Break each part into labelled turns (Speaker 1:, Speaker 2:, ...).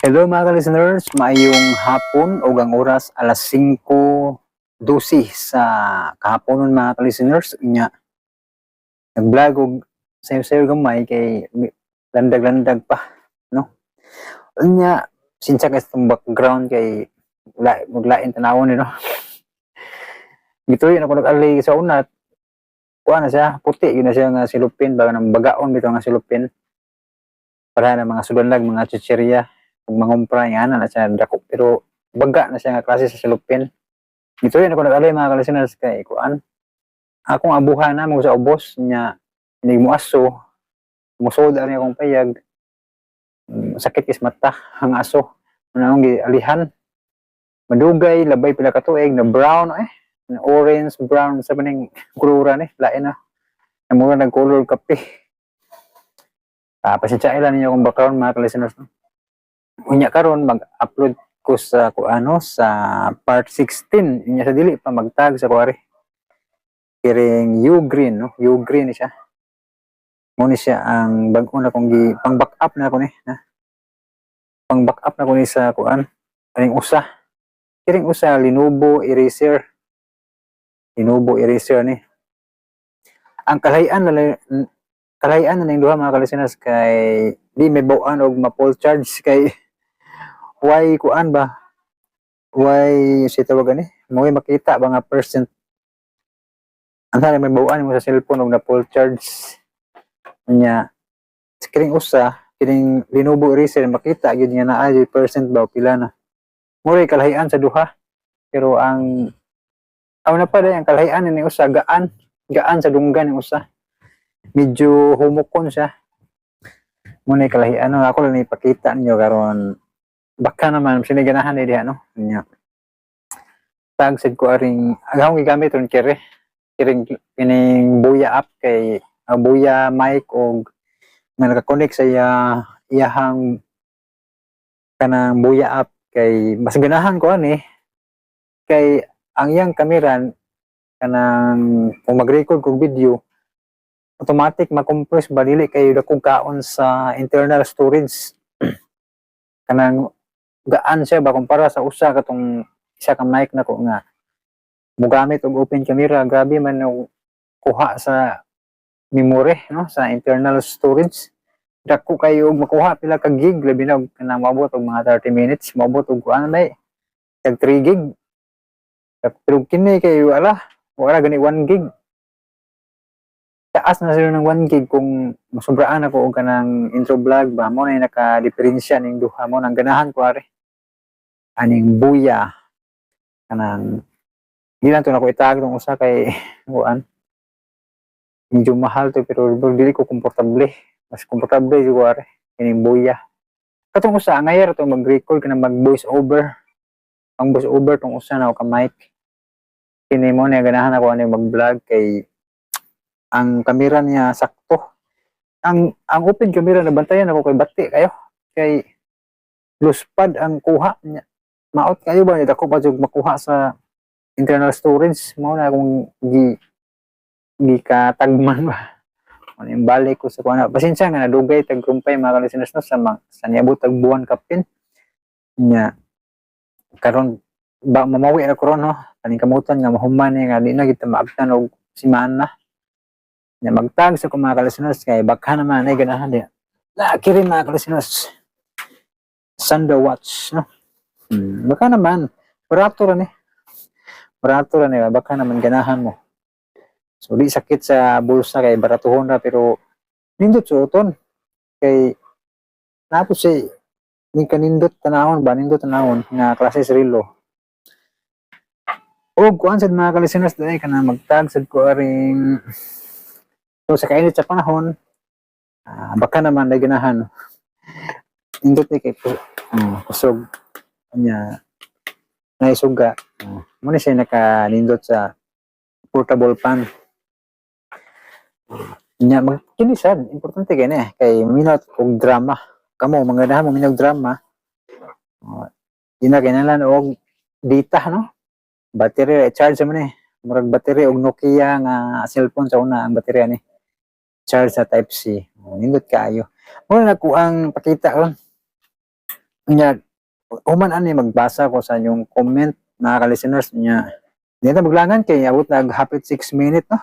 Speaker 1: Hello, mga listeners, maayong hapon ug ang oras alas 5:12 sa kahaponon, mga listeners. Nya nag-vlog og sayo-sayo gamay kay landag-landag pa, no? Nya sinsa kay itong background kay maglain tanawon ni, no. Gituyo na ko nag-alay sa una. Kuha na siya, puti gyud na siya nga silupin ba, ng bagaon bitaw nga silupin. Para na mga sudanlag, mga chichirya kung mangumpra nga ana na siya dako, pero baga na siya nga klase sa silupin. Dito rin ako nag-alay, mga kalisteners, kay kuan, akong abuhan na mo sa ubos nya inig mo aso, musoda ni akong payag. Sakit is mata ang aso na akong gialihan. Madugay, labay pila ka tuig, na brown eh, na orange brown sa maning kulura ni, lain na namura nag color kape. Ah, pasensya lang ninyo akong background, mga kalisteners, no? Unya karon mag-upload ko sa kuano, sa part 16. Unya sa dili pa magtag sa kuari kiring Ugreen, no? Ugreen ni siya. Mo ni siya ang bag-o na kong gi pang backup na ako ni na. Pang backup na ko ni sa kuan, kaning usa. Kiring usa, Lenovo Eraser. Lenovo Eraser ni. Ang kalahian na ning duha, mga kalisteners, kay di may bawaan og ma-full charge kay why kuan ba, why si tawag ani mo makita ba nga percent. Ang sana may bawaan mo sa cellphone og na full charge nya. Kining usa, kining Lenovo Eraser, makita gyud nga naa gyud percent ba o pila na mo ray kalahian sa duha. Pero ang aw na pa ang kalahian ni usa, gaan gaan sa dunggan. Ni usa medyo humukon siya. Mo na kalahian, no? Ako lang ipakita ninyo karon, baka naman siniganahan ni diha, no? Nya tag sad ko aring ang akong gigamit ron kere kiring kining Boya app kay Boya mic og nga naka-connect sa iya iyahang kanang Boya app kay mas ganahan ko ani kay ang iyang kamera, kanang kung mag-record kog video, automatic ma-compress ba, dili kay dakong kaon sa internal storage. Kanang gaan siya ba kumpara sa usa katong isa ka mic nako nga mogamit og open camera, grabe man og kuha sa memory, no, sa internal storage. Dako kayo og makuha, pila ka gig, labi na og kanang moabot og mga 30 minutes, moabot og kuan na tag 3 gig. Pero kini kay wala wala gani 1 gig. Taas na sila ng 1 gig kung masobraan ako og kanang intro vlog ba. Mo na yung naka-diferensya ning duha. Mo nang ganahan ko ari aning Boya. Kanang di lang to nako itag tong usa kay kuan, medyo mahal to, pero dili ko komportable. Mas komportable jud ko ari kining Boya. Katong usa angayar to mag-record, kanang mag voice over. Ang voice over tong usa na ka mic. Kini mo na ganahan ako ani mag-vlog kay ang kamera niya sakto. Ang open camera, nabantayan ako kay bati kayo kay luspad ang kuha niya. Maot kayo ba, dako pa jud makuha sa internal storage. Mao na akong gi gikatagman ba. Ano yung balik ko sa kuha. Pasensya nga nadugay tag kumpay, mga listeners, no, sa niabot tag buwan kapin. Nya karon ba mamawi na ko ron, no, kaning kamutan nga mahuman ni nga di na kita maabtan og simana. Nya magtag sa ko, mga listeners, kay baka naman ay ganahan di na kiri, mga listeners. Sunday watch, no? Baka naman barato ra ni, barato ra ni. Baka naman ganahan mo. So di sakit sa bulsa kay baratuhon ra, pero nindot suoton kay napo si ni kanindot tanawon ba, nindot tanawon nga klase sa relo. Og kuan sad, mga kalisteners, dai kana magtag sad ko aring. So sa kainit sa panahon, baka naman ay ganahan. Nindot ni kay kusog nya naisuga. Mo ni siya nakanindot sa portable fan. Nya mag kini sad importante kay ni kay maminaw og drama. Kamo mga ganahan mo minaw og drama. Di na kinahanglan og data, no? Battery charge man ni. Murag battery og Nokia nga cellphone sa una ang baterya ni. Charge sa type C. Oh, nindot kaayo. Mo na ko ang pakita ron. Nya, human ani magbasa ko sa inyong comment, mga ka-listeners niya. Hindi na maglangan kay abot nag hapit 6 minute, no.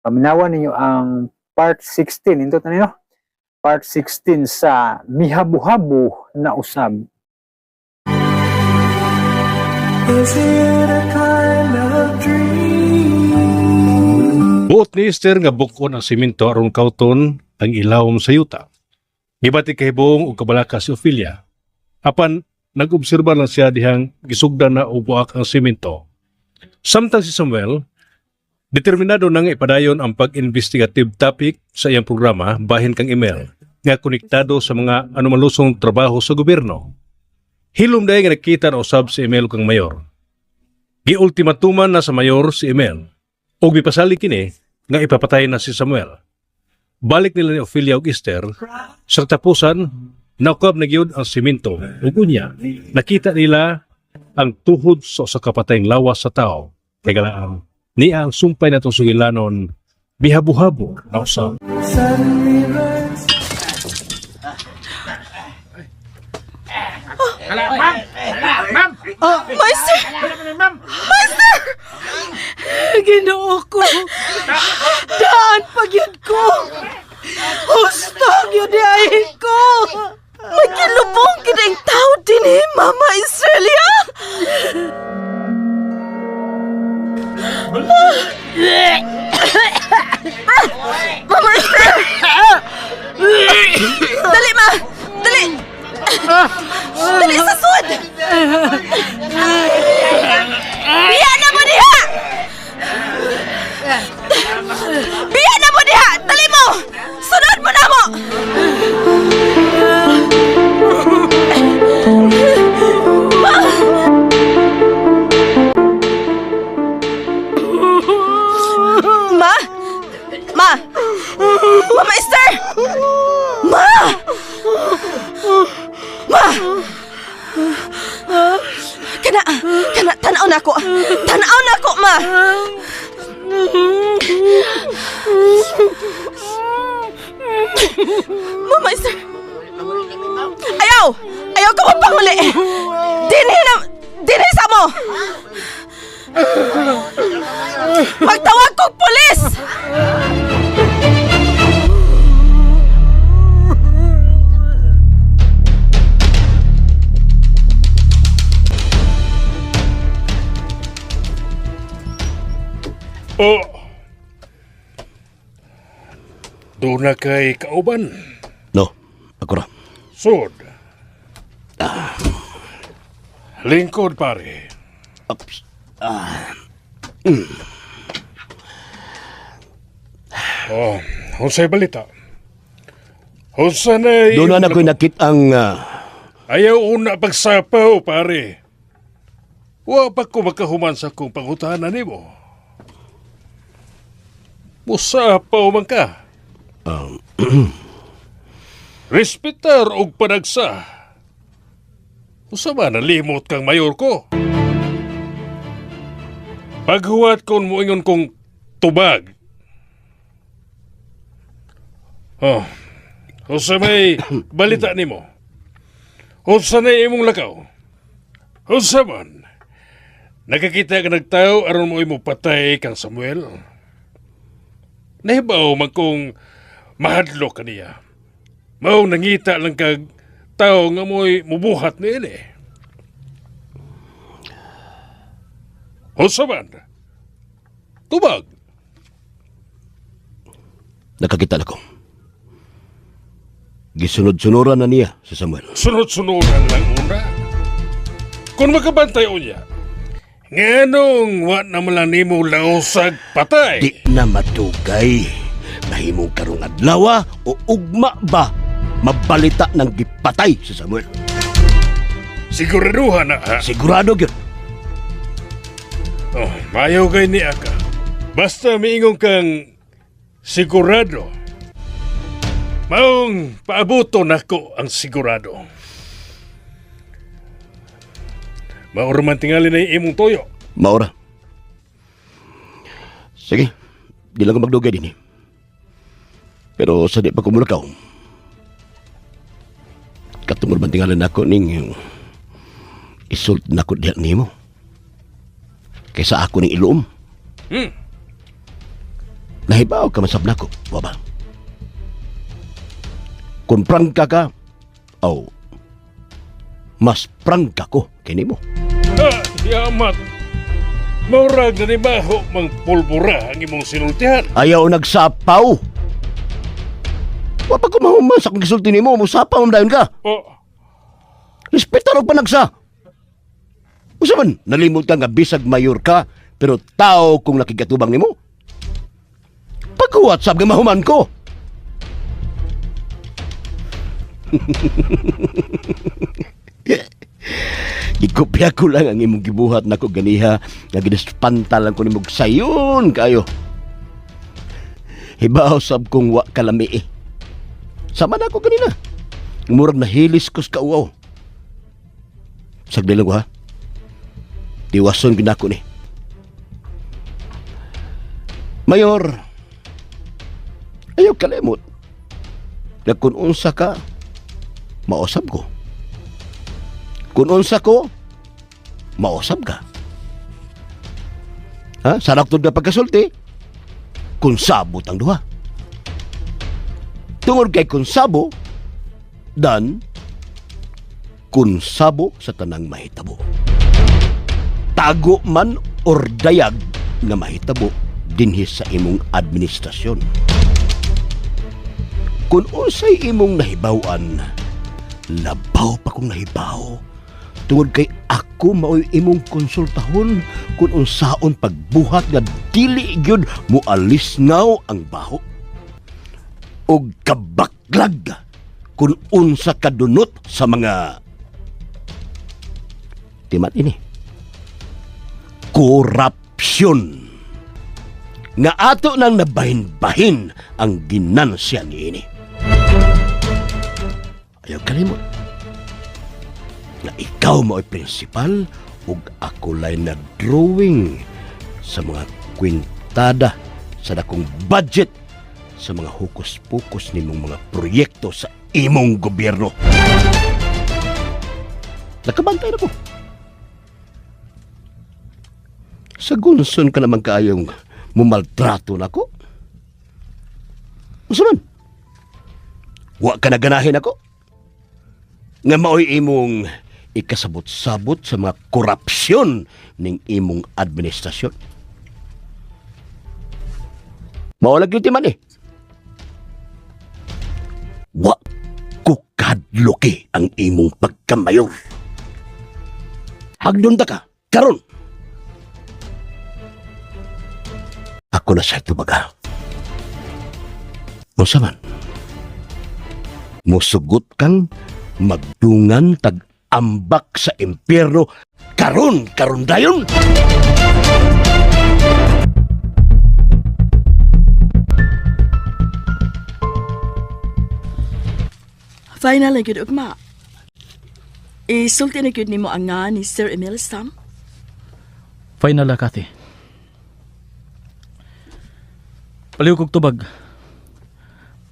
Speaker 1: Paminawan ninyo ang part 16 nindot na ninyo. Part 16 sa Mihabuhabo na Usab.
Speaker 2: Is it a kind of dream?
Speaker 3: Buot ni Esther nga bukon ang simento aron kauton ang ilawom sa yuta. Gibati kahibong og kabalaka si Ophelia. Apan nag-obserba lang siya dihang gisugdan na og buak ang simento. Samtang si Samuel, determinado na nga ipadayon ang pag-investigative topic sa iyang programa bahin kang email nga konektado sa mga anomalusong trabaho sa gobyerno. Hilom dahil nga nakita na usab si Emel kang mayor. Giultimatuman na sa mayor si Emel ug mipasali kini nga ipapatay na si Samuel. Balik nila ni Ophelia ug Esther sa katapusan, naukab na gyud ang simento ug unya nakita nila ang tuhod sa usa ka patayng lawas sa tao. Kay galaang niya ang sumpay natong sugilanon, Mihabuhabo na Usab.
Speaker 2: Suddenly burns.
Speaker 4: Master! Master! Ginoo ko! Daan pagyud ko! Husto gyud ay ko! Magkilubong gid ang tao dinhi, Mama Australia! Mama Esther! Dali, ma! Dali! Dali sa sud! Biya na mo diha! Biya na mo diha! Dali mo! Sunod mo na mo! Ma! Ma! Mama Esther! Ma! Ma! Kana, kana, tanaw na ako. Tanaw na ako, ma! Mama Esther! Ayaw! Ayaw ka mapanguli! Dinhi na! Dinhi sa mo! Magtawag kog pulis!
Speaker 3: Oh. Doon na kay kauban.
Speaker 5: No, ako ra.
Speaker 3: Sod. Lingkod, pare.
Speaker 5: Ups.
Speaker 3: Oh, unsay balita? Unsa na
Speaker 5: Doon na ako'y nakit ang
Speaker 3: Ayaw una pagsapaw, pare. Wa pa ko makahuman sa akong pangutana nimo. Musapaw man ka. Respetar og panagsa. Usa ba nalimot kang mayor ko? Paghuwat kon moingon kong tubag. Oh, usa may balita nimo? Unsa na imong lakaw? Unsa man? Nakakita ka nagtao aron mo imo patay kang Samuel? Nahibaw man kung mahadlok ka niya. Mao nangita lang kag tao nga mo'y mubuhat niini. Unsa man? Tubag.
Speaker 5: Nakakita na ko. Gisunod-sunuran na niya si Samuel.
Speaker 3: Sunod-sunuran lang una. Kung makabantay unya, nganong wa na man lang nimo lausag patay?
Speaker 5: Di na matugay. Nahimong karong adlaw o ugma ba mabalita ng gipatay si Samuel.
Speaker 3: Siguraduhan na ha.
Speaker 5: Sigurado gyud.
Speaker 3: Oh, mayo kay ni Aka. Basta miingon kang sigurado. Maong paabuto nako ang sigurado. Mauro man tingali na imong toyo.
Speaker 5: Maura. Sige, di lang ko magdugay din eh. Pero sa di pa kumulakaw, Katungod man tingalan nako ning isult nako diha nimo. Kaysa ako ning iluom. Nahibaw ka man sab nako, wa ba? Kung prangka ka, aw, mas prangka ko kay nimo.
Speaker 3: Ah, yamat. Maurag na ni Maho mang pulbura ang imong sinultihan.
Speaker 5: Ayaw nagsapaw. Wa pa ko mahuman sa akong gisulti nimo, musapaw man dayon ka.
Speaker 3: Oh,
Speaker 5: Respeto og panagsa. Usa man, nalimot ka nga bisag mayor ka, pero tao kung nakigatubang nimo. Pagkuwat sab nga mahuman ko. Gikopya ko lang ang imong gibuhat nako ganiha nga gidispantal lang ko nimog sayon kayo. Hibaw sab kong wa kalami eh. Sama na ako ganina. Murag nahilis ko sa kauaw. Sagdi lang ko ha. Tiwason ginako ni. Mayor, ayaw kalimot. Na kung unsa ka, mausap ko. Kung unsa ko, mausap ka. Ha? Saraktod na pagkasulti, kung sabot ang duha. Tungod kay kung sabo, dan kung sabo sa tanang mahitabo. Tago man or dayag nga mahitabo dinhi sa imong administrasyon. Kung unsay imong nahibaw-an, labaw pa kong nahibaw. Tungod kay ako maoy imong konsultahon kung unsaon pagbuhat nga dili gyud moalis ngaw ang baho. Og kabaklag kung unsa kadunot sa mga timat ini. Korupsyon. Nga ato nang nabahin-bahin ang ginansya niini. Ayaw kalimot. Nga ikaw mao'y prinsipal ug ako lay nag-drawing sa mga kwintada sa dakong budget sa mga hukus-pukus nimong mga proyekto sa imong gobyerno. Nakabantay na ko. Sa gunson ka naman kaayong mumaltrato na ko. Unsa man? Wa ka na ganahin ako? Nga mao'y imong ikasabot-sabot sa mga korupsyon ning imong administrasyon. Mao lagi man eh. Wa ko kadloki ang imong pagkamayor. Hagdon ta ka, karon. Ako na sa tubaga. Unsa man? Musugot kang magdungan tag ambak sa impyerno karon karon dayon.
Speaker 4: Final na gyud ugma. Isulti na gyud nimo ang nga ni Sir Emil Sam.
Speaker 6: Final na, Kathy. Paliw kog tubag.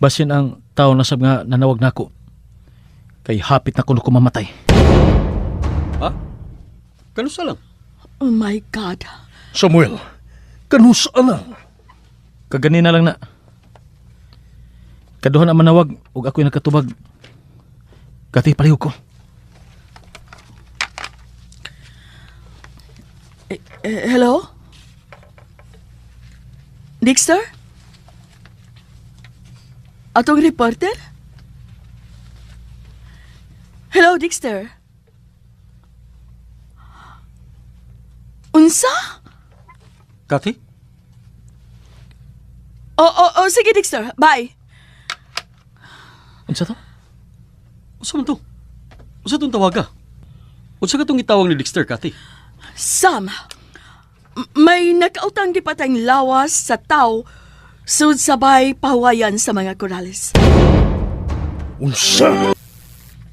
Speaker 6: Basin ang tao na sab nga nanawag nako. Kay hapit na kuno ko mamatay.
Speaker 7: Ha? Kanusa lang?
Speaker 4: Oh my God.
Speaker 3: Samuel, kanusa na?
Speaker 6: Kaganina lang na. Kaduhan ang manawag ug ako'y nagkatubag. Kathy, paliw ko.
Speaker 4: Eh, hello? Dexter? Atong reporter? Hello, Dexter. Unsa?
Speaker 7: Kathy?
Speaker 4: Oh, oh, oh, sige, Dexter. Bye.
Speaker 6: Unsa to?
Speaker 7: Unsa man to? Unsa tong tawaga? Unsa ka tong gitawag ni Dexter, Kathy?
Speaker 4: Sam, may nakautang gipatayng lawas sa tao sud sabay pahuwayan sa mga korales.
Speaker 3: Unsa?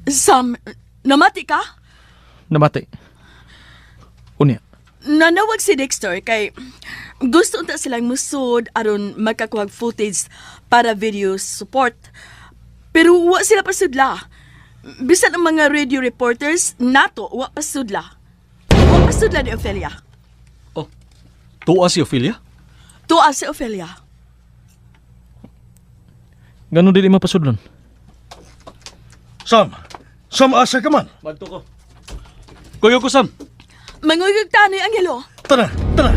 Speaker 4: Sam, namati ka?
Speaker 6: Namatay. Unya.
Speaker 4: Nanawag si Dexter kay gusto unta silang musod aron makakuhag footage para video support. Pero wa sila pasudla. Bisan ang mga radio reporters nato wa pasudla. Wa pasudla ni Ophelia.
Speaker 7: Oh, tuwa si Ophelia?
Speaker 4: Tuwa si Ophelia.
Speaker 6: Ganun dili mapasudlon.
Speaker 8: Sam! Sam, asa ka man?
Speaker 7: Madto ko. Kuyo ko, Sam.
Speaker 4: Manguyog tanoy Angelo.
Speaker 8: Tara, tara!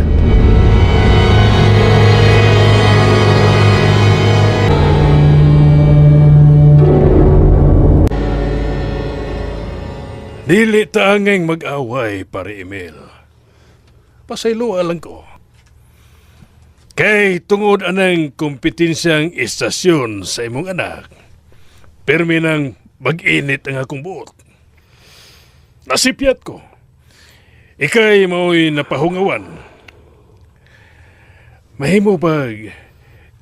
Speaker 3: Dili ta angay mag-away, pare Emil. Pasayloa lang ko. Kay tungod anang kompetensyang istasyon sa imong anak, permi nang mag-init ang akong buot. Nasipyat ko. Ikay mao'y napahungawan. Mahimo bag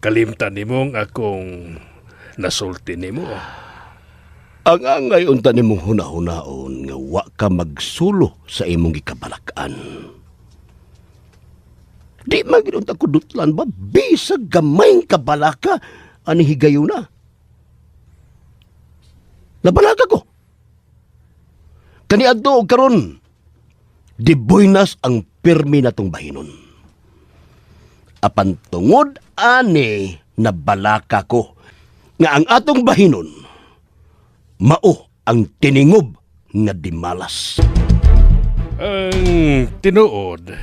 Speaker 3: kalimtan nimong akong nasulti nimo.
Speaker 5: Ang angay unta nimong hunahunaon nga wa ka magsulo sa imong gikabalak-an. Di man gid unta ko dutlan ba bisag gamayng kabalaka ani higayuna. Nabalaka ko. Kaniadto og karon dibuenas ang pirmi natong bahinon. Apan tungod ani nabalaka ko nga ang atong bahinon mao ang tiningob nga dimalas.
Speaker 3: Ang tinuod,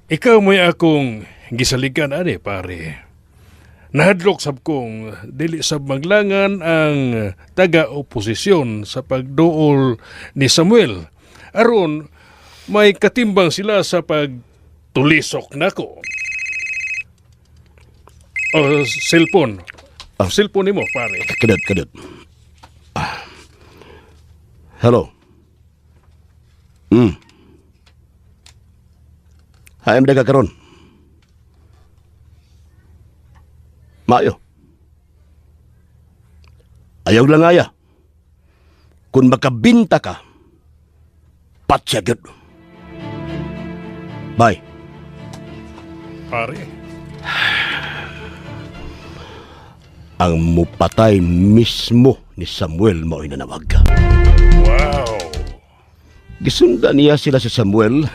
Speaker 3: ikaw mo'y akong gisaligan ani pare. Nahadlok sab kong dili sab maglangan ang taga-oposisyon sa pagduol ni Samuel. Aron may katimbang sila sa pagtulisok nako. O cellphone.
Speaker 5: Ah.
Speaker 3: Cellphone nimo pare.
Speaker 5: Kadot, kadot. Ah. Hello. Hayam daga karon. Maayo. Ayaw lang aya. Kung makabinta ka, patsya gyud. Bye.
Speaker 3: Pare.
Speaker 5: Ang mupatay mismo ni Samuel mao'y nanawag.
Speaker 3: Wow.
Speaker 5: Gisundan niya sila si Samuel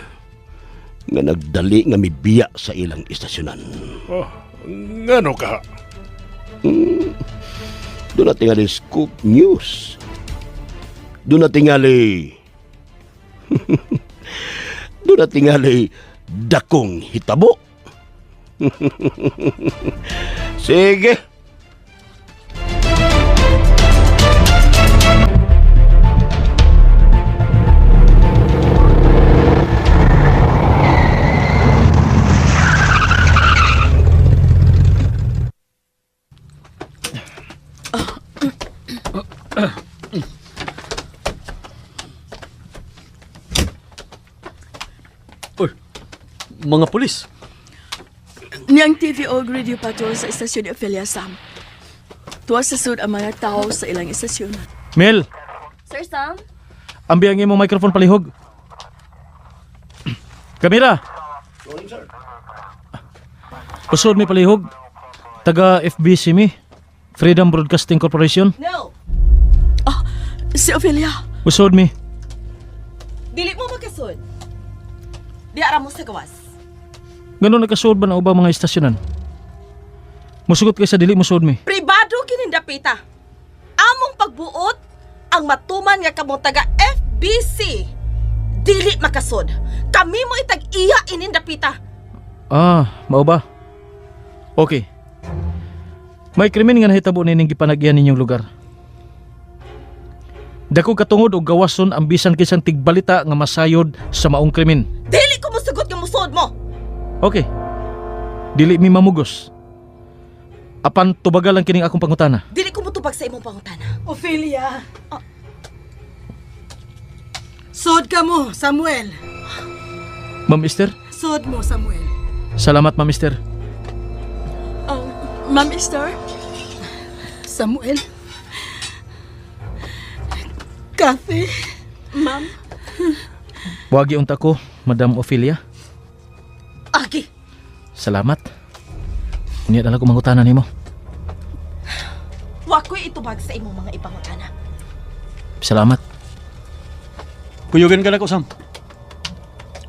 Speaker 5: nga nagdali nga mibiya sa ilang istasyonan.
Speaker 3: Oh, ngano ka?
Speaker 5: Doon na tingali Scoop News. Doon na tingali... Doon na tingali dakong hitabo. Sige.
Speaker 7: Uy, mga pulis.
Speaker 4: Niyang TV o radio patrol sa istasyon ni Ophelia Sam. Tuwa sa sud ang mga tao sa ilang istasyon.
Speaker 6: Mel,
Speaker 9: Sir Sam?
Speaker 6: ambi ang imong microphone palihog. Kamera. Usod mi palihog. Taga FBC mi. Freedom Broadcasting Corporation.
Speaker 9: No!
Speaker 4: Ah, si Ophelia.
Speaker 6: Usod mi.
Speaker 9: Dili mo makasud. Di ara mo sa gawas.
Speaker 6: Ganun nagkasuod ba na ubang mga istasyonan? Musugot kay sa dili musuod mi.
Speaker 9: Pribado kinindapita. Among pagbuot ang matuman nga kamong taga FBC. Dili makasud. Kami mo itag-iya inindapita.
Speaker 6: Ah, mao ba? Okay. May krimen nga nahitabo nining gipanagyan ninyong lugar. Dako katungod og gawason ang bisan kinsang tigbalita nga masayod sa maong krimen.
Speaker 9: Dili ko mosugot nga musuod mo.
Speaker 6: Okay. Dili mi mamugos. Apan tubagal lang kining akong pangutana.
Speaker 9: Dili ko motubag sa imong pangutana.
Speaker 10: Ophelia. Sod ka mo, Samuel.
Speaker 6: Ma'am Esther,
Speaker 10: Sod mo, Samuel.
Speaker 6: salamat Ma'am Esther.
Speaker 4: Oh, Ma'am Esther?
Speaker 10: Samuel. Kathy.
Speaker 4: Ma'am?
Speaker 6: Wagi unta ko, Madam Ophelia.
Speaker 9: Agi,
Speaker 6: Salamat. Unya na lang ko mangutana nimo.
Speaker 9: wa ko'y itubag sa imong mga ipangutana.
Speaker 6: Salamat.
Speaker 7: Kuyugan ka na ko, Sam.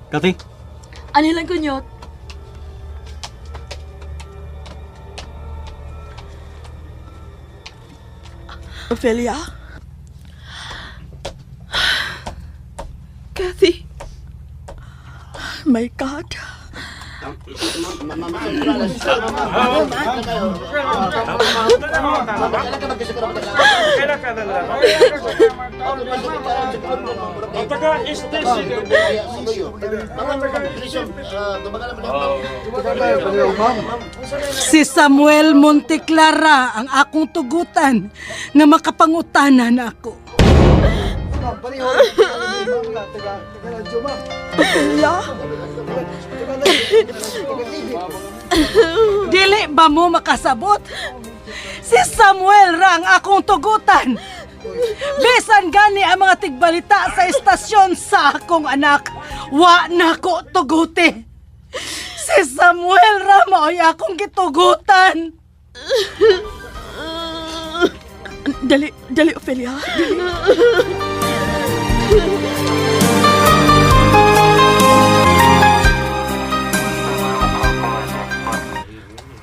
Speaker 7: Kathy?
Speaker 4: Ano lang kunyot? Ophelia?
Speaker 9: Kathy.
Speaker 4: My God.
Speaker 10: Si Samuel Monteclara ang akong tugutan nga makapangutanan ako.
Speaker 4: Ophelia?
Speaker 10: Dili ba mo makasabot? Si Samuel ra ang akong tugutan. Bisan gani ang mga tigbalita sa istasyon sa akong anak, wa na ko tuguti. Si Samuel ra mao'y akong gitugutan.
Speaker 4: Dali, dali, Ophelia. Dali.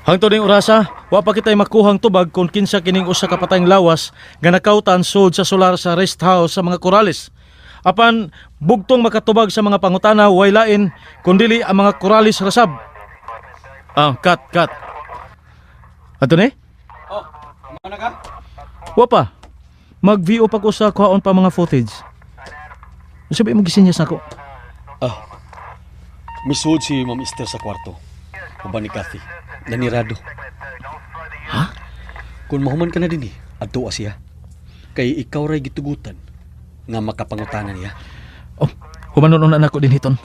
Speaker 6: Hangtod ning orasa, wa pa kitay makuhang tubag kung kinsa kining usa ka patayng lawas nga nakautan sud sa solar sa rest house sa mga Corales. Apan bugtong makatubag sa mga pangutana way lain kundili ang mga Corales rasab. Ah, cut, cut. Anthony?
Speaker 7: Oh, mana ka?
Speaker 6: Wa pa. Mag-VO pa ko sa kuhaon pa mga footage. Sabi mo gisinyas nako.
Speaker 7: Ah, misuod si Ma'am Esther sa kwarto. Uban ni Kathy. Nanirado.
Speaker 6: Ha?
Speaker 7: Kung mahuman ka na din eh, adto siya. Kay ikaw ray gitugutan nga makapangutanan niya.
Speaker 6: Oh, humanon na nako din hiton.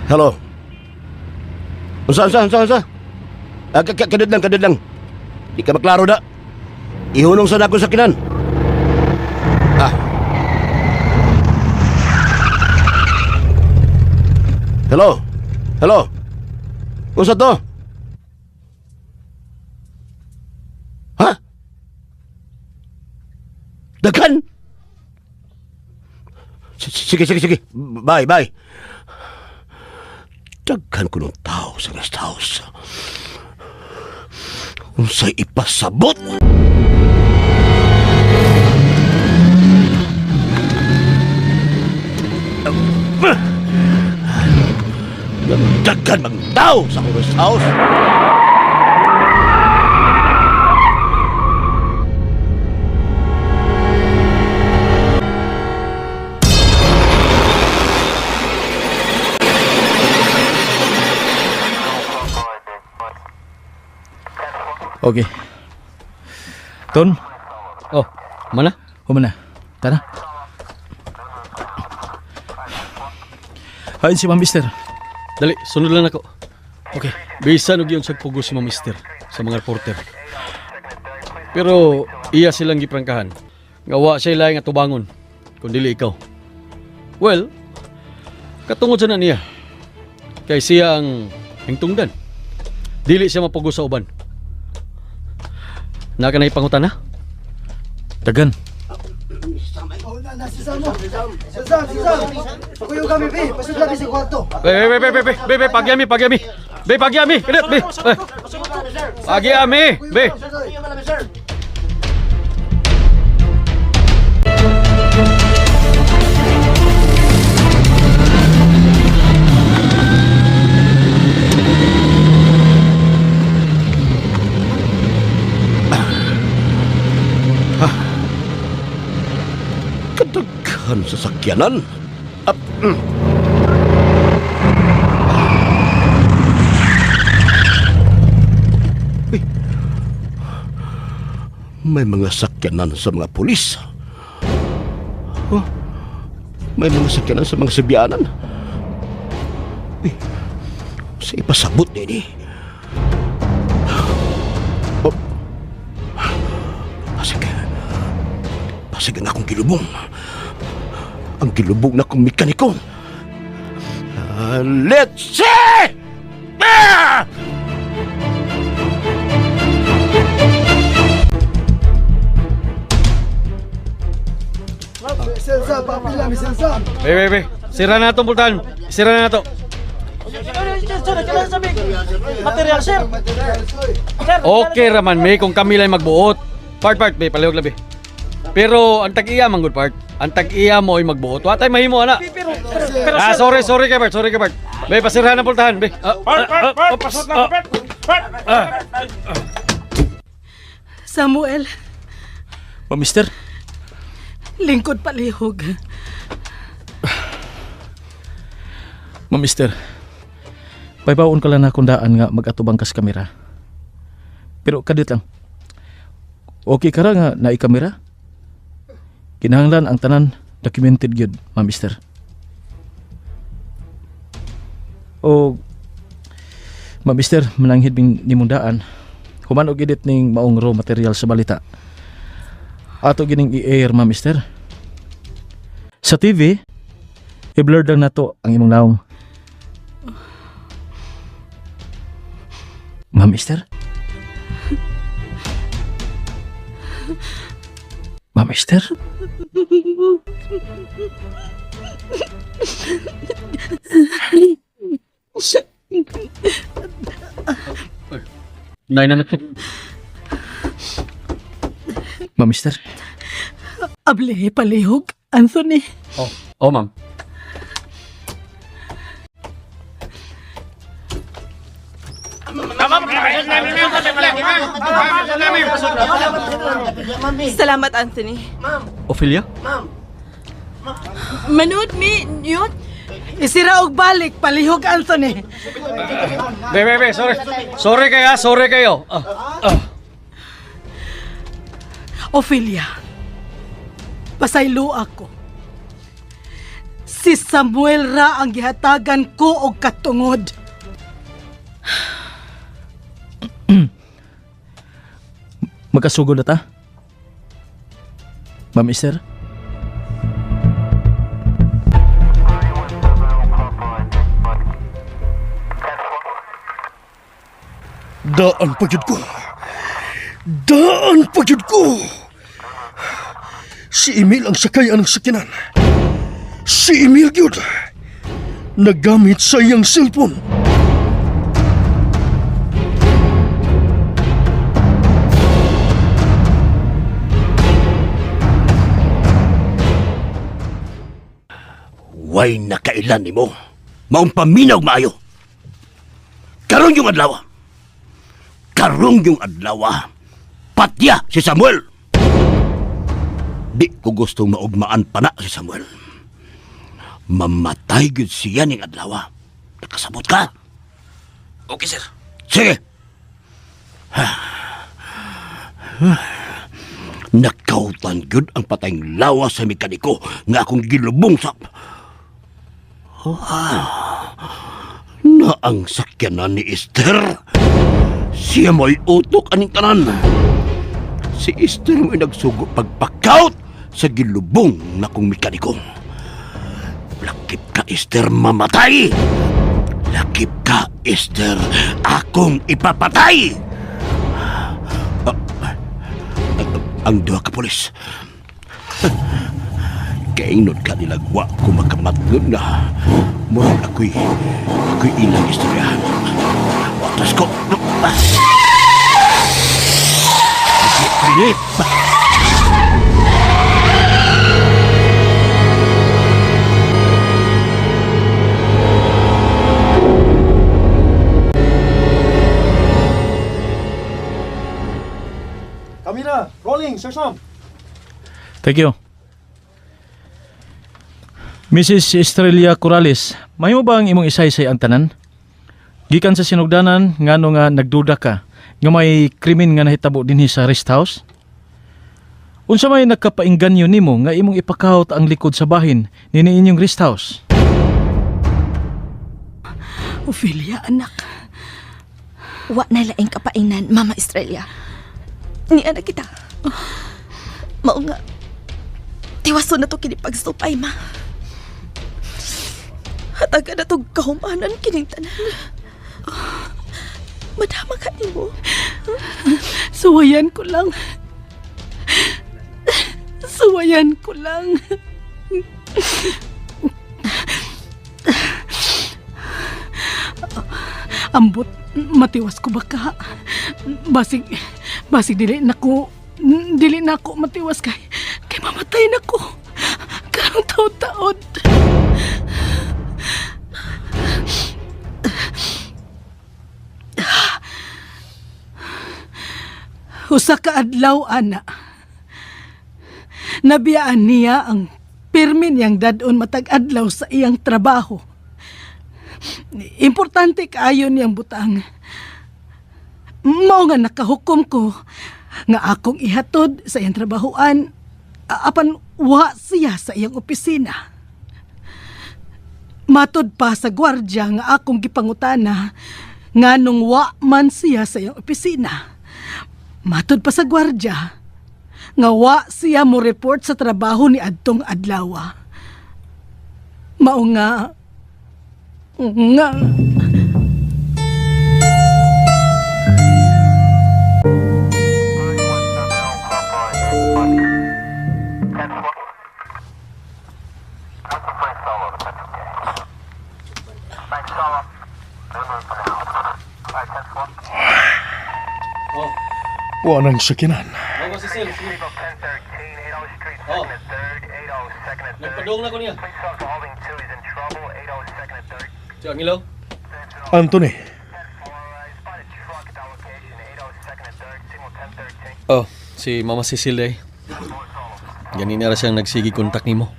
Speaker 5: Hello. Unsa, unsa, unsa, unsa? Ah, kadud lang, kadud lang. Di ka maklaro da. Ihunong sa nako sa kinan. Ah. Hello. Hello. Unsa to? Ha? Daghan? Sige, sige, sige. Bye, bye. Daghan ko ng tao sa rest house. Unsay ipasabot? Daghan mang tao sa akong rest house.
Speaker 6: Okay. Ton,
Speaker 7: Oh, mana?
Speaker 6: humana. Tara. Hain si Ma'am Mister.
Speaker 7: Dali, sunod lang ako.
Speaker 6: Okay.
Speaker 7: Bisan og yun sa pugos si Ma'am Esther sa mga reporter. Pero iya silang giprangkahan. Nga wa siya laing nga tubangon kun dili ikaw. Well, katungod sa na niya. Kay siya ang hingtungdan. Dili siya mapugos sa uban. Naka na ipangutan na?
Speaker 6: Dagan.
Speaker 7: Be, be, be, be, be, be, be, pagyami, pagyami. Be, pagyami, kanit, be. Eh. Pagyami, be.
Speaker 5: Kadaghan sa sakyanan. Ap, Uy. May mga sakyanan sa mga pulis. Huh? May mga sakyanan sa mga sibianan. Uy, sa ipasabot nini. Oh. Ah, sige. Basig ang akong gilubong. Ang gilubong na akong mekaniko. Let's see! Ah!
Speaker 7: Be, be, be. Sira na itong pultahan. Sira na to.
Speaker 6: Material, sir.
Speaker 7: Okay raman me kung kami lang magbuot. Part part be, palihog labi. Pero ang tag-iya man good part. Ang tag-iya mo ay magbuot. Wa tay mahimo ana.
Speaker 6: Pero,
Speaker 7: Ah, sorry, sorry kay Bart, sorry kay Bart. Be, pasirahan ang pultahan, be. Part, part, part, pasot na, part.
Speaker 10: Samuel,
Speaker 6: Ma'am Esther,
Speaker 10: lingkod palihog.
Speaker 6: Ma'am Esther, paybaon ka lang na kung daan nga mag-atubang kas kamera. Pero kadit lang. Okay ka ra nga naay kamera? Kinahanglan ang tanan documented gyud, Ma'am Esther. O Ma'am Esther, mananghid ming nimong daan. Human og edit ning maong raw material sa balita. Ato gining i-air, Ma'am Esther. Sa TV, i-blur lang nato ang imong naong. Ma'am Esther? Ma'am Esther?
Speaker 7: Nay na na.
Speaker 6: Ma'am Esther?
Speaker 10: Abli palihog, Anthony.
Speaker 7: Oh, oh ma'am.
Speaker 9: Salamat, Anthony.
Speaker 7: Ophelia?
Speaker 4: Manood mi, yun.
Speaker 10: Isira og balik palihog, Anthony.
Speaker 7: Be, be, be, sorry. Sorry kayo, ah, sorry kayo. Ah,
Speaker 10: Ophelia, pasaylo ako. Si Samuel ra ang gihatagan ko og katungod.
Speaker 6: Magkasugod na ta? Ma'am Esther?
Speaker 8: Daan pa gyud ko. Daan pa gyud ko. Si Emil ang sakay anang sakinan. Si Emil gyud. Nagamit sa iyang cellphone.
Speaker 5: Way nakailan nimo. Maong paminaw maayo. Karong yung adlaw. Karong yung adlaw. Patya si Samuel. Di ko gustong maugmaan pa na si Samuel. Mamatay gyud siya ning adlaw. Nakasabot ka?
Speaker 6: Okay, sir.
Speaker 5: Sige. Nakautan gyud ang patayng lawas sa mekaniko nga akong gilubong sa... Na ang sakyanan ni Esther. Siya mo'y utok aning tanan. Si Esther mo'y nagsugo pagpakaut sa gilubong na kong mekaniko. Lakip ka, Esther, mamatay! Lakip ka, Esther. Akong ipapatay! Ah, ah, ang duha ka pulis. Kainod ka nilagwa ko makamatlon na. Murag ako'y ilang istoryahan. Watas ko. Ah. Prinip!
Speaker 8: Camera, rolling, Sir Sam.
Speaker 6: Thank you. Mrs. Estrella Corrales, mahimo ba ang imong isaysay ang tanan? Gikan sa sinugdanan, ngano nga nagduda ka nga may krimen nga nahitabo dinhi sa rest house? Unsa may nagkapainganyo nimo nga imong ipakahot ang likod sa bahin nini inyong rest house?
Speaker 10: Ophelia, anak.
Speaker 9: Wa na laing kapainan, Mama Estrella. Niya na kita. Mao nga, Tiwason na to kini pagsupay, ma. Hatagan na to kahumanan kining tanan. Madama ka nimo.
Speaker 10: Suwayan ko lang. Suwayan ko lang. Ambot, matiwas ko baka. Basig, basig dili na ko, dili na ako matiwas kay, kay mamatay na ko. Karong taod-taod. Usa ka adlaw ana. Nabiyaan niya ang pirmi niyang dadon matag adlaw sa iyang trabaho. Importante kaayo niyang butang. Mao nga nakahukom ko nga akong ihatod sa iyang trabahoan apan wa siya sa iyang opisina. Matod pa sa gwardya nga akong gipangutana nganong wa man siya sa iyang opisina. Matod pa sa gwardya nga wa siya mo report sa trabaho ni adtong adlawa. Mao nga nga
Speaker 8: Wa nang sakinan.
Speaker 7: Oh. Nagpadung na ko niya. Si Angelo?
Speaker 8: Anthony,
Speaker 7: Oh, si Mama Cecil eh. Ganin na ra siyang nagsigi kontak nimo.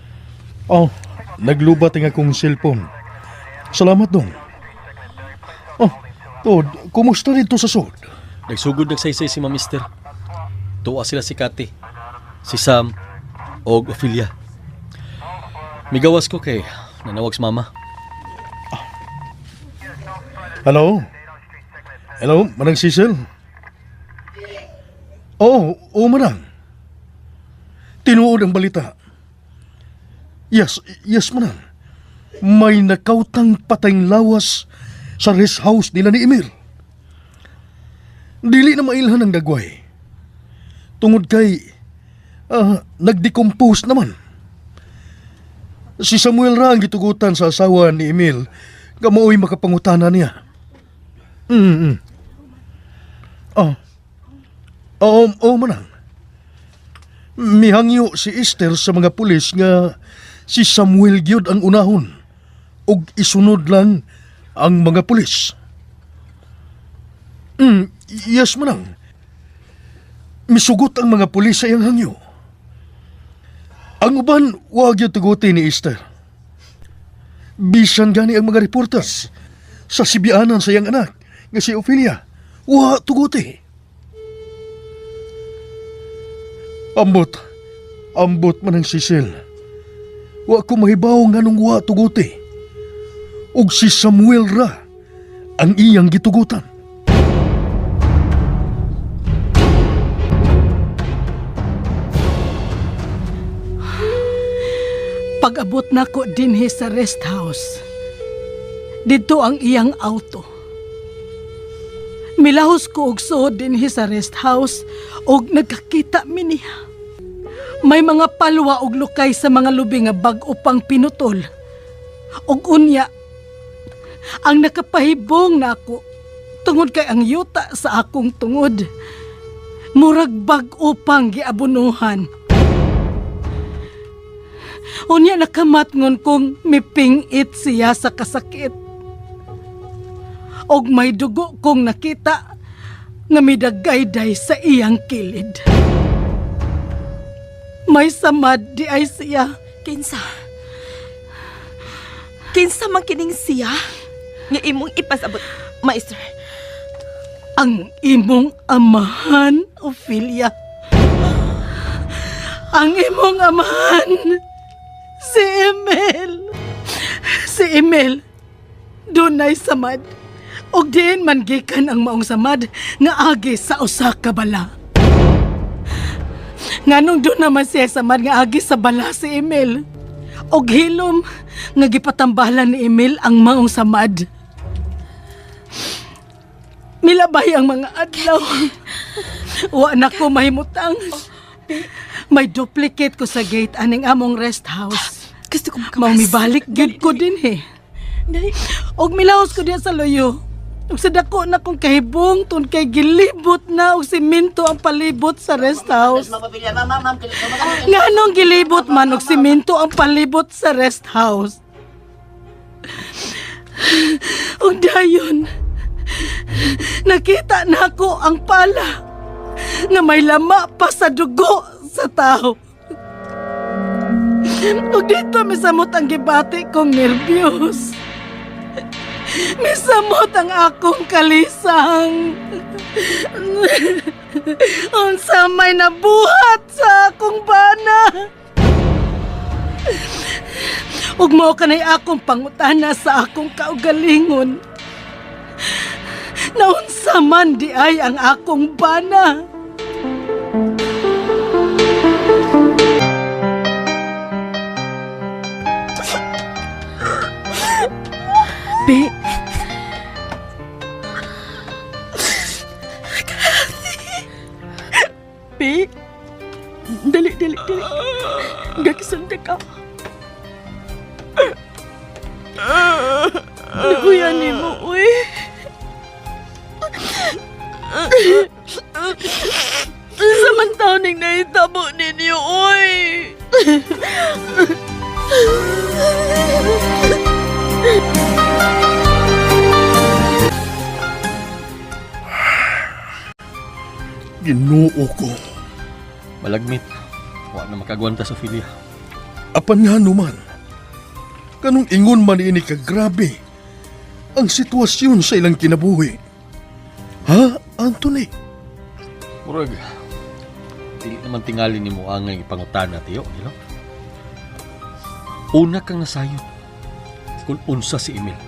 Speaker 8: oh, naglubat ang akong cellphone. Salamat dong. Oh, Tod, kumusta dito sa sod?
Speaker 7: Nagsugod nagsaysay si Ma'am Esther. Tuwa sila si Kati, si Sam, og Ophelia. Migawas ko kay nanawag si Mama.
Speaker 8: Hello? Hello, Manang Cecil? Oo, oh, oo, Manang. Tinuod ang balita. Yes, yes, Manang. May nakautang patayng lawas sa rest house nila ni Emil. Dili na mailhan ang dagway. Tungod kay, nagdecompose naman. Si Samuel ra ang gitugutan sa asawa ni Emil nga mao'y makapangutana niya. Mm. Oh. Oo, oo manang. Mihangyo si Esther sa mga pulis nga si Samuel gyud ang unahon ug isunod lang ang mga pulis. Yes manang. Misugot ang mga pulis sa iyang hangyo. Ang uban, wag yung tuguti ni Esther. Bisan gani ang mga reporters sa sibianan sa iyang anak nga si Ophelia. Wa tuguti. Ambot, ambot man ang sisil. Wa ko mahibaw nganong wa tuguti. Ug si Samuel ra ang iyang gitugutan.
Speaker 10: Pag-abot nako dinhi sa rest house. Didto ang iyang auto. Milahos ko og suod dinhi sa rest house og nagkakita mi niya. May mga palwa og lukay sa mga lubi nga bag-o pang pinutol. Og unya, ang nakapahibong nako tungod kay ang yuta sa akong tungod. Murag bag-o pang giabunuhan. Unya nakamatngon kong mipingit siya sa kasakit. Og may dugo kong nakita nga midagayday sa iyang kilid. May samad di ay siya.
Speaker 9: Kinsa? Kinsa man kining siya nga imong ipasabot, Maestro?
Speaker 10: Ang imong amahan, Ophelia. Ang imong amahan, si Emil. Si Emil, dunay samad. Og diin man gikan ang maong samad nga agi sa usa ka bala. Nganong doon naman siya sa man nga agi sa bala si Emil. Og hilom nga gipatambalan ni Emil ang maong samad. Milabay ang mga adlaw. Wa na ko mahimutang. May duplicate ko sa gate aning among rest house.
Speaker 4: Gusto ko makawas.
Speaker 10: Mao mibalik gyud ko din eh.
Speaker 4: Dali.
Speaker 10: Og milaos ko diya sa loyo. Ug sa dako na kong kahibong tun kay gilibot na og simento ang palibot sa rest house. Nganong gilibot man og simento ang palibot sa rest house? Ug dayon, nakita na ako ang pala nga may lama pa sa dugo sa tao. Ug dito misamot ang gibati kong nervyos. Misamot ang akong kalisang. Unsa may nabuhat sa akong bana. Ug mao kanay akong pangutana sa akong kaugalingon. Naunsa man di ay ang akong bana.
Speaker 4: Bi. Bi. Dali, dali, dali. Gakisunta ka. Nakuya ni mo, uy. Sa man taon ning nahitabo ninyo, uy.
Speaker 8: Ginoo ko.
Speaker 7: Malagmit. Wa na makagwanta sa Ophelia.
Speaker 8: Apan nga naman, kanong ingon man ini kagrabe ang sitwasyon sa ilang kinabuhi. Ha, Anthony?
Speaker 7: Murag, dili naman tingali ni mo angay ipangutana tiyo, you know? Una kang nasayod kung unsa si Emil.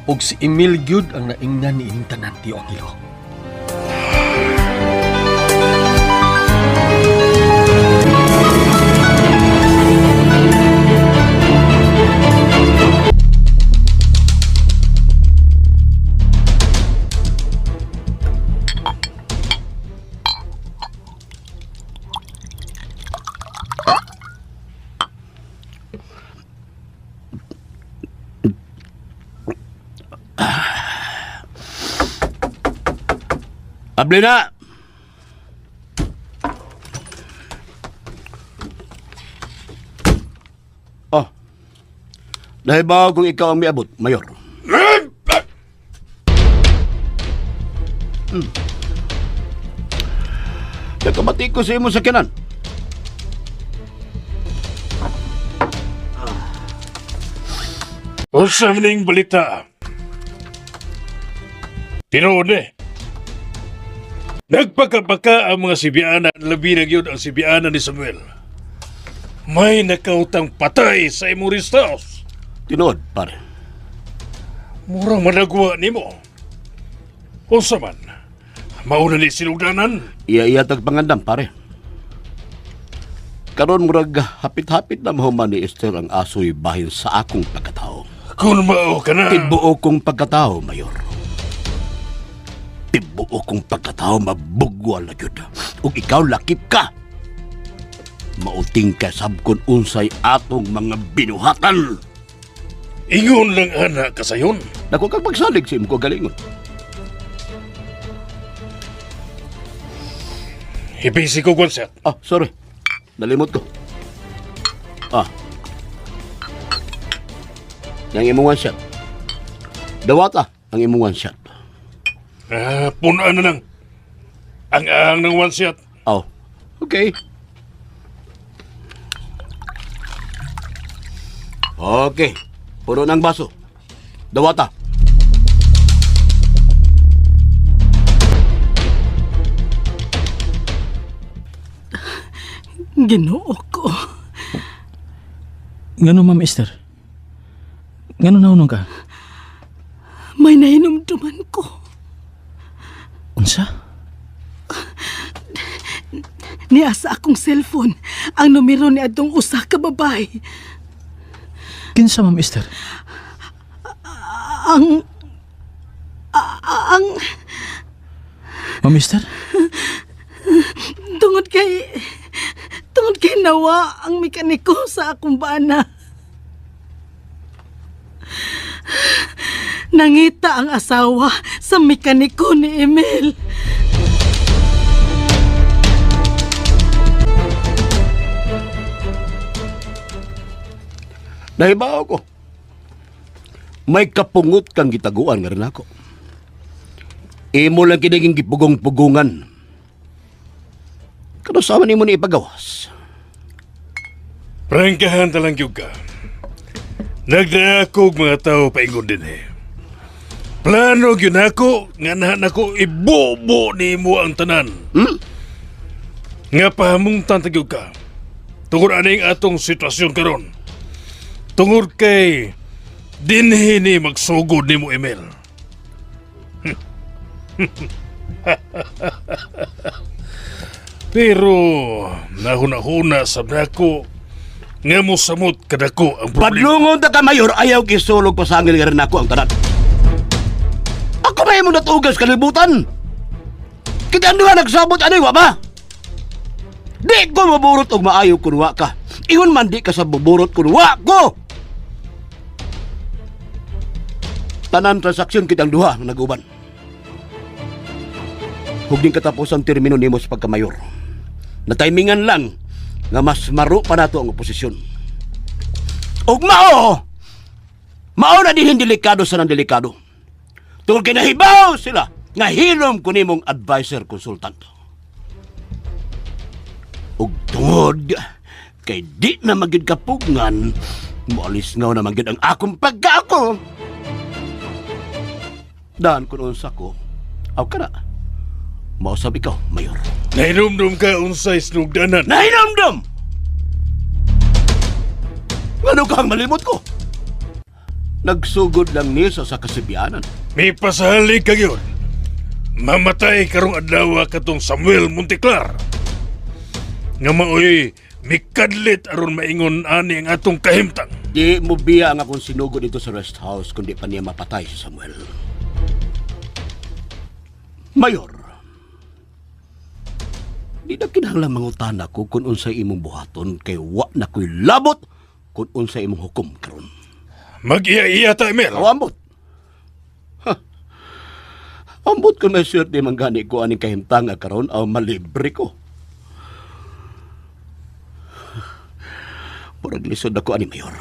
Speaker 7: Og si Emil gyud ang naingnan ni ining tanan tiyo ang ilo.
Speaker 5: Abli na! Oh. Dahil ba kung ikaw ang miabot, Mayor? Nakabati ko sa imo sa kanan.
Speaker 3: Unsa man ning balita? Tinuod eh. Nagpakapaka ang mga sibyana, labi na gyud ang sibyana ni Samuel. May nakautang patay sa imong rest house.
Speaker 5: Tinuod, pare.
Speaker 3: Murang managwa nimo. Unsa man, mauna ni sinugdanan.
Speaker 5: Iya-iya tag pangandam, pare. Karon murag hapit-hapit na mahuman ni Esther ang asoy bahin sa akong pagkatao.
Speaker 3: Kung mao ka na.
Speaker 5: Tibuo kong pagkatao, Mayor. Tibuo kong pagkatao, mabugwal na yun. Ug ikaw lakip ka. Mauting ka sabkon unsay atong mga binuhatan.
Speaker 3: Ingon lang ana kasayon.
Speaker 5: Dako kag pagsalig sa imong kagalingon.
Speaker 3: Ibisi ko konset.
Speaker 5: Ah, sorry. Nalimot ko. Ah. Yang imong one shot. Dawata ang imong one shot.
Speaker 3: Ah, punuan na lang. Ang ang ng one shot.
Speaker 5: Oh. Okay. Okay. Puno ng baso. Dawata.
Speaker 10: Ginoo ko.
Speaker 6: Ngano, Ma'am Esther? Ngano nahunong ka?
Speaker 10: May nahinumduman ko.
Speaker 6: Unsa?
Speaker 10: Niya sa akong cellphone ang numero ni adtong usa ka babae.
Speaker 6: Kinsa, Ma'am Esther?
Speaker 10: Ang ang
Speaker 6: Ma'am Esther?
Speaker 10: tungod kay nawa ang mekaniko sa akong bana. Nangita ang asawa sa mekaniko ni Emil.
Speaker 5: Nahibaw ko. May kapungot kang gitaguan nga rin ako. Imo lang kiniging gipugong-pugungan. Kano sa nimo ni ipagawas?
Speaker 3: Prangkahan talang gyud ka. Nagdaa kog mga tao paingon din eh. Plano gyud nako nga na nako ibubo nimo ang tanan.
Speaker 5: Hmm?
Speaker 3: Nga pahamungtan ta gyud ka. Tungod aning atong sitwasyon karon. Tungod kay dinhi ni magsugod nimo email. Pero nahuna-huna sab nako nga mosamot kadako ang problema.
Speaker 5: Padlungon ta ka, Mayor, ayaw kisulog pasangil nga rin ako ang tanan. Ako may mo natugas kalibutan. Kita ang duha nagsabot ani wa ba? Di ko maburot og maayo kun wa ka. Ingon man di ka sa buburot kun wa ko. Tanan transaksyon kitang duha ang naguban. Hugding katapusan termino nimo sa pagkamayor. Nataymingan lang nga mas maro pa nato ang oposisyon. Og mao! Mao na dihin delikado sa nang delikado. Tungod kay nahibaw sila nga hilom ko nimong advisor consultant. Og tungod kay di na magyud kapugngan, moalis nga na magyud ang akong pagkaako. Daan kun unsa ko, aw kana. Mausab ikaw, Mayor.
Speaker 3: Nahinumdum ka unsay sinugdanan.
Speaker 5: Nahinamdam! Ano kang malimot ko? Nagsugod lang niya sa kasibyanan.
Speaker 3: May pasalig ka gyud. Mamatay karong adlaw katong Samuel Monteclar. Nga maoy mikadlit aron maingon ani ang atong kahimtang.
Speaker 5: Di mo biya ang akong sinugod dito sa rest house kundi pa niya mapatay si Samuel. Mayor, di na kinahanglan mangutana ko kung unsay imong buhaton kay wa na ko'y labot kung unsay imong hukom karon.
Speaker 3: Mag-iya-iya ta, Emil.
Speaker 5: Aw, ambot. Ha. Ambot kung may swerte man gani ko aning kahimtang nga karon aw malibre ko. Murag lisod ako ani Mayor.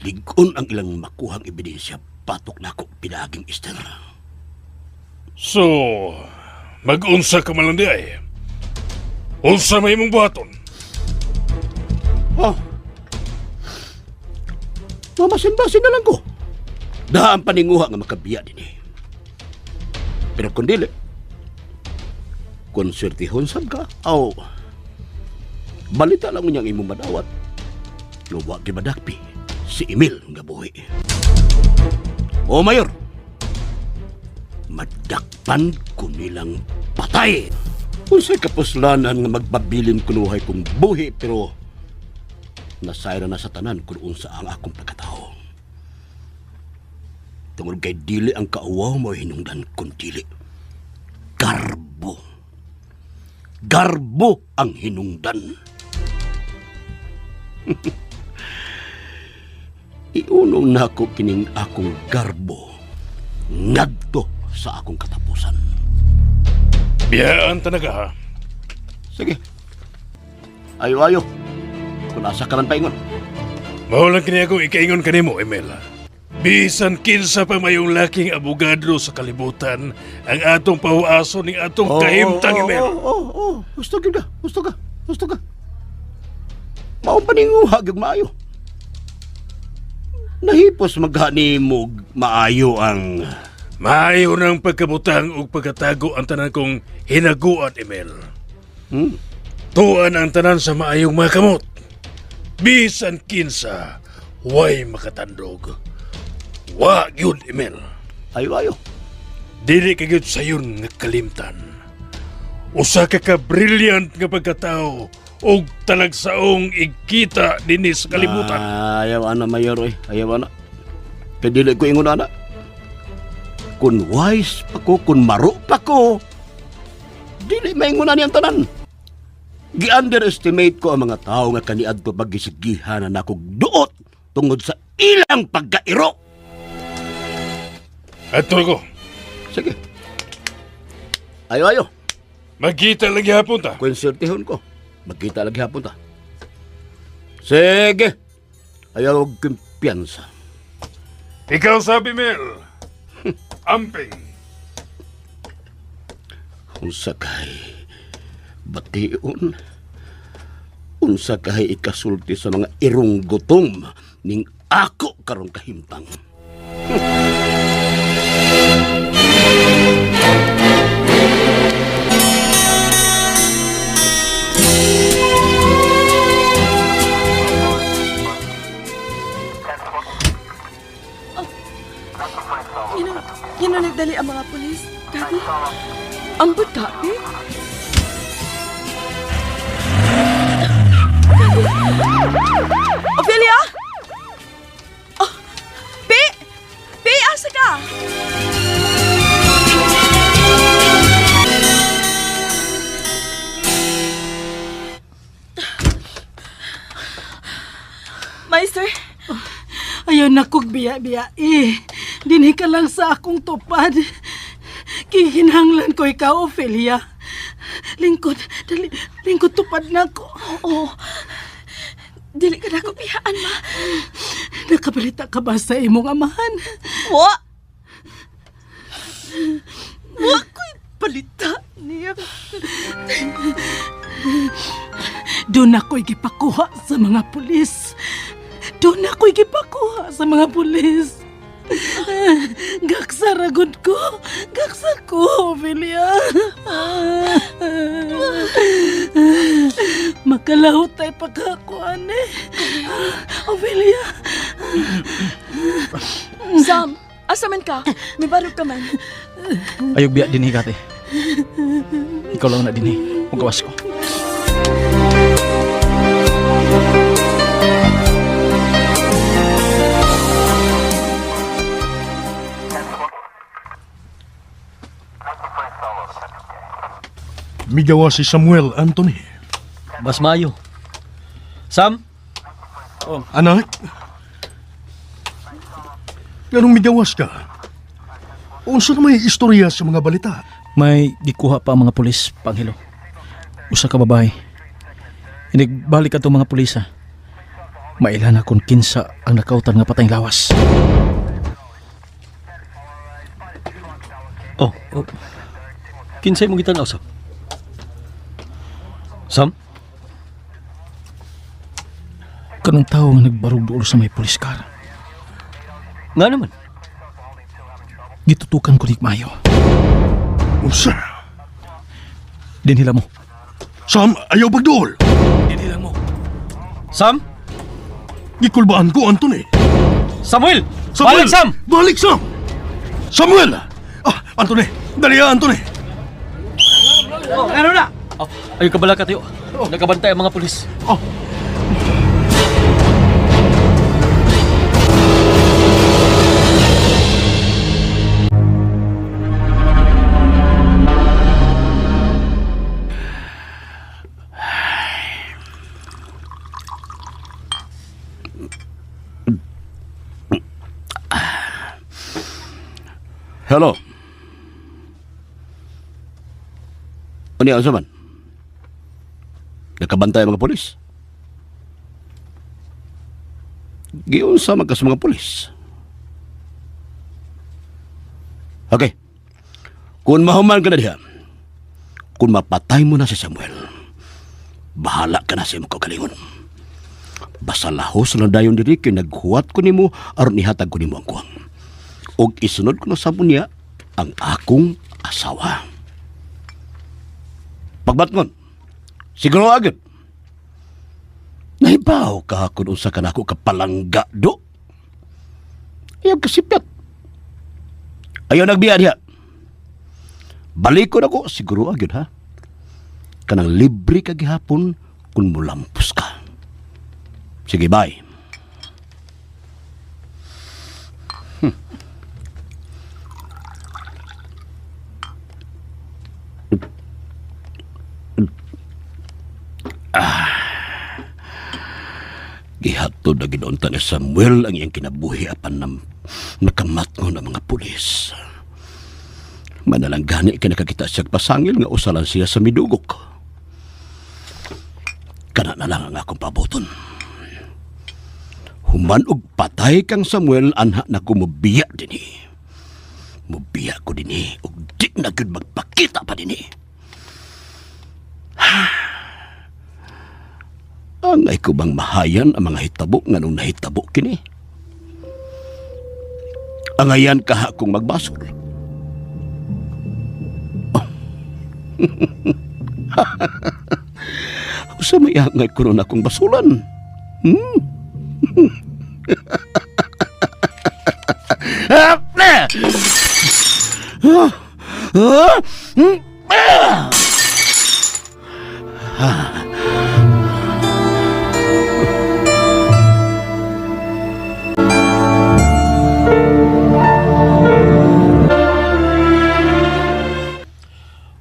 Speaker 5: Ligon ang ilang makuhang ebidensya batok nako pinaaging Esther.
Speaker 3: So, mag-unsa ka man lang di ay. Unsa may imong buhaton?
Speaker 5: Oh. Mamasin-basin na lang ko. Daan paninguha nga makabiya din eh. Pero kung dili, kung swertihon sab ka, aw, balita lang niyang imong madawat. Nga wa gyud madakpi si Emil nga buhi. O Mayor, madakpan ko nilang patay. Unsay kapuslanan nga magpabilin kunuhay kong buhi pero nasayra na sa tanan kung unsa ang akong pagkatao. Tungod kay dili ang kauwaw mo hinungdan kun dili. Garbo. Garbo ang hinungdan. Iunong nako kining akong garbo ngadto sa akong katapusan.
Speaker 3: Biyaan talaga ha.
Speaker 5: Sige. Ayo-ayo. Kung asa ka man paingon.
Speaker 3: Mao lang kini akong ikaingon kanimo, Emil. Bisan kinsa pa mayong laking abogado sa kalibutan ang atong pahuaso ning atong kahimtang, Emil.
Speaker 5: Oo, oo, oo. Gusto gyud ka. Gusto ka. Gusto ka. Mao paninguha gyud maayo. Nahipos maghani mo maayo ang
Speaker 3: Maayo ng pagkabutang ug pagkatago ang tanan kong hinaguan, Emil.
Speaker 5: Hmm?
Speaker 3: Tuan ang tanan sa maayong mga kamot. Bisan kinsa, way makatandog. Wa gyud, Emil.
Speaker 5: Ayo ayo.
Speaker 3: Dili ka gyud sayon nga kalimtan. Usa ka ka brilliant nga pagkatao og talagsaong igkita dinhi sa kalibutan.
Speaker 5: Ah, ayaw ana, Mayor, oy. Ayaw ana. Kay dili ko ingon ana. Kung wise pa ko, kung maro pa ko, dili maingon ani ang tanan. Gi-underestimate ko ang mga tao nga kaniadto pagisigihan na nakog duot tungod sa ilang pagkairo.
Speaker 3: Adto ko.
Speaker 5: Sige. Ayo, ayo.
Speaker 3: Magkita lang gihapon ta.
Speaker 5: Konsultihon ko. Magkita lagi hapon ta. Sige. Ayaw og kumpiyansa.
Speaker 3: Ikaw sabi, Mel. Amping.
Speaker 5: Unsa kay bation, unsa kay ikasulti sa mga irong gutom ning ako karong kahimtang.
Speaker 4: Ngano nagdali ang mga pulis, Kati? Ambot, Kati? Kati! Ophelia! Oh, Pi! Pi, asa ka?
Speaker 9: Meister,
Speaker 10: Ayaw na kog biya-biya eh. Dinhi ka lang sa akong tupad. Kihinanglan ko ikaw, Ophelia. Lingkod, dali, lingkod tupad na ko.
Speaker 4: Oo. Dili ka na ko biyaan, ma.
Speaker 10: Nakabalita ka ba sa imong amahan?
Speaker 4: Wa! Wa ko'y balita niya.
Speaker 10: Doon ako'y gipakuha sa mga pulis. Doon ako'y gipakuha sa mga pulis. Gaksa ragod ko. Gaksa ko, Ophelia. Makalahutay pa ka ako, ane. Ophelia.
Speaker 4: Sam, asa man ka? May barog ka man.
Speaker 6: Ayog biya dinhi, Kati. Ikaw lang na dinhi. Mugawas ko.
Speaker 8: Migawa si Samuel, Anthony.
Speaker 7: Mas maayo. Sam?
Speaker 8: Oh. Anak? Ganong migawas ka? Unsa na may istorya sa mga balita?
Speaker 6: May gikuha pa ang mga pulis, Panghilo. Usa ka babae. Inigbalik ato mga pulis, ha. Maila na kung kinsa ang nakautan nga patayng lawas.
Speaker 7: Oh, oh. Kinsay mo gitan-aw, Sam? Sam?
Speaker 6: Kanang tao nga nagbarog duol sa may pulis car.
Speaker 7: Nga naman.
Speaker 6: Gitutukan ko ni Mayo.
Speaker 8: Unsa?
Speaker 6: Dinhila mo.
Speaker 8: Sam, ayaw pagduol.
Speaker 6: Dinhila mo.
Speaker 7: Sam?
Speaker 8: Gikulbaan ko, Anthony.
Speaker 7: Samuel!
Speaker 8: Samuel!
Speaker 7: Balik, Sam!
Speaker 8: Balik, Sam! Samuel! Ah, Anthony! Dali, ah, Anthony!
Speaker 10: Oh, ano na?
Speaker 7: Oh, ayaw ka bala ka, Tiyo. Nakabantay ang mga pulis.
Speaker 8: Oh.
Speaker 5: Hello. Ano yan, man? Nakabantay ang mga polis. Giunsa man ka sa mga polis. Okay. Kung mahuman ka na diha, kung mapatay mo na si Samuel, bahala ka na sa imong kaugalingon. Basta lahos na dayon diri kay naghuwat ko nimo aron ihatag ko nimo ang kuwang. Og isunod ko na sa niya ang akong asawa. Pagbatngon, siguro agad. Nahibaw ka kung unsa ka nako kapalangga do. Ayaw kasipyat. Ayaw nagbiya diha. Balik ko na ko, siguro agad ha. Kanang libre ka gihapon kung mulampos ka. Sige, bye. Gihatod na ginoonta ni Samuel ang iyang kinabuhi apan nam nakamatngon ang mga pulis. Manalang gani kay nakakita siya pasangil nga usalan siya sa midugok. Kana na lang ang akong pabuton. Human og patay kang Samuel anha na ko mobiya dinhi. Mobiya ko dinhi ug di na gyud magpakita pa dinhi. Angay ko bang mahayan ang mga hitabo nga nung nahitabo kini? Angayan kaha kong magbasol. Oh. Usa may angay ko nun akong basulan. Hmm?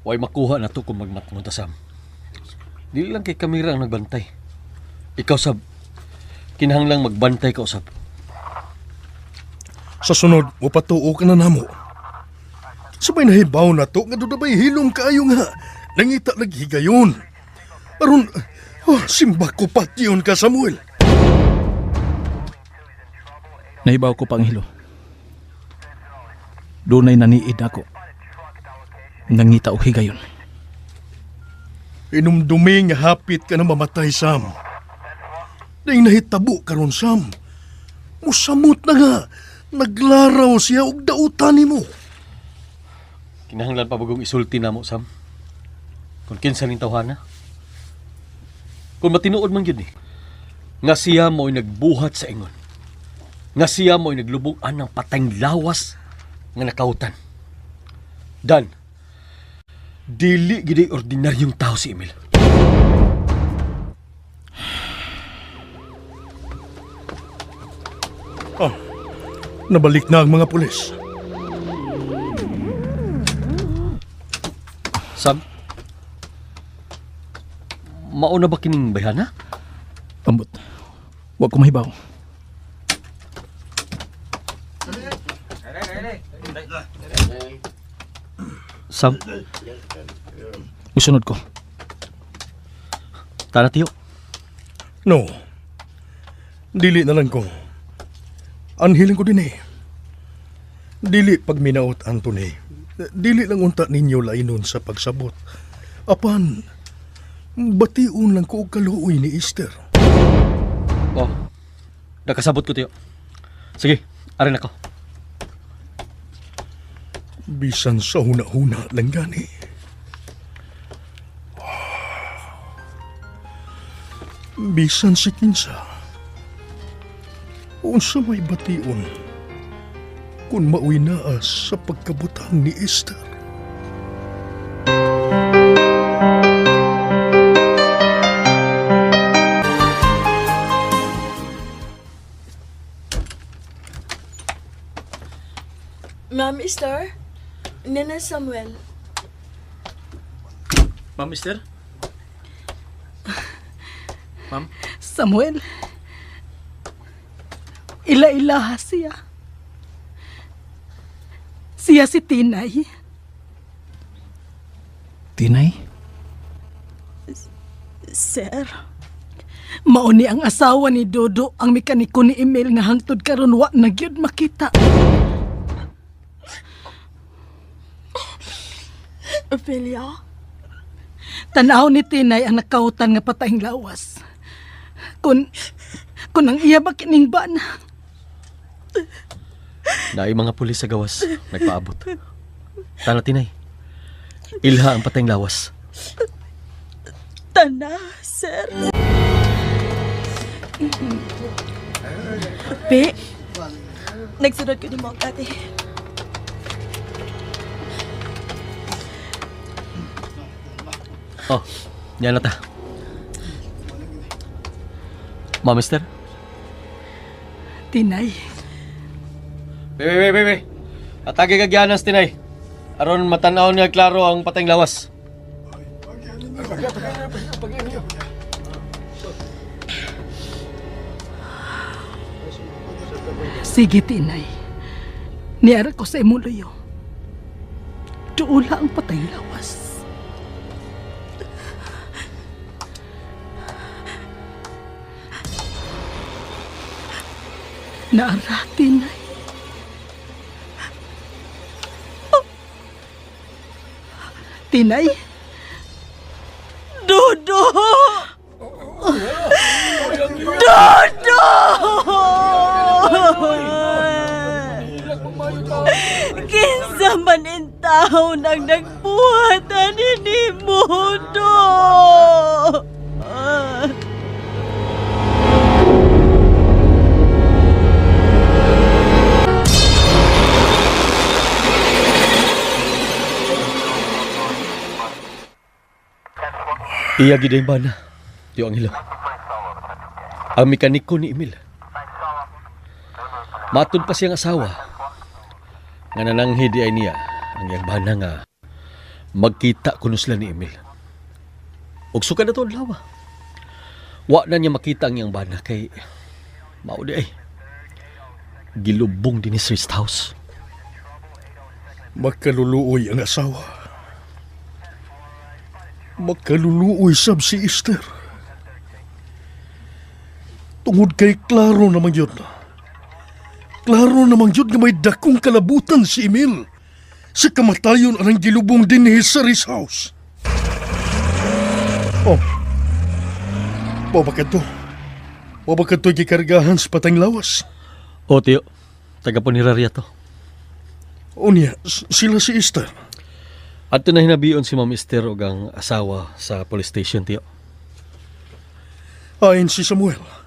Speaker 7: Way makuha na to kung magmatngon ta, Sam. Dili lang kay kamera ang nagbantay. Ikaw, Sab. Kinahanglang magbantay ka, Sab.
Speaker 8: Sa sunod, mupatuo ka na namo. Sabay nahibaw na to, nga doon ba'y hilom kaayo nga. Nangita naghigayon. Aron, oh, simba ko patyon ka, Samuel.
Speaker 6: Nahibaw ko panghilo. Dunay naniid ako. Nangita og higayon.
Speaker 8: Inumdumi nga hapit ka na mamatay, Sam. Dahil nahitabo karon, Sam. Musamot na nga. Naglaraw siya og dautan nimo.
Speaker 7: Kinahanglan pa bagong isulti na mo, Sam. Kung kinsa ning tawhana. Kung matinuod man gyud ni, nga siya mo'y nagbuhat sa ingon. Nga siya mo'y naglubog-an ng patayng lawas nga nakautan. Dan, dili gid ordinaryong tao si Emil.
Speaker 8: Oh, nabalik na ang mga pulis.
Speaker 7: Sam, mauna ba kining bayhana?
Speaker 6: Ambot. Wa ko mahibaw.
Speaker 7: Sam,
Speaker 6: Usunod ko.
Speaker 7: tara tiyo.
Speaker 8: No. Dili na lang ko. Anhiling ko din eh. Dili pag minaot, Anthony. Dili lang unta ninyo lainon sa pagsabot. Apan, bation lang ko og kaluoy ni Esther.
Speaker 7: Oh, nakasabot ko tiyo. Sige, arin ako.
Speaker 8: Bisan sa huna-huna lang gani. Bisan si Kinsa. Unsa may bation kung mauwi naa sa pagkabutang ni Esther.
Speaker 4: Ma'am Esther, Nina Samuel.
Speaker 6: Ma'am Esther? Ma'am?
Speaker 10: Samuel, ila-ilaha siya. Siya si Tinay.
Speaker 6: Tinay?
Speaker 10: Sir, mauni ang asawa ni Dodo ang mekaniko ni Emil nga hangtod karon wa na gyud makita.
Speaker 4: Ophelia?
Speaker 10: Tanaw ni Tinay ang nakautan nga patayng lawas. Kun kun ang iya ba kining bana?
Speaker 7: Naay mga pulis sa gawas, nagpaabot. Tara, Tinay. Ilha ang patayng lawas.
Speaker 4: Tana, sir. Pe, nagsunod ko ni mo ate.
Speaker 7: Oh, Yan na ta. Ma, mister?
Speaker 10: Tinay.
Speaker 7: Bebe, bebe, bebe. Atagi ka gianas, Tinay. Aron matanaw niya klaro ang pateng lawas.
Speaker 10: Sige, Tinay. Niara ko sa imong luyo. Duula ang patay lawas. Naara, Tinay. Tinay?
Speaker 4: Dodo! Dodo! Kinsa man in tao nang nagbuhat ani nimo, Do?
Speaker 7: Iya gid ang bana. Tiyo ang hilo. Ang mekaniko ni Emil. Matud pa siyang asawa. Nga nananghid ay niya ang iyang bana nga magkita kuno sila ni Emil. Og suka na to adlaw. Wa na niya makita ang iyang bana kay mao di ay gilubong din ni sa rest house.
Speaker 8: Makaluluoy ang asawa. Makaluluoy sab si Esther. Tungod kay klaro namang yun. Klaro namang yun nga may dakong kalabutan si Emil sa kamatayon anang gilubong din ni sa Rest House. Oh, wa ba to? Wa ba to gikargahan sa patang lawas?
Speaker 7: O tiyo, taga puneraria to.
Speaker 8: Unya, sila si Esther.
Speaker 7: Adto na hinabion si Ma'am Esther ug ang asawa sa police station tiyo.
Speaker 8: Ayon si Samuel.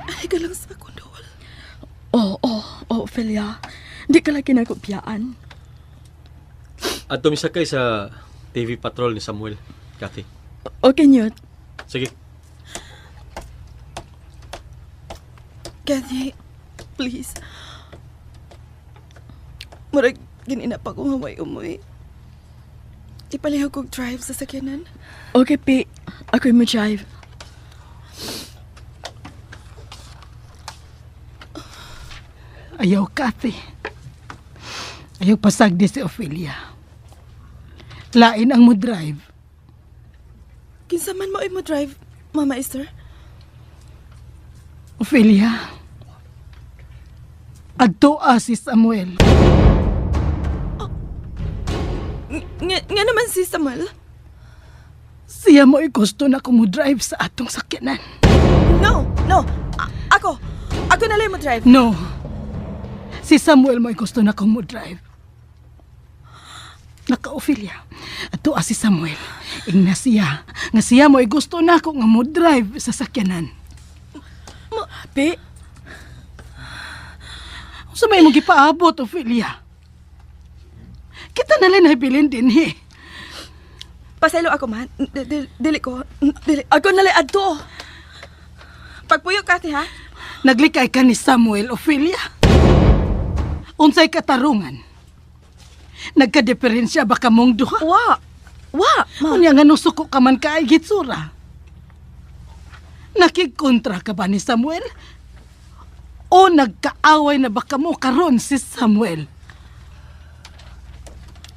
Speaker 9: Ay, galang sa akong dol.
Speaker 4: Oo, oh, oh, Ophelia. Di ka lang kinagupyaan.
Speaker 7: Adto misakay sa TV Patrol ni Samuel, Kathy.
Speaker 4: Okay, Newt.
Speaker 7: Sige.
Speaker 9: Kathy, please. Murag, ganina pa ko nga way umuwi. Ipalihog kog drive sa sakyanan.
Speaker 4: Okay, Pi. Ako'y mo-drive.
Speaker 10: Ayaw, Kathy. Ayaw pasagdi si Ophelia. Lain ang mo drive.
Speaker 9: Kinsa man mo mo drive, Mama Esther?
Speaker 10: Ophelia. Adto si Samuel.
Speaker 9: Nga, nga naman si Samuel.
Speaker 10: Siya mo'y gusto na drive sa atong sakyanan.
Speaker 9: No, no. Ako. Ako na lang mo drive.
Speaker 10: No. Si Samuel mo'y gusto na drive. Naka, Ophelia. Adto si Samuel. Ingna siya. Nga siya mo'y gusto na ako nga mo drive sa sakyanan.
Speaker 4: Pi,
Speaker 10: Unsa may imong gipaabot, Ophelia? Kita na lang nabilin din eh.
Speaker 9: Pasaylo ako man. Dili ko. Dili.
Speaker 4: ako na lang adto.
Speaker 9: Pagpuyo, Kathy, ha?
Speaker 10: Naglikay ka ni Samuel, Ophelia. Unsay katarungan? Nagka-diferensya ba kamong duha?
Speaker 9: Wa. Wa, ma.
Speaker 10: Unya nga nusuko ka man kaay gitsura. Nakigkontra ka ba ni Samuel? O nagkaaway na ba kamo karon si Samuel?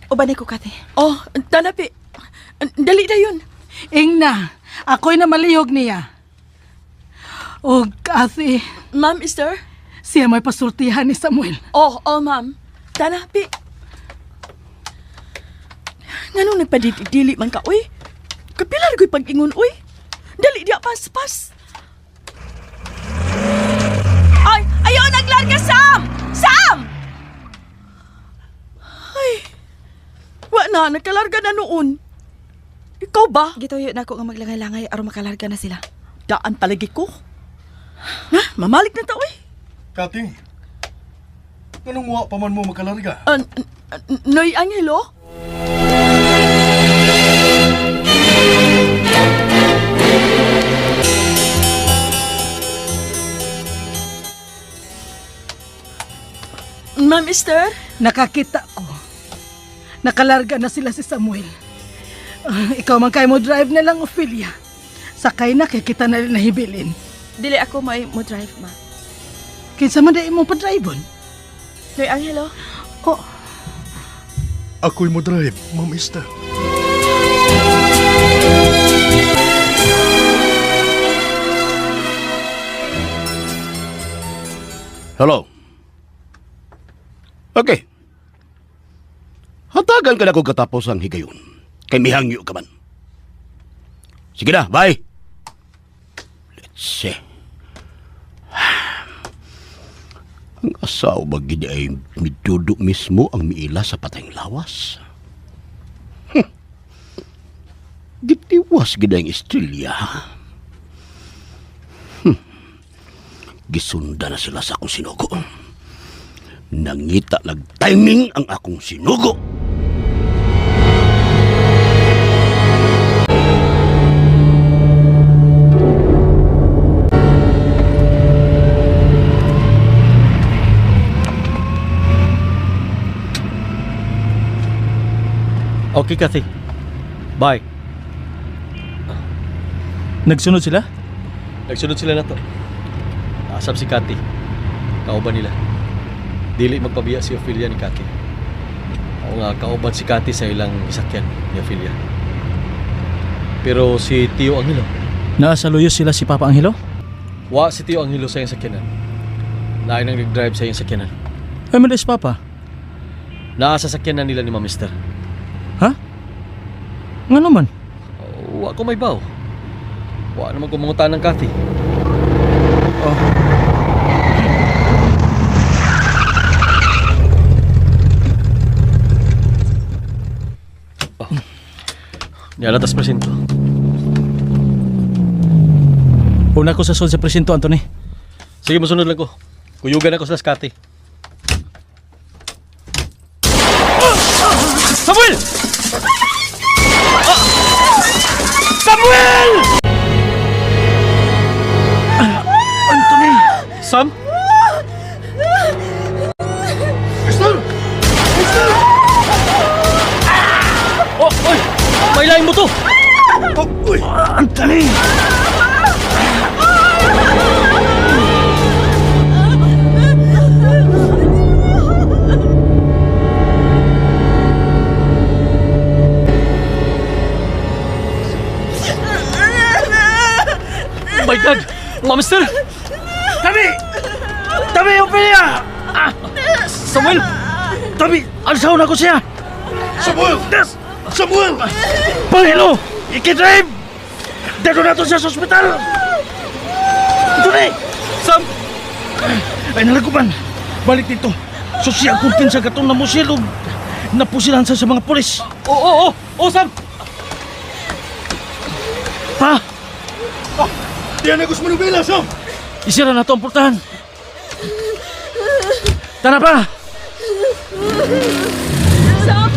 Speaker 9: Uban ko, Kathy.
Speaker 4: Oh, tana, Pi. Dali na yun.
Speaker 10: Ingna, ako'y namalihog niya. O Kathy,
Speaker 4: Ma'am, Esther?
Speaker 10: siya may pasultihan ni Samuel.
Speaker 4: Oh, oh, ma'am. Tana, Pi. Nganong nagpadili-dili man ka, uy? Kapilar ko'y pag-ingon, uy. Dali diya, pas, pas.
Speaker 9: Ay! Ayaw, naglarga, Sam! Sam!
Speaker 4: Ay, Sana nakalarga na noon. Ikaw ba?
Speaker 9: Gituyo na ako nga maglangay-langay aron makalarga na sila.
Speaker 4: Daan palagi ko. Na, mamalik na ta, oy.
Speaker 8: Kati, anong wa pa man mo makalarga?
Speaker 4: Noy Angelo? Ma'am Esther?
Speaker 10: Nakakita ko. Nakalarga na sila si Samuel. Ah, ikaw man kay mo drive na lang, Ophelia. Sakay na kay kita na rin nahibilin.
Speaker 9: Dili ako may mo drive, ma.
Speaker 10: Kinsa man dai mo pa-drive-on?
Speaker 9: Noy Angelo?
Speaker 10: Oh,
Speaker 8: Ako'y mo drive, Ma'am Esther.
Speaker 5: Hello. Okay. Hatagan ka na kung katapos ang higayon. Kay mihangyo ka man. Sige na, bye. Let's see. Ang asawa ba gid ay midudo mismo ang miila sa patayng lawas? Gitiwas gid ang estrelya. Gisunda na sila sa akong sinugo. Nangita nag-timing ang akong sinugo.
Speaker 7: Okay, Kathy. Bye.
Speaker 6: Nagsunod sila?
Speaker 7: Nagsunod sila na to. Asap si Kathy. Kauban nila. Dili magpabiya si Ophelia ni Kathy. Oo nga, kauban si Kathy sa ilang isakyan ni Ophelia. Pero si Tio Angelo,
Speaker 6: Naa sa luyos sila si Papa Angelo?
Speaker 7: wa si Tio Angelo sa iyang sakyanan. Lain ang nag-drive sa iyang sakyanan.
Speaker 6: Ay, man si Papa.
Speaker 7: Naa sa sakyanan nila ni Ma'am Esther.
Speaker 6: Ha? Nga naman.
Speaker 7: Wa ko may baw. Wa naman ko mangutan ng Kathy.
Speaker 6: Oh.
Speaker 7: Oh. Niala tas presinto.
Speaker 6: Una ko sa sud sa presinto, Anthony.
Speaker 7: Sige, musunod lang ko. Kuyugan ako sa Kathy.
Speaker 6: Samuel! Ah! Samuel! Ah, Anthony!
Speaker 7: Sam?
Speaker 8: Esther! Esther!
Speaker 7: Oh, oy! May lain mo to!
Speaker 8: Oh, uy!
Speaker 6: Anthony!
Speaker 7: Oh my God! Ma'am Esther!
Speaker 6: Tabi! Tabi, Ophelia! Ah!
Speaker 7: Samuel!
Speaker 6: Tabi! Alsaw na ko siya!
Speaker 8: Samuel! Samuel!
Speaker 6: Pangilo! Ikidrive! Dado na to siya sa ospital! Anthony!
Speaker 7: Sam!
Speaker 6: Ay, nalagupan! Balik dito! Susiya kung kinsa katong namusil o napusilan sa mga pulis!
Speaker 7: Oo, oo, oo! Oh, Sam!
Speaker 6: Pa!
Speaker 8: Diyan na gusto manubela, Sam!
Speaker 6: Isira na to ang portahan! Tara pa!
Speaker 4: Sam!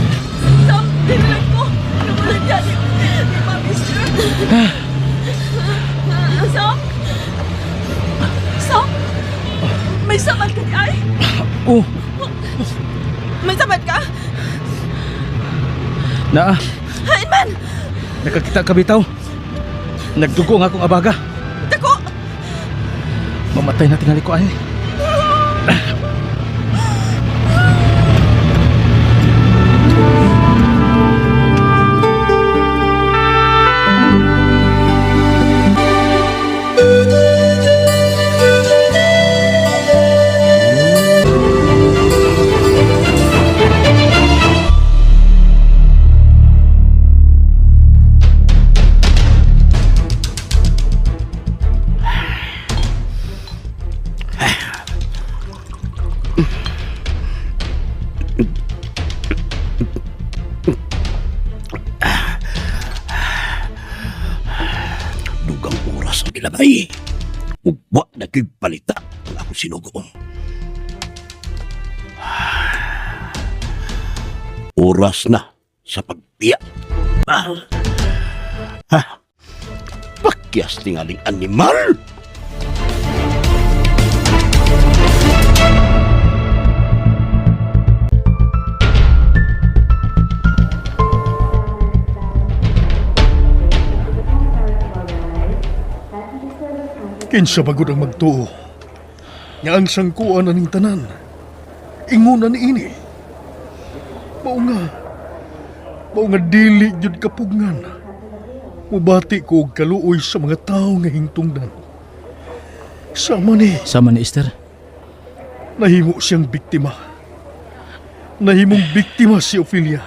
Speaker 4: Sam, dinilag ko! Namulan niya ni Ma'am Esther. Sam! Sam! May samad ka di ay?
Speaker 6: Oh,
Speaker 9: May samad ka?
Speaker 6: naa!
Speaker 9: Hain man!
Speaker 6: Nakakita ka bitaw! Nagdugo ang akong abaga!
Speaker 9: Dako!
Speaker 6: Mamatay na tingali ko ay.
Speaker 5: Labay. Ug wa na ko'y balita ang akong sinugo. Oras na sa pagbiya. Ah. Ha? Pakyas tingaling animal!
Speaker 8: Kinsa bagod ang magtuo. Nga ang sangkuan aning tanan. Inguna ni ini. Mao nga. Mao nga dili gyud kapugngan. Mubati ko og kaluoy sa mga tawo nga hingtungdan. Sama ni,
Speaker 6: Sama ni Esther.
Speaker 8: nahimo siyang biktima. Nahimong biktima si Ophelia.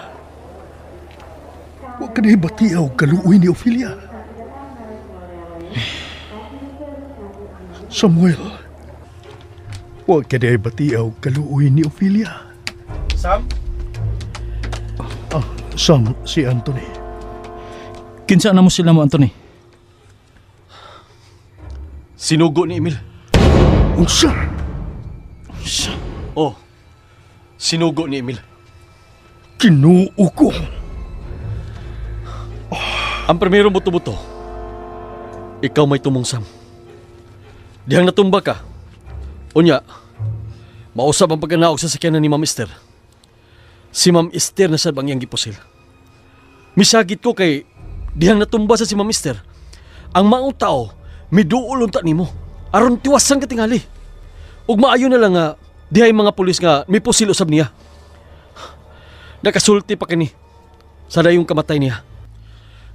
Speaker 8: Wa ka diay batia og kaluoy ni Ophelia. Samuel, wa ka diay batia og kaluoy ni Ophelia.
Speaker 6: Sam?
Speaker 8: Ah, Sam, si Anthony.
Speaker 6: Kinsa na mo sila mo, Anthony?
Speaker 7: Sinugo ni Emil.
Speaker 8: Unsa?
Speaker 7: Oh, sinugo ni Emil.
Speaker 8: Kinuo ko.
Speaker 7: Ang primerong buto-buto, ikaw may tumong Sam. Dihang natumba ka. Unya, mausap ang pagkanaog sa sakyanan ni Ma'am Esther. Si Ma'am Esther na sad bang iyang gipusil. Misagit ko kay dihang natumba sa si Ma'am Esther. Ang maong tao, miduol unta nimo. Aron tiwasan ka tingali. Ug maayo na lang nga dihay mga pulis nga mipusil usab niya. Nakasulti pa kini sa dayong kamatay niya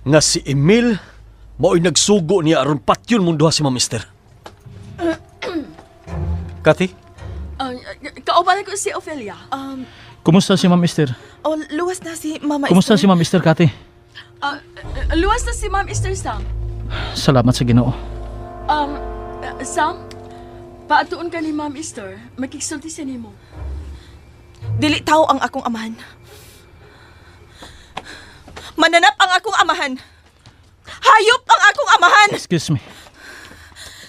Speaker 7: nga si Emil mao'y nagsugo niya aron patyon mong duha si Ma'am Esther. Kathy?
Speaker 4: Kauban ko si Ophelia.
Speaker 6: Kumusta si Ma'am Esther?
Speaker 9: Oh, luwas na si Mama
Speaker 6: Kumusta
Speaker 9: Esther.
Speaker 6: si Ma'am Esther, Kati?
Speaker 4: Luwas na si Ma'am Esther, Sam.
Speaker 6: Salamat sa Ginoo.
Speaker 4: Sam, paatuon ka ni Ma'am Esther. Makiksulti siya nimo.
Speaker 9: Dili tao ang akong amahan. Mananap ang akong amahan. Hayop ang akong amahan.
Speaker 6: Excuse me.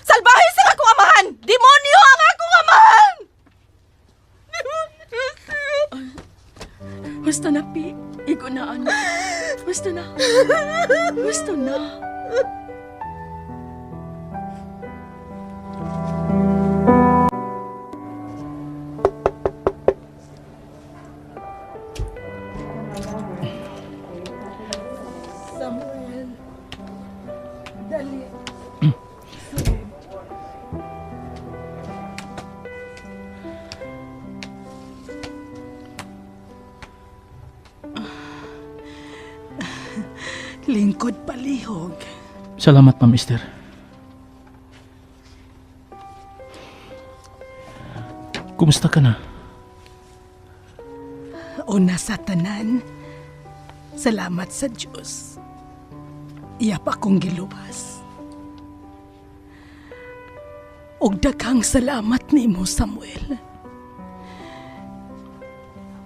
Speaker 9: Salbahe sa akong amahan. Demonyo ang akong amahan. Demonyo siya.
Speaker 4: Husto na, Pi. Igo na, ano. Husto na. Husto na.
Speaker 10: Samuel, dali. Lingkod palihog.
Speaker 6: Salamat, Ma'am Esther. Kumusta ka na?
Speaker 10: Una sa tanan, salamat sa Diyos. Iya pa akong giluwas. Og daghang salamat nimo, Samuel.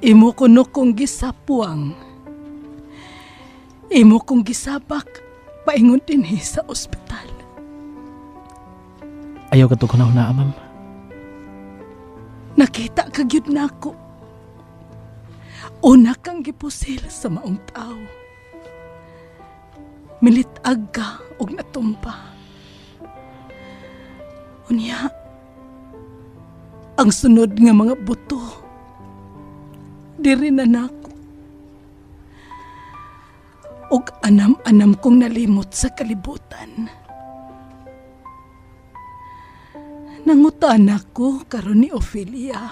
Speaker 10: Imo kuno kong gisapuang. Imo kong gisabak paingon dinhi sa ospital.
Speaker 6: Ayaw ka to na, ma'am.
Speaker 10: Nakita ka gyud nako. Una kang gipusil sa maong tao. Militag ka og natumba. Unya, ang sunod nga mga buto, diri na nako. Og anam-anam kong nalimot sa kalibutan. Nangutan ako karon ni Ophelia.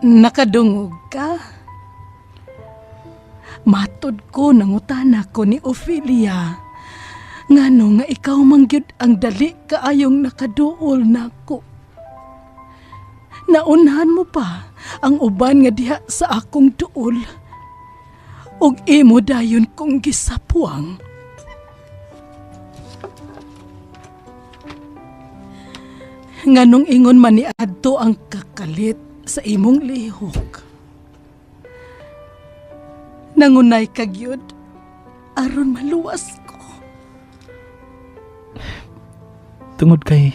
Speaker 10: Nakadungog ka? Matod ko nangutan ako ni Ophelia. Ngano nga ikaw mangyud ang dali kaayong nakaduol nako. Naunhan mo pa ang uban nga diha sa akong duol. Ug imo dayon kong gisapuang. Nganong ingon man ni adto ang kakalit sa imong lihok. Nangunay ka gyud. Aron maluwas ko.
Speaker 6: Tungod kay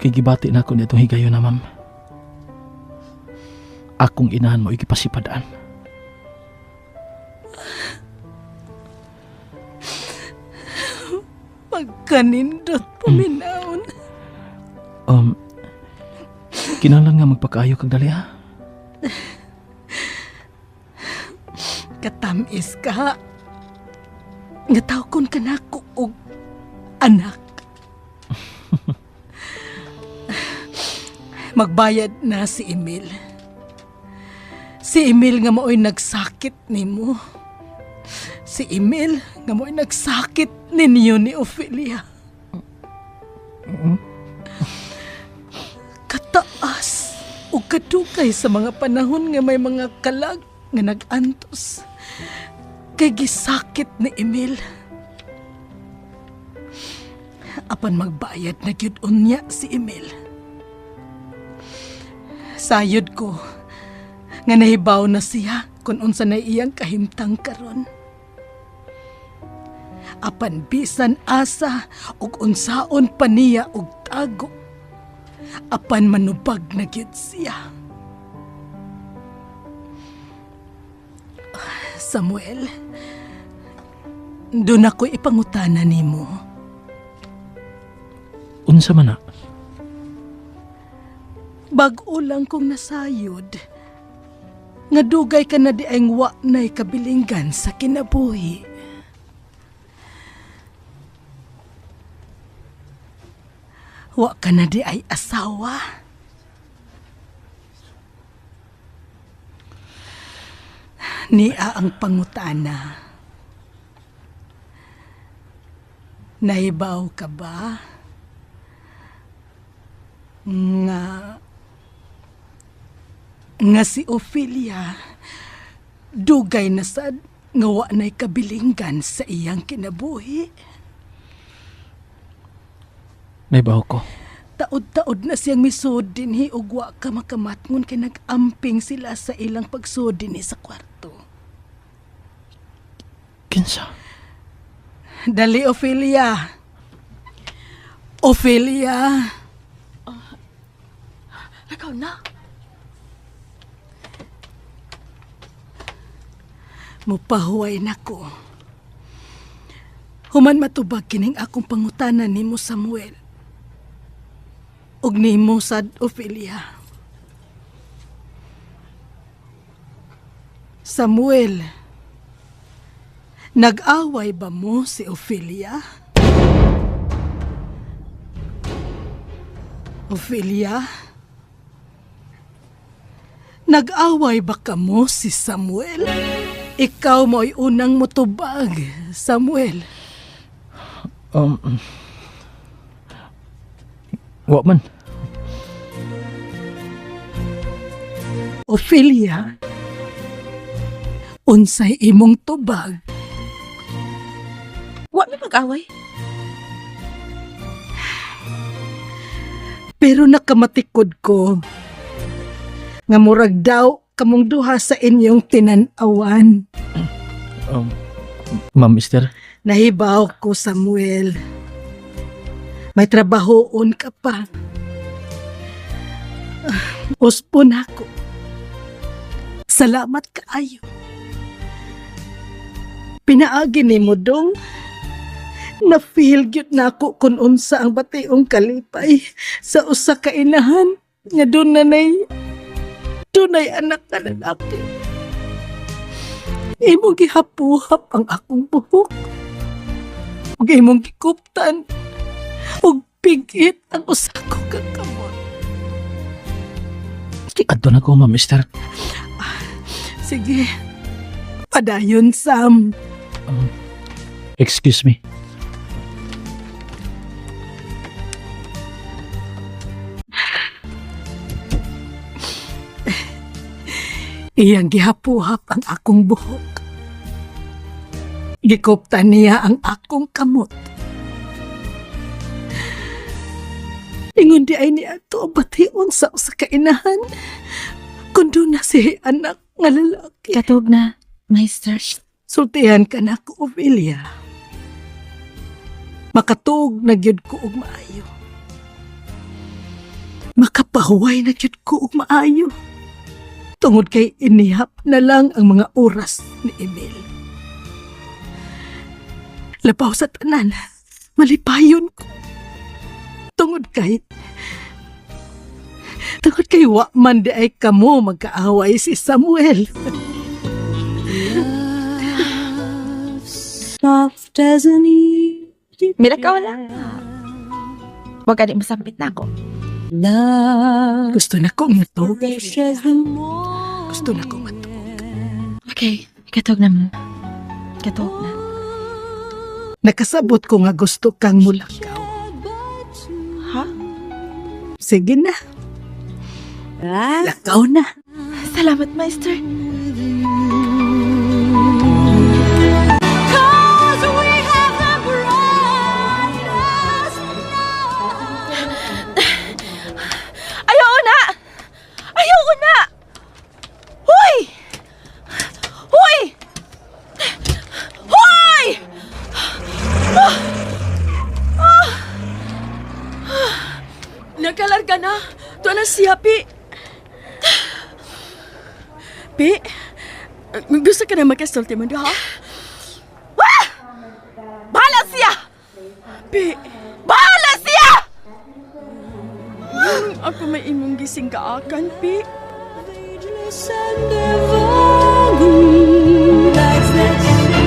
Speaker 6: gibati na ako nitong higayon na, ma'am. Akong inahan mo igipasipadaan.
Speaker 10: Pagkanindot paminawon.
Speaker 6: Kinahanglan nga magpakaayo kag dali ha.
Speaker 10: Katamis ka. Nga tawgon ka nako og anak. Magbayad na si Emil. Si Emil nga mao'y nagsakit nimo. Si Emil nga mao'y nagsakit ninyo ni Ophelia. Kataas o kadugay sa mga panahon nga may mga kalag nga nag-antos kay gisakit ni Emil. Apan magbayad na gyud unya si Emil. Sayod ko nga nahibaw na siya kung unsa na iyang kahimtang karon. Apan bisan asa ug unsaon pa niya og tago, apan manubag na gyud siya. Samuel, doon ako ipangutana nimo.
Speaker 6: Unsa man na?
Speaker 10: Bag-o lang kong nasayod. Nga dugay ka na di ang wa na'y kabilinggan sa kinabuhi. Wa ka na di ay asawa. Nia ang pangutana. Nahibaw ka ba? Nga si Ophelia dugay na sad nga wa na'y kabilinggan sa iyang kinabuhi.
Speaker 6: Nahibaw ko.
Speaker 10: Taod-taod na siyang misod dinhi ug wa ka makamatngon kay nag-amping sila sa ilang pagsud dinhi sa kwarto.
Speaker 6: Kinsa?
Speaker 10: Dali, Ophelia. Ophelia.
Speaker 4: Ikaw na.
Speaker 10: Mupahuway na ko. Human matubag kining akong pangutana nimo, Samuel. Ug nimo sad, Ophelia. Samuel, nag-away ba mo si Ophelia? Ophelia? Nag-away ba kamo si Samuel? Ikaw mo'y unang mutubag, Samuel.
Speaker 6: Wa man.
Speaker 10: Ophelia, unsay imong tubag?
Speaker 9: Wa mi pag-away.
Speaker 10: Pero nakamatikod ko nga murag daw kamong duha sa inyong tinan-awan.
Speaker 6: Ma'am Esther?
Speaker 10: Nahibaw ko, Samuel. May trabahoon ka pa. Uspon ako. Salamat kaayo. Pinaagi nimo dong. Na-feel gyud na ako kung unsa ang bationg kalipay sa usa ka inahan nga dunay anak nga lalaki. Imong gihapuhap ang akong buhok. Ug imong gikuptan ug pigit ang usa ko ka kamot.
Speaker 6: Adto na ko, Ma'am Esther.
Speaker 10: Sige. Padayon, Sam.
Speaker 6: Excuse me.
Speaker 10: Iyang gihapuhap ang akong buhok. Gikuptan niya ang akong kamot. Ingon di ay niya ato bation sa usa ka inahan. Kun duna siya anak nga lalaki.
Speaker 11: Katog na, Maester.
Speaker 10: Sultihan ka na ako, Ophelia. Makatuog na gyud ko og maayo. Makapahuway na gyud ko og maayo. Tungod kay inihap na lang ang mga oras ni Emil. Labaw sa tanan, malipayon ko. Tungod kay wa man di ay kamo magkaaway si Samuel.
Speaker 2: Soft as an evening.
Speaker 9: Milakaw lang. Wag ka di masampit na ako.
Speaker 2: Love
Speaker 10: Gusto na kong matug.
Speaker 2: fresh as the morning.
Speaker 10: Gusto na kong matug.
Speaker 9: Okay, katog na mo. Katog na.
Speaker 10: Nakasabot ko nga gusto kang mulakaw.
Speaker 9: Ha?
Speaker 10: Sige na, lakaw na.
Speaker 9: Salamat, Maester. Ayaw na! Ayaw na! Hoy! Hoy! Hoy!
Speaker 4: Nakalarga na. Tuwa na siya, Pi. Pi, gusto ka na magkasulti mo, ha?
Speaker 9: Bahala siya!
Speaker 4: Pi,
Speaker 9: Bahala siya!
Speaker 4: ako may imong gising kaakan, Pi.
Speaker 2: Ageless and evergreen, lights that shine.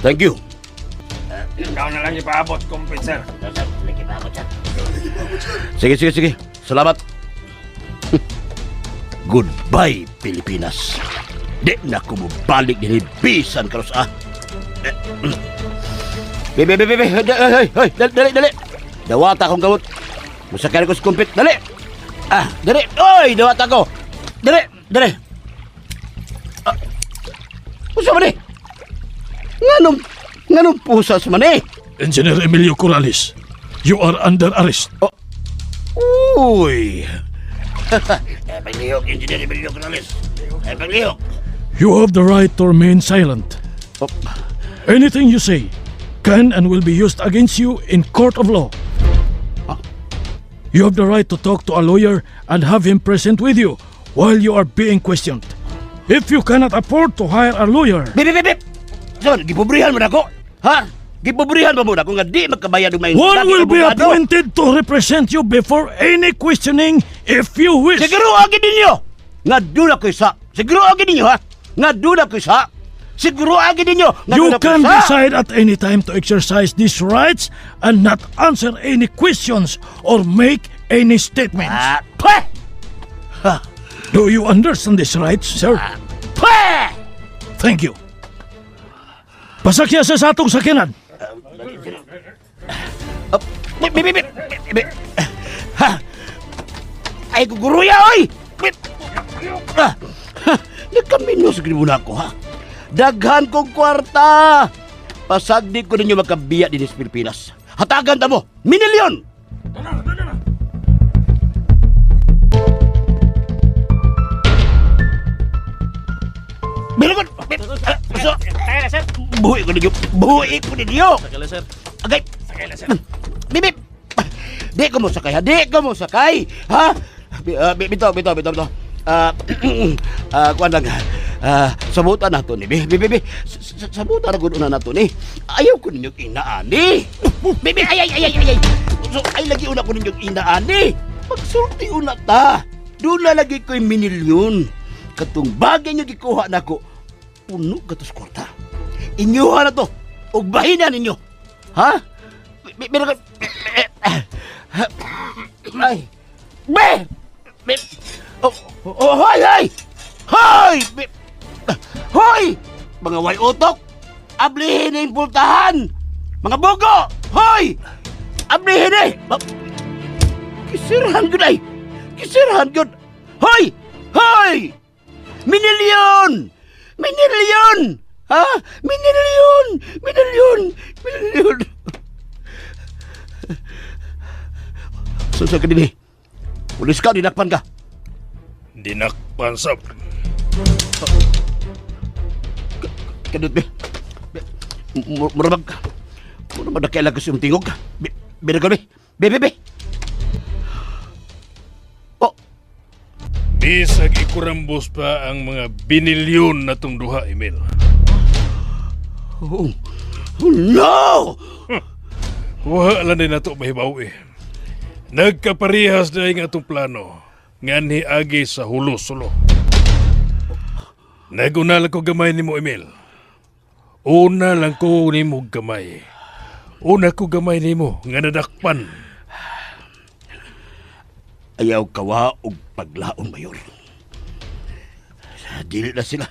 Speaker 5: Thank you.
Speaker 11: Ikaw na lang ipaabot, kumpit, sir.
Speaker 5: Sige, sige, sige. Salamat. Goodbye, Pilipinas. Di na ko mobalik dinhi bisan karos ah. Bebe, bebe, bebe. Hey, hey, dali, dali, dali. Dawata akong gamot. Musakay ko sa kumpit. Dali. Ah, dali. Oy, dawata ko. Dali, dali. Ah, usa man eh? Nganong pusas man eh?
Speaker 8: Engineer Emilio Corrales, you are under arrest.
Speaker 5: Oh. Uy! Eh, paglihok, Engineer Emilio Corrales. Eh, paglihok.
Speaker 8: You have the right to remain silent.
Speaker 5: Oh.
Speaker 8: Anything you say can and will be used against you in court of law. You have the right to talk to a lawyer and have him present with you while you are being questioned. If you cannot afford to hire a lawyer,
Speaker 5: Bip, bip, bip, bip! Son, gipobrihan mo na ako? Ha? Gipobrihan ba mo na ako nga di magkabayad og may
Speaker 8: one will be
Speaker 5: abogado?
Speaker 8: appointed to represent you before any questioning if you wish.
Speaker 5: Siguro agad ninyo! Nga doon ako isa. Siguro agad ninyo, ha? Nga doon ako isa. Siguro agad ninyo! Nga
Speaker 8: You
Speaker 5: doon ako
Speaker 8: can
Speaker 5: isa.
Speaker 8: decide at any time to exercise these rights and not answer any questions or make any statements.
Speaker 5: Ah, pweh!
Speaker 8: Do you understand these rights, sir?
Speaker 5: Pweh!
Speaker 8: Thank you. Pasakya sa atong sakyanan.
Speaker 5: Ah, Bip, bip, bip, bip, bip. Ha? Ay, kuguruya, oy! Bip! Ah, ha, nagkaminos gid mo na ako, ha? Daghan kong kwarta! Pasagdi ko ninyo magkabiya din sa Pilipinas. Hatagan ta mo! Minilyon! Bilagon! Buhi ko ninyo! Buhi ko ninyo!
Speaker 6: Sakay sir.
Speaker 5: Agay! Bibip! Di ko mo sakay, ha? Di ko mo sakay! Ha? Bito, bito, bito, bito. Ah, kuan lang. Ah, sabutan na to ni. Bi, bi, bi, bi. Sabutan na gud una na to ni. Ayaw ko ninyong inaani. Bi, bi, ay, ay, ay, ay, ay. So, ay lagi una ko ninyong inaani. Pagsulti una ta. Doon na lagi ko'y minilyon. Katong bagay nyo gikuha nako. Puno ka to sa kwarta. Inyuha na to. Ug bahina ninyo. Ha? Bi, ay. Be! Be! Oh, oh, hoy, hoy! Hoy! Be, hoy! Mga way utok! Ablihin na yung pultahan! Mga bugo! Hoy! Ablihin eh! Kisirhan gud ay! Kisirhan gud! Hoy! Hoy! Minilyon! Minilyon! Ha? Minilyon! Minilyon! Minilyon! Susod ka din eh. Pulis ka, dinakpan ka.
Speaker 3: Dinakpan sab.
Speaker 5: Kadut be. Murabag. Murabag na kailangan ko tingog. Be, be, be, be, be, be. Oh,
Speaker 3: Bisag ikurambos pa ang mga binilyon na tong duha, Emil.
Speaker 5: Oh, oh no!
Speaker 3: Wa lang din nato mahibaw eh. Nagkaparehas na nga atong plano. Nganhi agi sa hulo-sulo. Naguna lang ko gamay nimo, Emil. Una lang ko nimo gamay. Una ko gamay nimo nga nadakpan.
Speaker 5: Ayaw kawa og paglaon, Mayor. Dili na sila.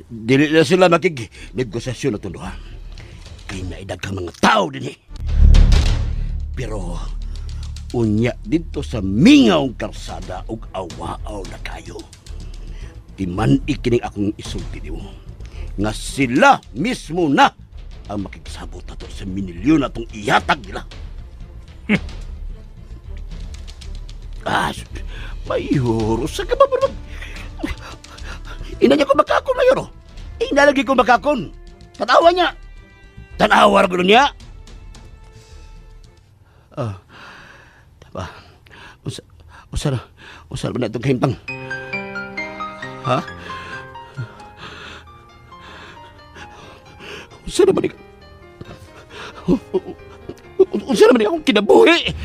Speaker 5: Dili na sila makig negosasyon na duha. Kay naidag ka mga tao din eh. Pero unya dito sa mingaw karsada ug awaaw na kayo. Timan ikining akong isulti nimo nga sila mismo na ang makigsabot nato sa minilyon atong ihatag nila. Ah, Mayor, sa ka ba ba? Ina niya ko makakon, Mayor. Oh. Ina lagi ko makakon. Tanawa niya. Tanawa ra niya. Ah, taba. Usa, usa na, usa na itong kahimpang. Ha? Usa na ba ni... Usa na ba ni akong kinabuhi?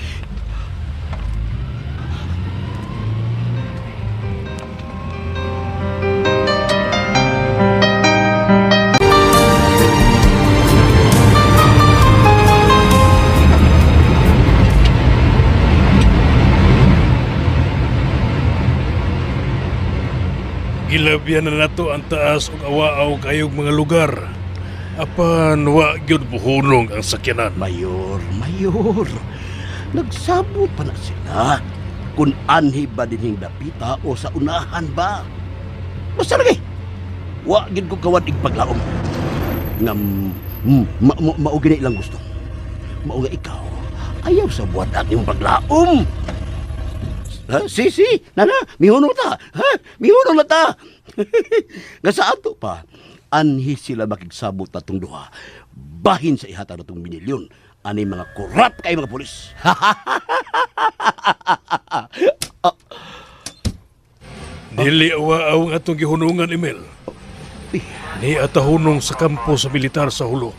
Speaker 3: Gilabyan na nato ang taas ug awaaw kayog mga lugar. Apan wa gyud buhunong ang sakyanan.
Speaker 5: Mayor, Mayor, nagsabot pa na sila kung anhi ba dinhing dapita o sa unahan ba. Basta lagi, wa gid ko kawad igpaglaom. Nga mao gini lang gusto. Mao nga ikaw, ayaw sa buhat ang imong paglaom. Ha? Si, si, nana, mihuno ta. Ha? Mihuno na ta. Nga sa ato pa, anhi sila makigsabot natong duha. Bahin sa ihatag natong minilyon. Ani mga korap kay mga pulis.
Speaker 3: Dili awaaw ang atong gihunungan, Emil. Ni atahunong sa kampo sa militar sa Hulo.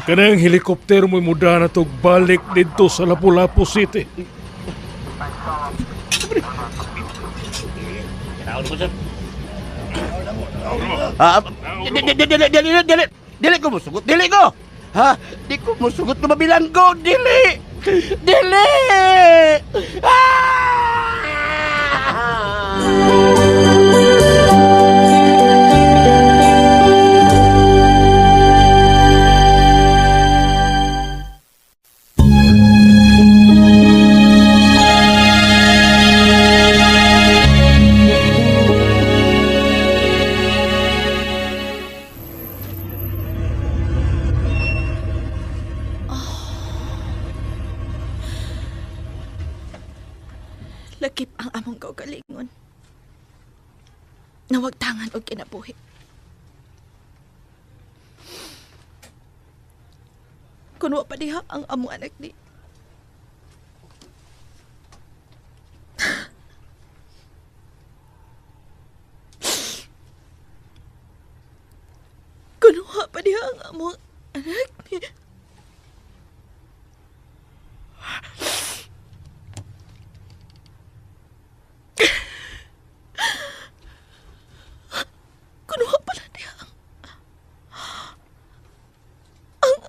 Speaker 3: Kanang helikopter mo'y muda na tog balik didto sa Lapu-Lapu City.
Speaker 5: Ah, dili, dili, dili, dili, dili ko musugot, dili ko. Ha? Di ko musugot na mabilanggo, dili. Dili! Ah!
Speaker 4: Lakip ang among kaugalingon. Nawagtangan og kinabuhi. Kun wa pa diha ang among anak ni. Kun wa pa diha ang among anak ni. Kun wa pala diha ang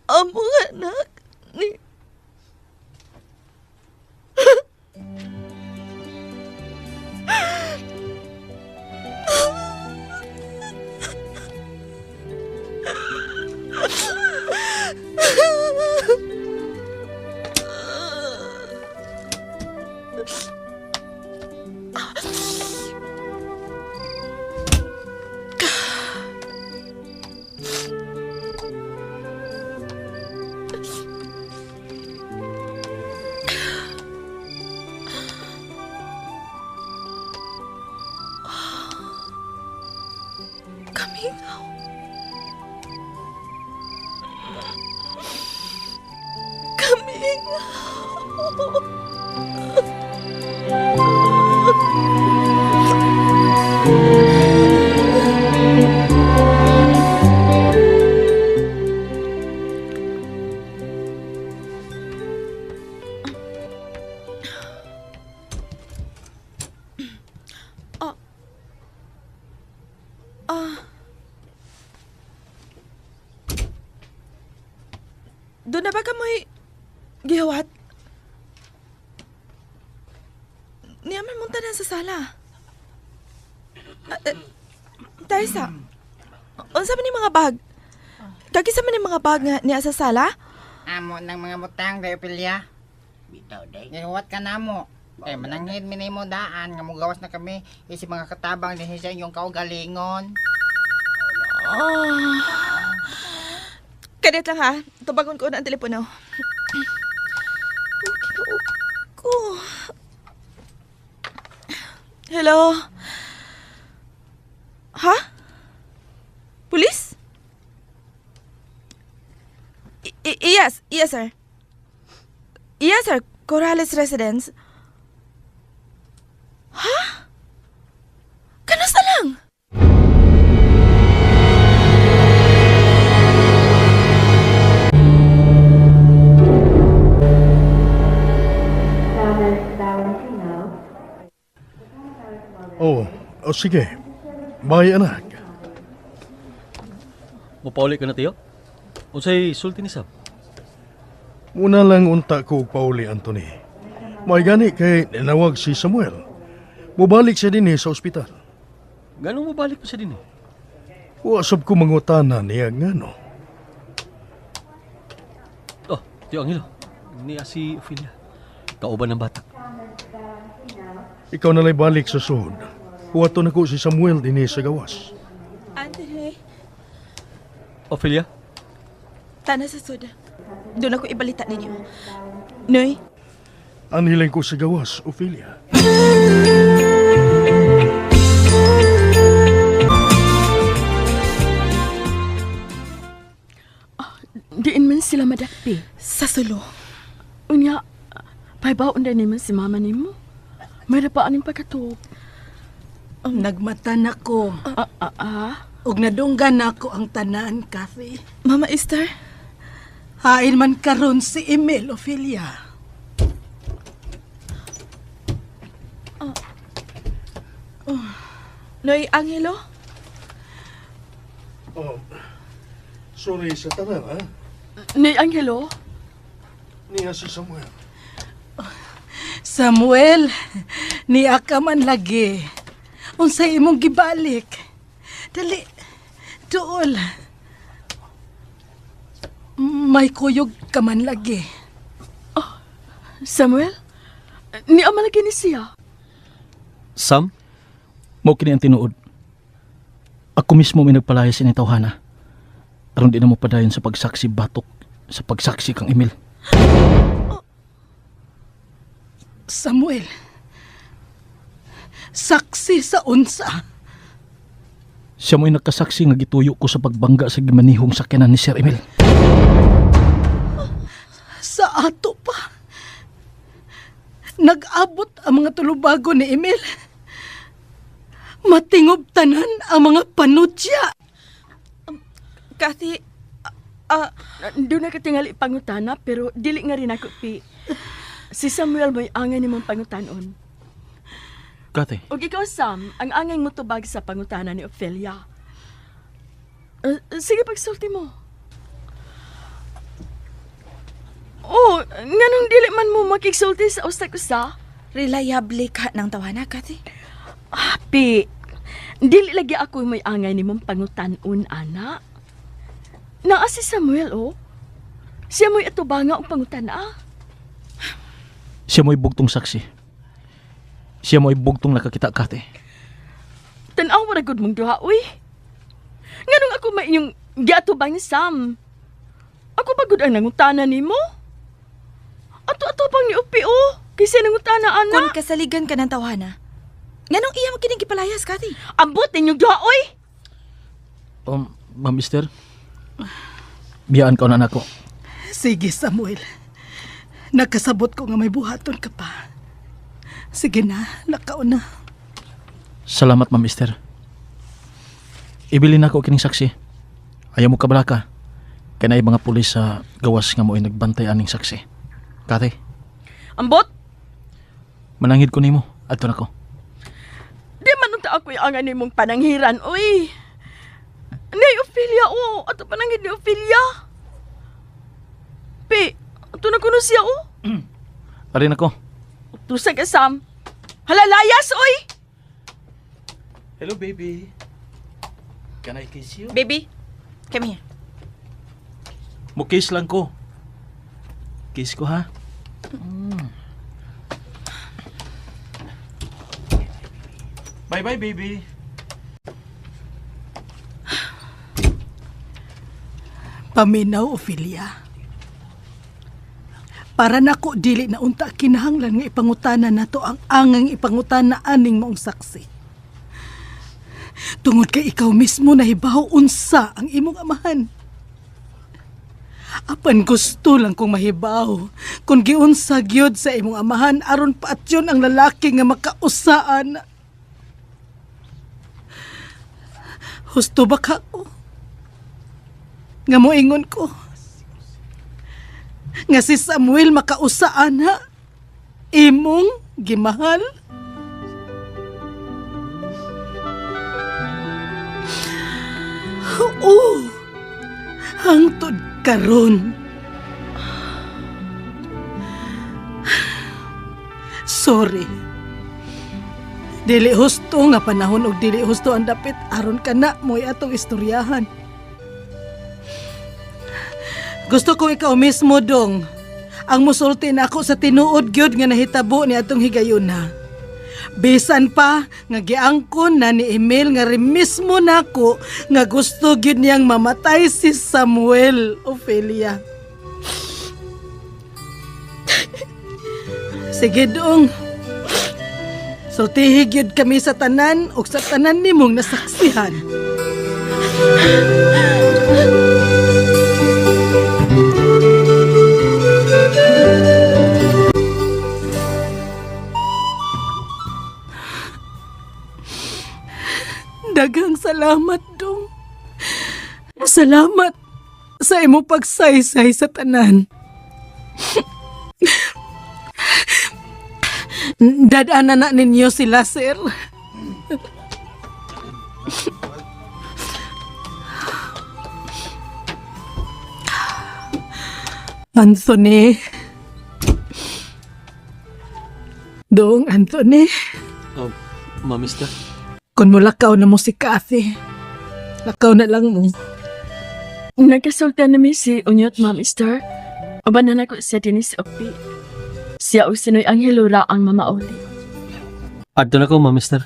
Speaker 4: among anak ni.
Speaker 9: Kamingaw. Kamingaw. Doon na ba kamoy gihuwat? Niya man mong tanan sa sala. Teresa, unsa man ni mga bag? Kagisa man ni mga bag nga niya sa sala?
Speaker 12: Amo ng mga butang dayo pilya.
Speaker 5: Bitaw day.
Speaker 12: Gihuwat ka namo. Kay mananghid mi nimo daan nga mugawas na kami isip mga katabang dinhi sa inyong kaugalingon.
Speaker 9: Oh. Kadit lang ha. Tubagon ko na ang telepono. Oh, Ginoo ko. Hello? Ha? Police? Yes, yes sir. Yes sir, Corrales Residence. Ha? Kanusta lang?
Speaker 8: Oh, oh sige. Bye anak.
Speaker 7: Mopauli ka na tiyo? Unsay sulti ni Sam?
Speaker 8: Muna lang unta ko og pauli, Anthony. May gani kay nanawag si Samuel. Mubalik siya dinhi sa ospital.
Speaker 7: Ganong mobalik pa siya din eh?
Speaker 8: Wa sab ko mangutana niya ngano.
Speaker 7: Oh, Tiyo Angelo. Niya si Ophelia. Kauban ng bata.
Speaker 8: Ikaw na lay balik sa suod. Huwato na ko si Samuel dinhi sa gawas.
Speaker 9: Anthony,
Speaker 7: Ophelia?
Speaker 9: tana sa suda. Doon ako ibalita ninyo. Noy,
Speaker 8: Anhiling ko sa gawas, Ophelia.
Speaker 4: Diin man sila madakpi.
Speaker 9: Sa sulo.
Speaker 4: Unya, paybaon din naman si mama nimo. May pa aning pagkatuog.
Speaker 10: Nagmata na ko.
Speaker 4: Ah, ah, ah.
Speaker 10: Ug nadunggan nako ang tanan, Kathy.
Speaker 9: Mama Esther?
Speaker 10: Hain man karon si Emil, Ophelia.
Speaker 9: Noy Angelo?
Speaker 8: Oh, sorry sa tanan, ha?
Speaker 4: Nay Angelo?
Speaker 8: Niya si Samuel.
Speaker 10: Samuel, niya ka man lagi. Unsay imong gibalik? Dali, duol. May kuyog ka man lagi.
Speaker 4: Oh, Samuel? Ni ama lagi ni siya.
Speaker 7: Sam?
Speaker 6: Mao kini ang tinuod. Ako mismo may nagpalayas ini tawhana. Aron di na mo padayon sa pagsaksi batok sa pagsaksi kang Emil.
Speaker 10: Samuel, saksi sa unsa.
Speaker 6: Siya mo'y nagkasaksi nga gituyo ko sa pagbangga sa gimanihong sakyanan ni Sir Emil.
Speaker 10: Sa ato pa. Nag-abot ang mga tulubago ni Emil. Matingob tanan ang mga panudya.
Speaker 9: Kathy,
Speaker 4: Doon na katingali pangutana pero dili nga rin ako pi. Si Samuel mo'y angay nimong pangutanon.
Speaker 6: Kate,
Speaker 4: Ug ikaw Sam, ang angay mo tubag sa pangutana ni Ophelia. Sige pagsulti mo. Oh, nganong dili man mo makigsulti sa usa-usa?
Speaker 9: Reliable ka ng tawana, Kathy.
Speaker 4: Pi, dili lagi ako may angay nimong pangutanon, ana. Naa si Samuel, oh. Siya mo'y atubanga og pangutana.
Speaker 6: Siya mo'y bugtong saksi. Siya mo'y bugtong nakakita, Kate.
Speaker 4: Tan-aw ra gud mong duha, uy. Nganong ako may inyong giatubang ni Sam? Ako pa gud ang nangutana nimo? Ato-ato pang ni Upi, oh. Kaysa nangutana, ana.
Speaker 9: Kung kasaligan ka ng tawhana, nganong iya mo kining gipalayas, Kathy?
Speaker 4: Ambot ninyong duha, oy!
Speaker 6: Ma'am Esther, biyaan ka na nako.
Speaker 10: Sige, Samuel. Nakasabot ko nga may buhaton ka pa. Sige na, lakaw na.
Speaker 6: Salamat, Ma'am Esther. Ibili na ako kining saksi. Ayaw mo kabalaka. Kay naay mga pulis sa gawas nga mo'y nagbantay aning saksi. Kate,
Speaker 4: Ambot,
Speaker 6: mananghid ko nimo. Adto na ko.
Speaker 4: di man unta ako yung angan nimong pananghiran, uy. Nay, Ophelia, oh. Ato pananghid ni Ophelia. Pi, ato na kuno siya, oh.
Speaker 6: Ari na ko.
Speaker 4: Tusa ka, Sam. Halalayas, uy!
Speaker 6: Hello, baby. Can I kiss you?
Speaker 9: Baby, come here.
Speaker 6: Mo kiss lang ko. Kiss ko ha. Bye bye, baby.
Speaker 10: Paminaw, Ophelia. Para nako dili na unta kinahanglan nga ipangutana nato ang angang ipangutana aning maong saksi. Tungod kay ikaw mismo nahibaw unsa ang imong amahan. Apan gusto lang kong mahibaw kung giunsa gyud sa imong amahan aron paatyon ang lalaki nga makausaan. Husto ba ka ko? Nga moingon ko. Nga si Samuel makausaan ha. Imong gimahal. Oo. Hangtod karon. Sorry. Dili husto nga panahon og dili husto ang dapit aron kana mo'y atong istoryahan. Gusto ko ikaw mismo dong ang musulti na ako sa tinuod gyud nga nahitabo ni atong higayuna. Bisan pa nga giangkon na ni Emil nga mismo nako nga gusto gyud niyang mamatay si Samuel Ophelia. Sige dong. Sultihi gyud kami sa tanan ug sa tanan nimong nasaksihan. Daghang salamat, Dong. Salamat sa imong pagsaysay sa tanan. Dadaanan na ninyo sila, sir. Anthony. Dong, Anthony.
Speaker 7: Oh, Ma'am Esther.
Speaker 10: Kung mulakaw na mo si Kathy, lakaw na lang mo.
Speaker 4: Nagkasulta na mi si Unyot, Ma'am Esther. Uban na nako siya din si Opi. Siya o sinoy Angelo ra ang mamauli.
Speaker 7: Adto na ko, Ma'am Esther.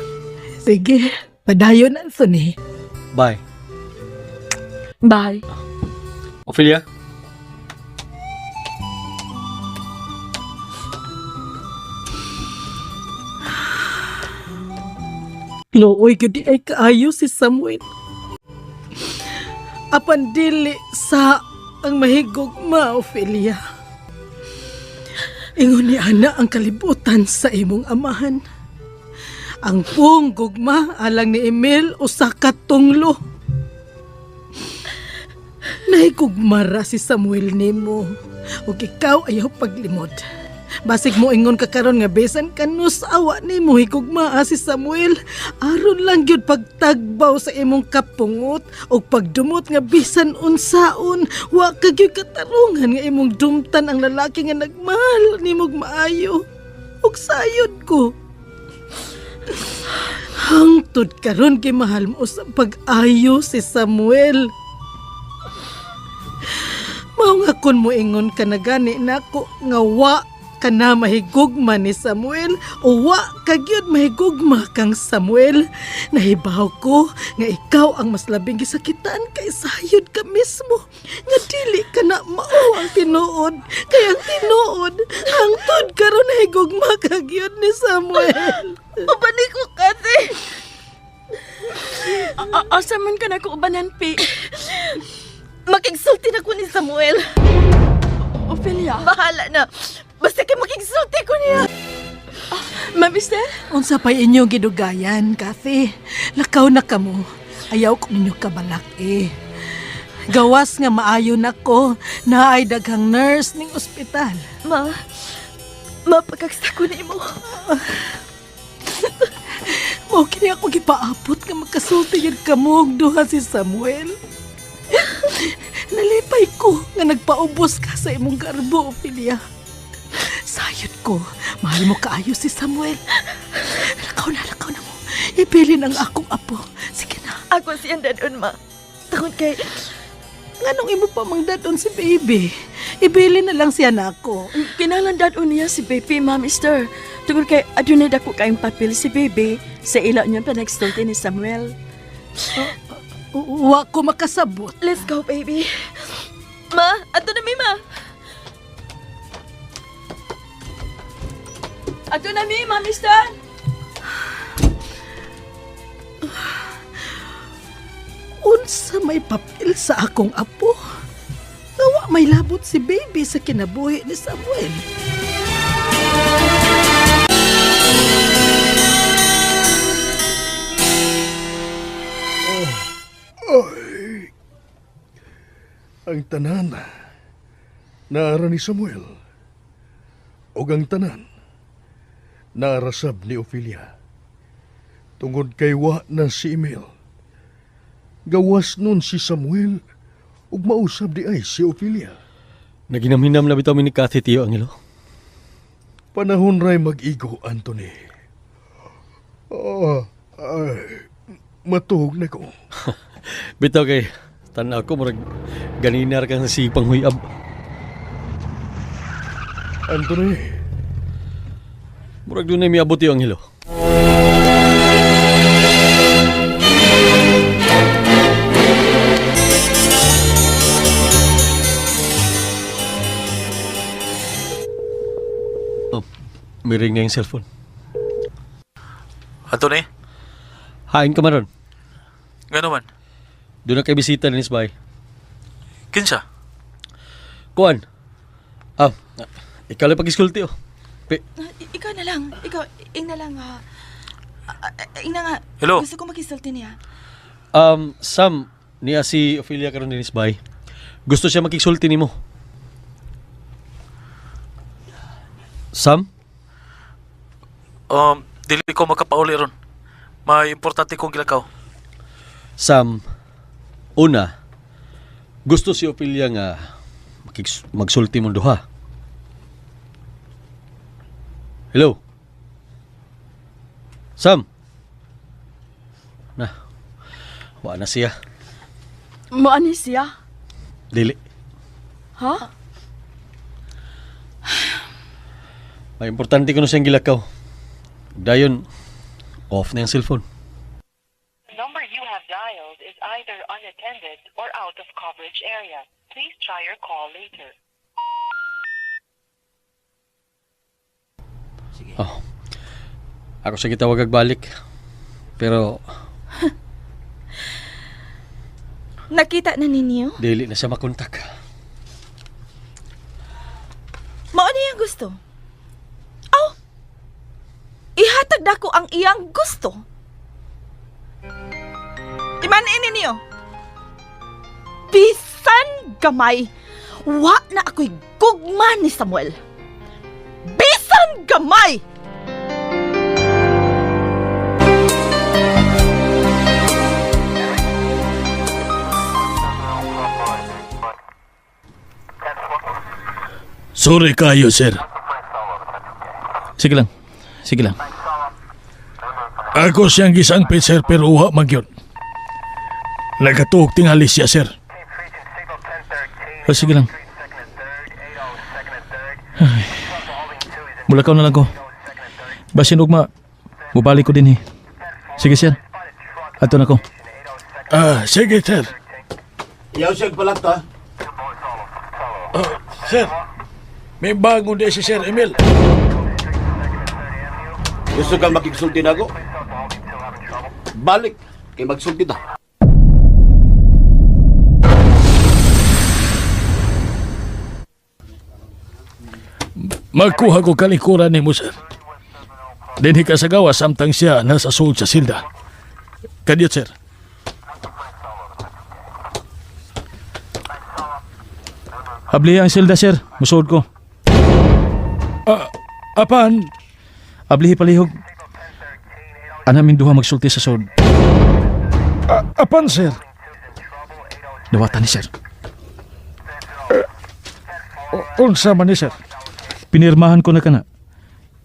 Speaker 10: Sige, padayon, Anthony.
Speaker 7: Bye.
Speaker 4: Bye.
Speaker 7: Ophelia?
Speaker 10: Looy, gyud ay kaayo si Samuel. Apan dili sa ang mahigugma, Ophelia. Ingon ni Ana ang kalibutan sa imong amahan. Ang pong gugma alang ni Emil usa ka tunglo. Nahigugma ra si Samuel nimo ug ikaw ayaw paglimod. Basig mo ingon ka karon nga bisan kanus awa nimo higugmaa si Samuel. Aron lang gyud pagtagbaw sa imong kapungot ug pagdumot nga bisan unsaon wa ka gyud katarungan nga imong dumtan ang lalaki nga nagmahal nimog maayo. Ug sayod ko. Hangtod karon gimahal mo sa pag-ayo si Samuel. Mao nga kun moingon ka na gani nako nga wa ka na mahigugma ni Samuel o wa ka gyud mahigugma kang Samuel. Nahibaw ko nga ikaw ang mas labing gisakitan kay sayod ka mismo nga dili ka na mao ang tinuod kay ang tinuod hangtod karon nahigugma ka gyud ni Samuel.
Speaker 4: Uban ko kasi. Asa man ka na ko ubanan, Pi?
Speaker 9: Makigsulti na ko ni Samuel.
Speaker 4: Ophelia?
Speaker 9: Bahala na. Basta kay makigsulti ko niya.
Speaker 4: Ma'am Esther?
Speaker 10: Unsa pa'y inyong gidugayan, Kathy? Lakaw na kamo. Ayaw ko ninyo kabalak eh. Gawas nga maayo nako na ay daghang nurse ning ospital.
Speaker 9: Ma, mapagkagsa ko nimo.
Speaker 10: Mao kini ako gipaapot nga makasulti yun kamo og duha si Samuel. Nalipay ko nga nagpaubos ka sa imong garbo, Ophelia. Sayod ko, mahal mo kaayo si Samuel. Lakaw na mo. Ibilin ang akong apo. Sige na.
Speaker 9: Ako siyang dadon, ma. Tungod kay,
Speaker 10: Nganong imo pa mang dadon si baby? Ibilin na lang siya nako.
Speaker 4: Kinahanglan dadon niya si baby, Ma'am Esther. Tungod kay adunay dako kayong papel si baby sa ila niya pa nagsulti ni Samuel.
Speaker 10: Wa ko makasabot.
Speaker 9: Let's go, baby. Ma, ato na mi, ma.
Speaker 4: Ato na mi, Ma'am Esther.
Speaker 10: Unsa may papel sa akong apo? Nawa may labot si baby sa kinabuhi ni Samuel.
Speaker 8: Ay, ang tanan naara ni Samuel ug ang tanan naarasab ni Ophelia. Tungod kay wa na si Emil. Gawas nun si Samuel ug mausab di ay si Ophelia.
Speaker 7: Naginamhinam na bitaw mi ni Kathy, Tio Angelo.
Speaker 8: Panahon ray mag-igo, Anthony. Ah, ay, matuog na ko.
Speaker 7: Bitaw kay tanaw ko murag ganinar kang sipang huyab.
Speaker 8: Anthony.
Speaker 7: Murag dunay miabot, Tio Angelo. Oh, may ring na yung cellphone.
Speaker 6: Anthony,
Speaker 7: Hain ka man ron.
Speaker 6: ngano man?
Speaker 7: Doon na kay bisita ni Bay.
Speaker 6: Kinsa?
Speaker 7: Kuan. Ah, ikaw lang pag-iskulti oh. Pe,
Speaker 9: Ikaw na lang. Ikaw, ing na lang ha. Ing na nga.
Speaker 6: Hello?
Speaker 9: Gusto ko makisulti niya.
Speaker 7: Sam, niya si Ophelia karon dinis bay. Gusto siya makigsulti nimo. Sam?
Speaker 6: Dili ko makapauli ron. May importante kong gilakaw.
Speaker 7: Sam, una, gusto si Ophelia nga magsulti mo duha. Hello? Sam? Na, wa na siya.
Speaker 4: Moani siya.
Speaker 7: Dili.
Speaker 4: Ha?
Speaker 7: May importante ko na siyang gilakaw. Dayon, off na yung cellphone.
Speaker 13: Number you have dialed is either unattended or out of coverage area. Please try your call later.
Speaker 7: Oh. Ako siya gitawag balik. Pero
Speaker 9: Nakita na ninyo?
Speaker 7: dili na siya makontak.
Speaker 9: Mao niya ang gusto. Aw! Ihatag dako ang iyang gusto. Imanin ninyo. Bisan gamay, wa na ako'y gugma ni Samuel. Bisan gamay!
Speaker 14: Sorry kayo, sir.
Speaker 6: Sige lang. Sige lang.
Speaker 14: Ako siyang gisangpit, sir, pero uha man gyud. Nagkatuog tingali siya, sir.
Speaker 6: O, sige lang. Ay. Mulakaw na lang ko. Basin ugma, mubalik ko din eh. Sige sir. Ato na ko.
Speaker 14: Ah, sige, sir.
Speaker 5: Iyaw siya palakta.
Speaker 14: Ah, sir, may bago di si Sir Emil.
Speaker 5: Gusto kang makigsulti na ako? Balik. Kay magsulti ta.
Speaker 14: Magkuha ko kalikuran ni mo, sir. Dinhi ka sa gawas samtang siya nasa sulod sa silda. Kadiyot, sir.
Speaker 6: Abli ang silda, sir. Musuod ko.
Speaker 14: Apan?
Speaker 6: Ablihi palihog. Anamin duha magsulti sa sud.
Speaker 14: Apan, sir?
Speaker 6: Dawatan ni sir.
Speaker 14: Unsa man ni, sir?
Speaker 6: Pinirmahan ko na kana.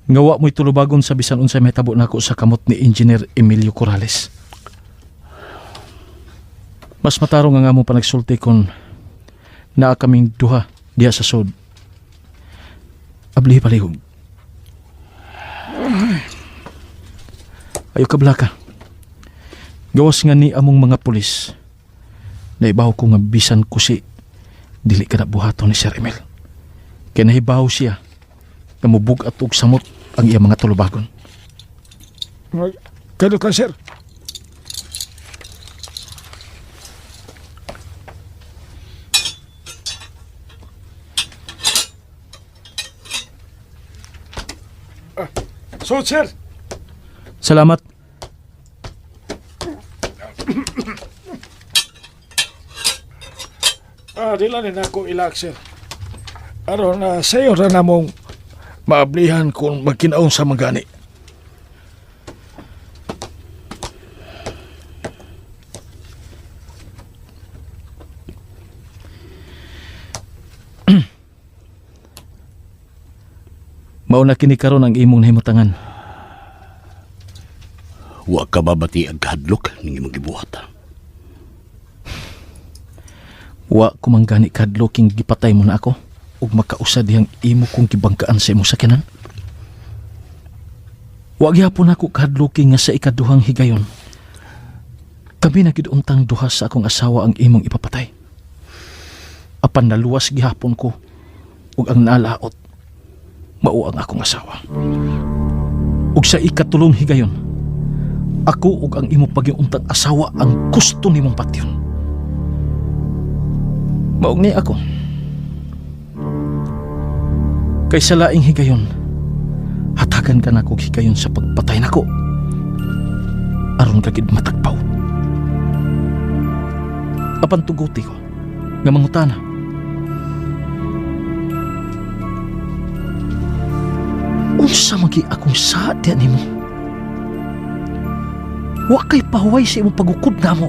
Speaker 6: Nga wa mo'y tulubagon sa bisan unsay mahitabo nako sa kamot ni Engineer Emilio Corrales. Mas matarong nga nga mo panagsulti kon naa kaming duha diha sa sud. Ablihi palihog. Ayo kablaka. Gawas nga ni among mga pulis. Naibaw ko nga bisan kusi dili ka na buhaton ni Sir Emil. Kay nahibaw siya nga mubug-at og samot ang iyang mga tulubagon.
Speaker 14: Kano ka, sir? So, sir.
Speaker 6: Salamat.
Speaker 14: Dila ni nako ilak, sir. Aron na sayo ra namong maablihan kung magkinaon sa magani.
Speaker 6: Mao na kini karon ang imong nahimutangan.
Speaker 5: Wa ka babati ang kahadlok ning imong gibuhat.
Speaker 6: Wa ko man gani kadloking gipatay mo na ako ug makausa dihang imo kong gibangkaan sa imong sakyanan. Wa gihapon ako kahadloking nga sa ikaduhang higayon. Kami na gid untang duha sa akong asawa ang imong ipapatay. Apan naluwas gihapon ko ug ang nalaot mao ang akong asawa. Ug sa ikatulong higayon, ako ug ang imong pagiuntang asawa ang gusto nimong patyon. Maog ni ako. Kay sa laing higayon, hatagan ka nako og higayon sa pagpatay nako. Aron ka gid matagpaw. Apan tuguti ko nga mangutana. Unsa magi akong saad nimo? Wa kay pahuway sa imong pagukod namo.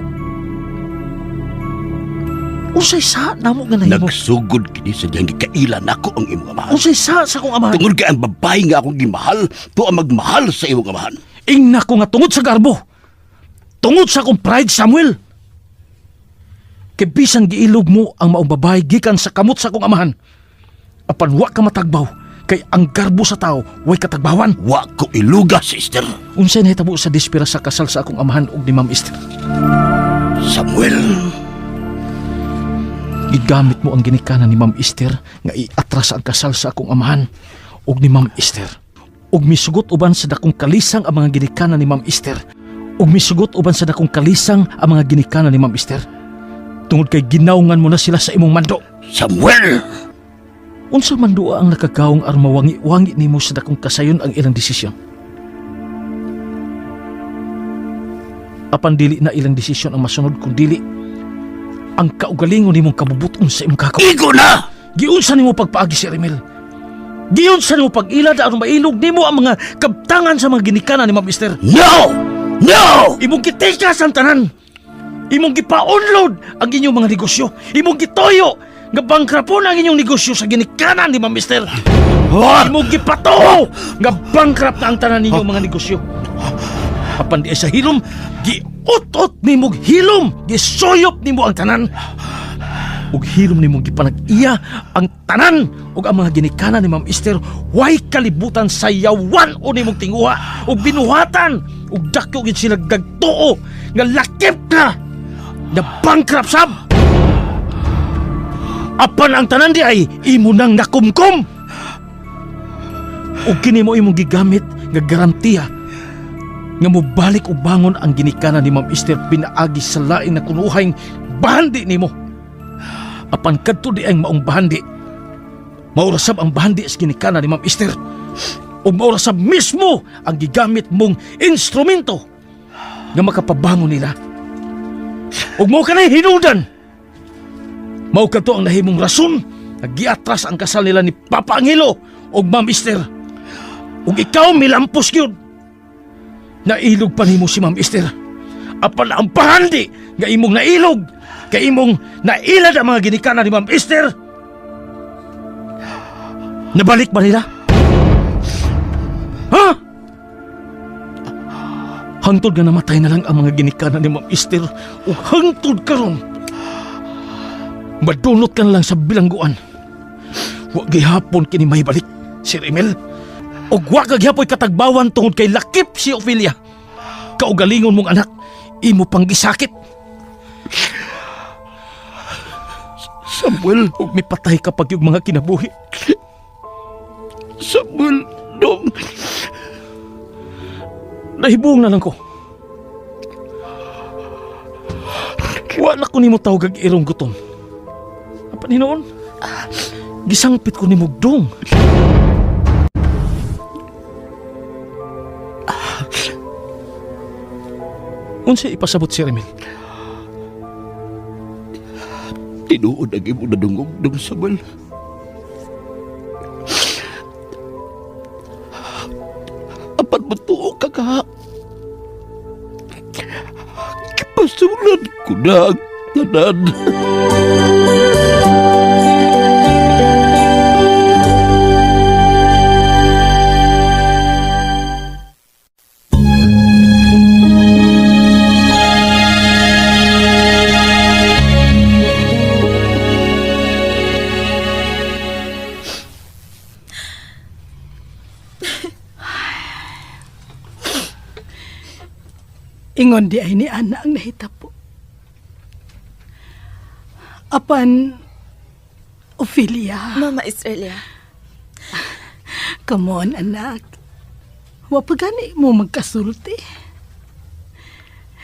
Speaker 6: Unsay sa namo nga nahimo?
Speaker 5: Nagsugod kini sa diyang gikaila nako ang imong amahan.
Speaker 6: Unsay sa sa akong amahan?
Speaker 5: Tungod kay ang babae nga akong gimahal, to ang magmahal sa imong amahan.
Speaker 6: Ingna ko nga tungod sa garbo. Tungod sa akong pride, Samuel. Kay bisan giilob mo ang maong babae gikan sa kamot sa akong amahan. Apan wa ka matagbaw kay ang garbo sa tao way katagbawan.
Speaker 5: Wa ko iluga, sister.
Speaker 6: Unsay nahitabo sa dispira sa kasal sa akong amahan ug ni Ma'am Esther?
Speaker 5: Samuel,
Speaker 6: Gigamit mo ang ginikanan ni Ma'am Esther nga iatras ang kasal sa akong amahan ug ni Ma'am Esther. Ug misugot uban sa dakong kalisang ang mga ginikanan ni Ma'am Esther. Ug misugot uban sa dakong kalisang ang mga ginikanan ni Ma'am Esther. Tungod kay ginaungan mo na sila sa imong mando.
Speaker 5: Samuel!
Speaker 6: Unsa man duha ang nakagaong armawangi-wangi nimo sa dakong kasayon ang ilang desisyon? Apan dili na ilang desisyon ang masunod kung dili ang kaugalingon nimong kabubuton sa imong kakaw.
Speaker 5: Igo na!
Speaker 6: Giunsa nimo pagpaagi si Remel. Giunsa nimo pag-ilad aron mailog nimo ang mga kabtangan sa mga ginikanan ni Ma'am Esther.
Speaker 5: No! No!
Speaker 6: Imong gitikas ang tanan. Imong gipa-unload ang inyong mga negosyo. Imong gitoyo nga bangkrapon ang inyong negosyo sa ginikanan ni Ma'am Esther. Imong gipatuo nga bankrupt na ang tanan ninyong mga negosyo. Apan di ay sa hilom, giut-ut nimo hilom, gisuyop nimo ang tanan. Ug hilom nimong gipanag-iya ang tanan ug ang mga ginikanan ni Ma'am Esther way kalibutan sa yawan o nimong tinguha ug binuhatan ug dako gid sila gagtuo nga lakip na na bankrupt sab. Apan ang tanan di ay imo nang nakumkum. Ug kini mo imong gigamit nga garantiya
Speaker 14: Nga mobalik og bangon ang ginikanan ni Ma'am Esther pinaagi sa lain na kunuhayng bahandi nimo. Apan kadto di ang maong bahandi. Maurasab ang bahandi sa ginikanan ni Ma'am Esther. Ug maurasab mismo ang gigamit mong instrumento nga makapabangon nila. Ug mao kanay hinudan. Mao kadto ang nahimong rason nga giatras ang kasal nila ni Papa Angelo ug Ma'am Esther. Ug ikaw milampos gyud. Nailog pa nimo si Ma'am Esther. Apan ang pahandi nga imong nailog, kay imong nailad ang mga ginikanan ni Ma'am Esther. Nabalik ba nila? Ha? Hangtod nga namatay na lang ang mga ginikanan ni Ma'am Esther ug hangtod karon madunot ka na lang sa bilangguan. Wa gihapon kini mahibalik, Sir Emil. Ug wa ka gihapoy katagbawan tungod kay lakip si Ophelia. Kaugalingon mong anak, imo pang gisakit.
Speaker 5: Samuel,
Speaker 14: ug mipatay ka pag yung mga kinabuhi.
Speaker 5: Samuel, dong.
Speaker 14: Nahibong na lang ko. Wa na ko nimo tawag ag irong gutom. Apan hinoon, gisangpit ko nimo dong. Unsa ipasabot si Emil?
Speaker 5: Tinuod ang imong nadungog, dong Samuel. Apan matuo ka ka. Kipasulan ko na ang tanan.
Speaker 10: Ingon di ay ni Ana ang nahitapo. Apan, Ophelia.
Speaker 9: Mama Estrella.
Speaker 10: Come on, anak. Wa pa gani mo magkasulti.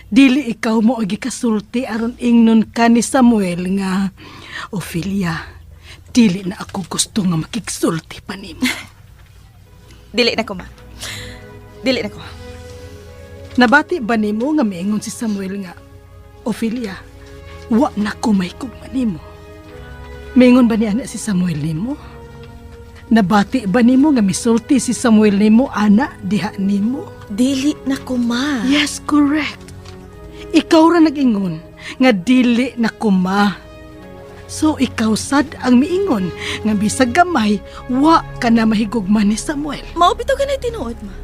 Speaker 10: Dili ikaw mo og gikasulti aron ingnon ka ni Samuel nga, Ophelia, dili na ako gusto nga makigsulti pa nimo.
Speaker 9: Dili na ko, ma. Dili na ko.
Speaker 10: Nabati ba nimo nga miingon si Samuel nga, Ophelia, wa na ko may kugma nimo? Miingon ba ni ana si Samuel nimo? Nabati ba nimo nga misulti si Samuel nimo ana diha nimo?
Speaker 9: Dili na ko, ma.
Speaker 10: Yes, correct. Ikaw ra nag-ingon nga dili na ko, ma. So ikaw sad ang miingon nga bisag gamay wa ka na mahigugma ni Samuel.
Speaker 9: Mao bitaw ka na tinuod, ma.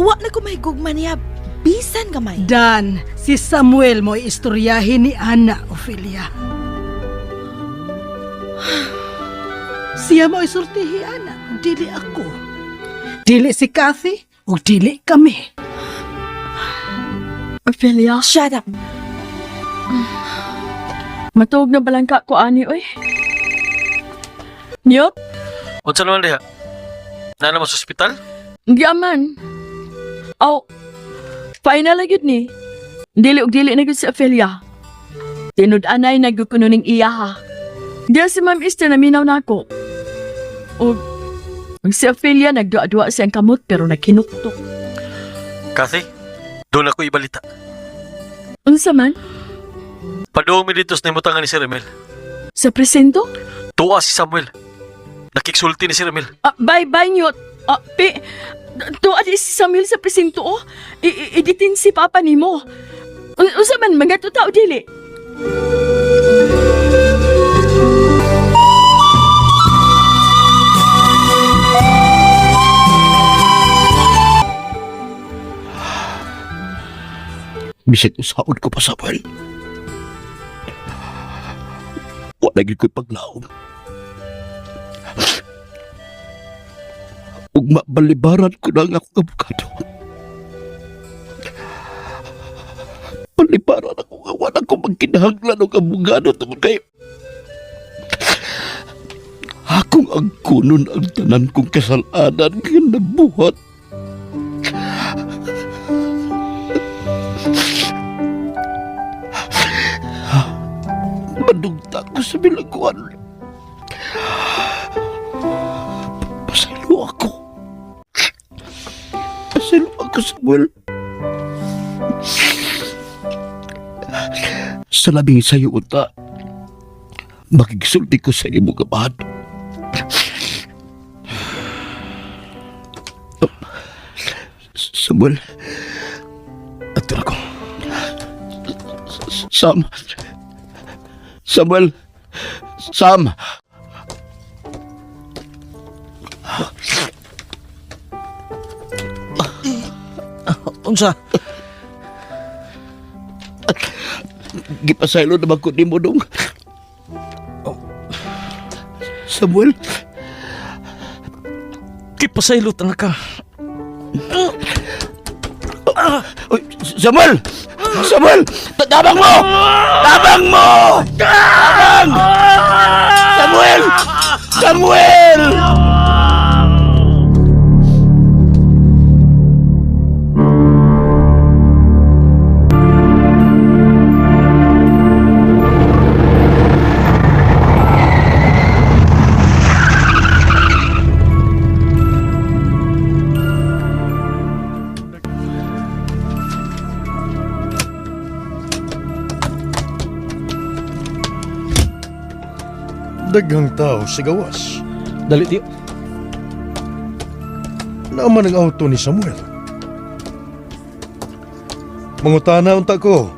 Speaker 9: Wa na ko mahigugma niya bisan gamay.
Speaker 10: Dan, si Samuel mo istoryahin ni Ana, Ophelia. Siya mo isultihi, Ana, ug dili ako. Dili si Kathy, ug dili kami.
Speaker 4: Ophelia?
Speaker 9: Shut up.
Speaker 4: Matuog na balangka ko ani, oy. Nyot?
Speaker 6: Unsa naman diha? Naa mo sa ospital?
Speaker 4: Hindi aman. Aw, final na gyud ni. Dili og dili na gyud si Ophelia. Tinud-anay na gyud kuno ning iya ha. Diya si Ma'am Esther naminaw nako. Og og si Ophelia nagduwa-duwa siyang kamot pero nagkinuktok.
Speaker 6: Kathy, doon ako ibalita.
Speaker 4: Unsa man?
Speaker 6: Paduong mi dito sa nahimutangan ni Sir Emil.
Speaker 4: Sa presinto?
Speaker 6: Tuwa si Samuel. Nakiksulti ni Sir Emil.
Speaker 4: Ah, bye bye Nyot. Ah, pi, tuwa di si Samuel sa presinto oh. I-detain si Papa nimo. Unsa man mga tao dili?
Speaker 5: Bisag usaon ko pa, Samuel. Wala gyud ko'y paglaom. Ug mabalibaran ko na ang akong abogado. Balibaran ako nga wala ko magkinahanglan og abogado tungod kay akong angkunon ang tanan kong kasalanan nga nabuhat. Madugta ko sa bilangguan. Pasaylo ako. Pasaylo ako, Samuel. Sa labing sayo, uta, makigsulti ko sa imo gabahan. Samuel.
Speaker 14: Ato ko.
Speaker 5: Sam. Samuel. Sam.
Speaker 14: Unsa?
Speaker 5: Gipasaylo naman ko nimo dong. Samuel.
Speaker 14: Gipasaylo ta na ka.
Speaker 5: Uy, Samuel! Samuel! Tabang mo! Tabang mo! Tabang! Samuel! Samuel!
Speaker 8: Daghang tao sa gawas.
Speaker 6: Dali, tiyo.
Speaker 8: Naaman ang auto ni Samuel. Mangutana unta ko.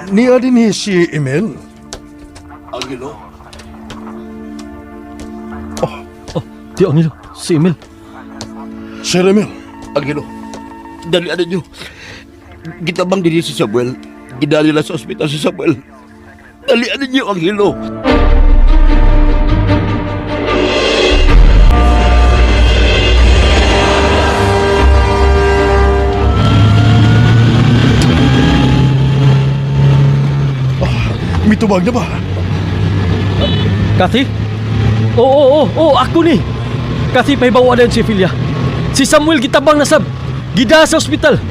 Speaker 8: Niya din ni si Emil.
Speaker 5: Angelo.
Speaker 6: Oh, tiyo Angelo, si Emil.
Speaker 8: Sir Emil.
Speaker 5: Angelo, dali ano nyo. Gitabang din si Samuel. Gidali na sa ospital si Samuel. Dali ano nyo, Angelo.
Speaker 8: Mitubag na ba?
Speaker 6: Kathy? Oo, oo, oo, ako ni. Kathy, pahibawa na si Ophelia. Si Samuel gitabang na sab. Gida sa ospital.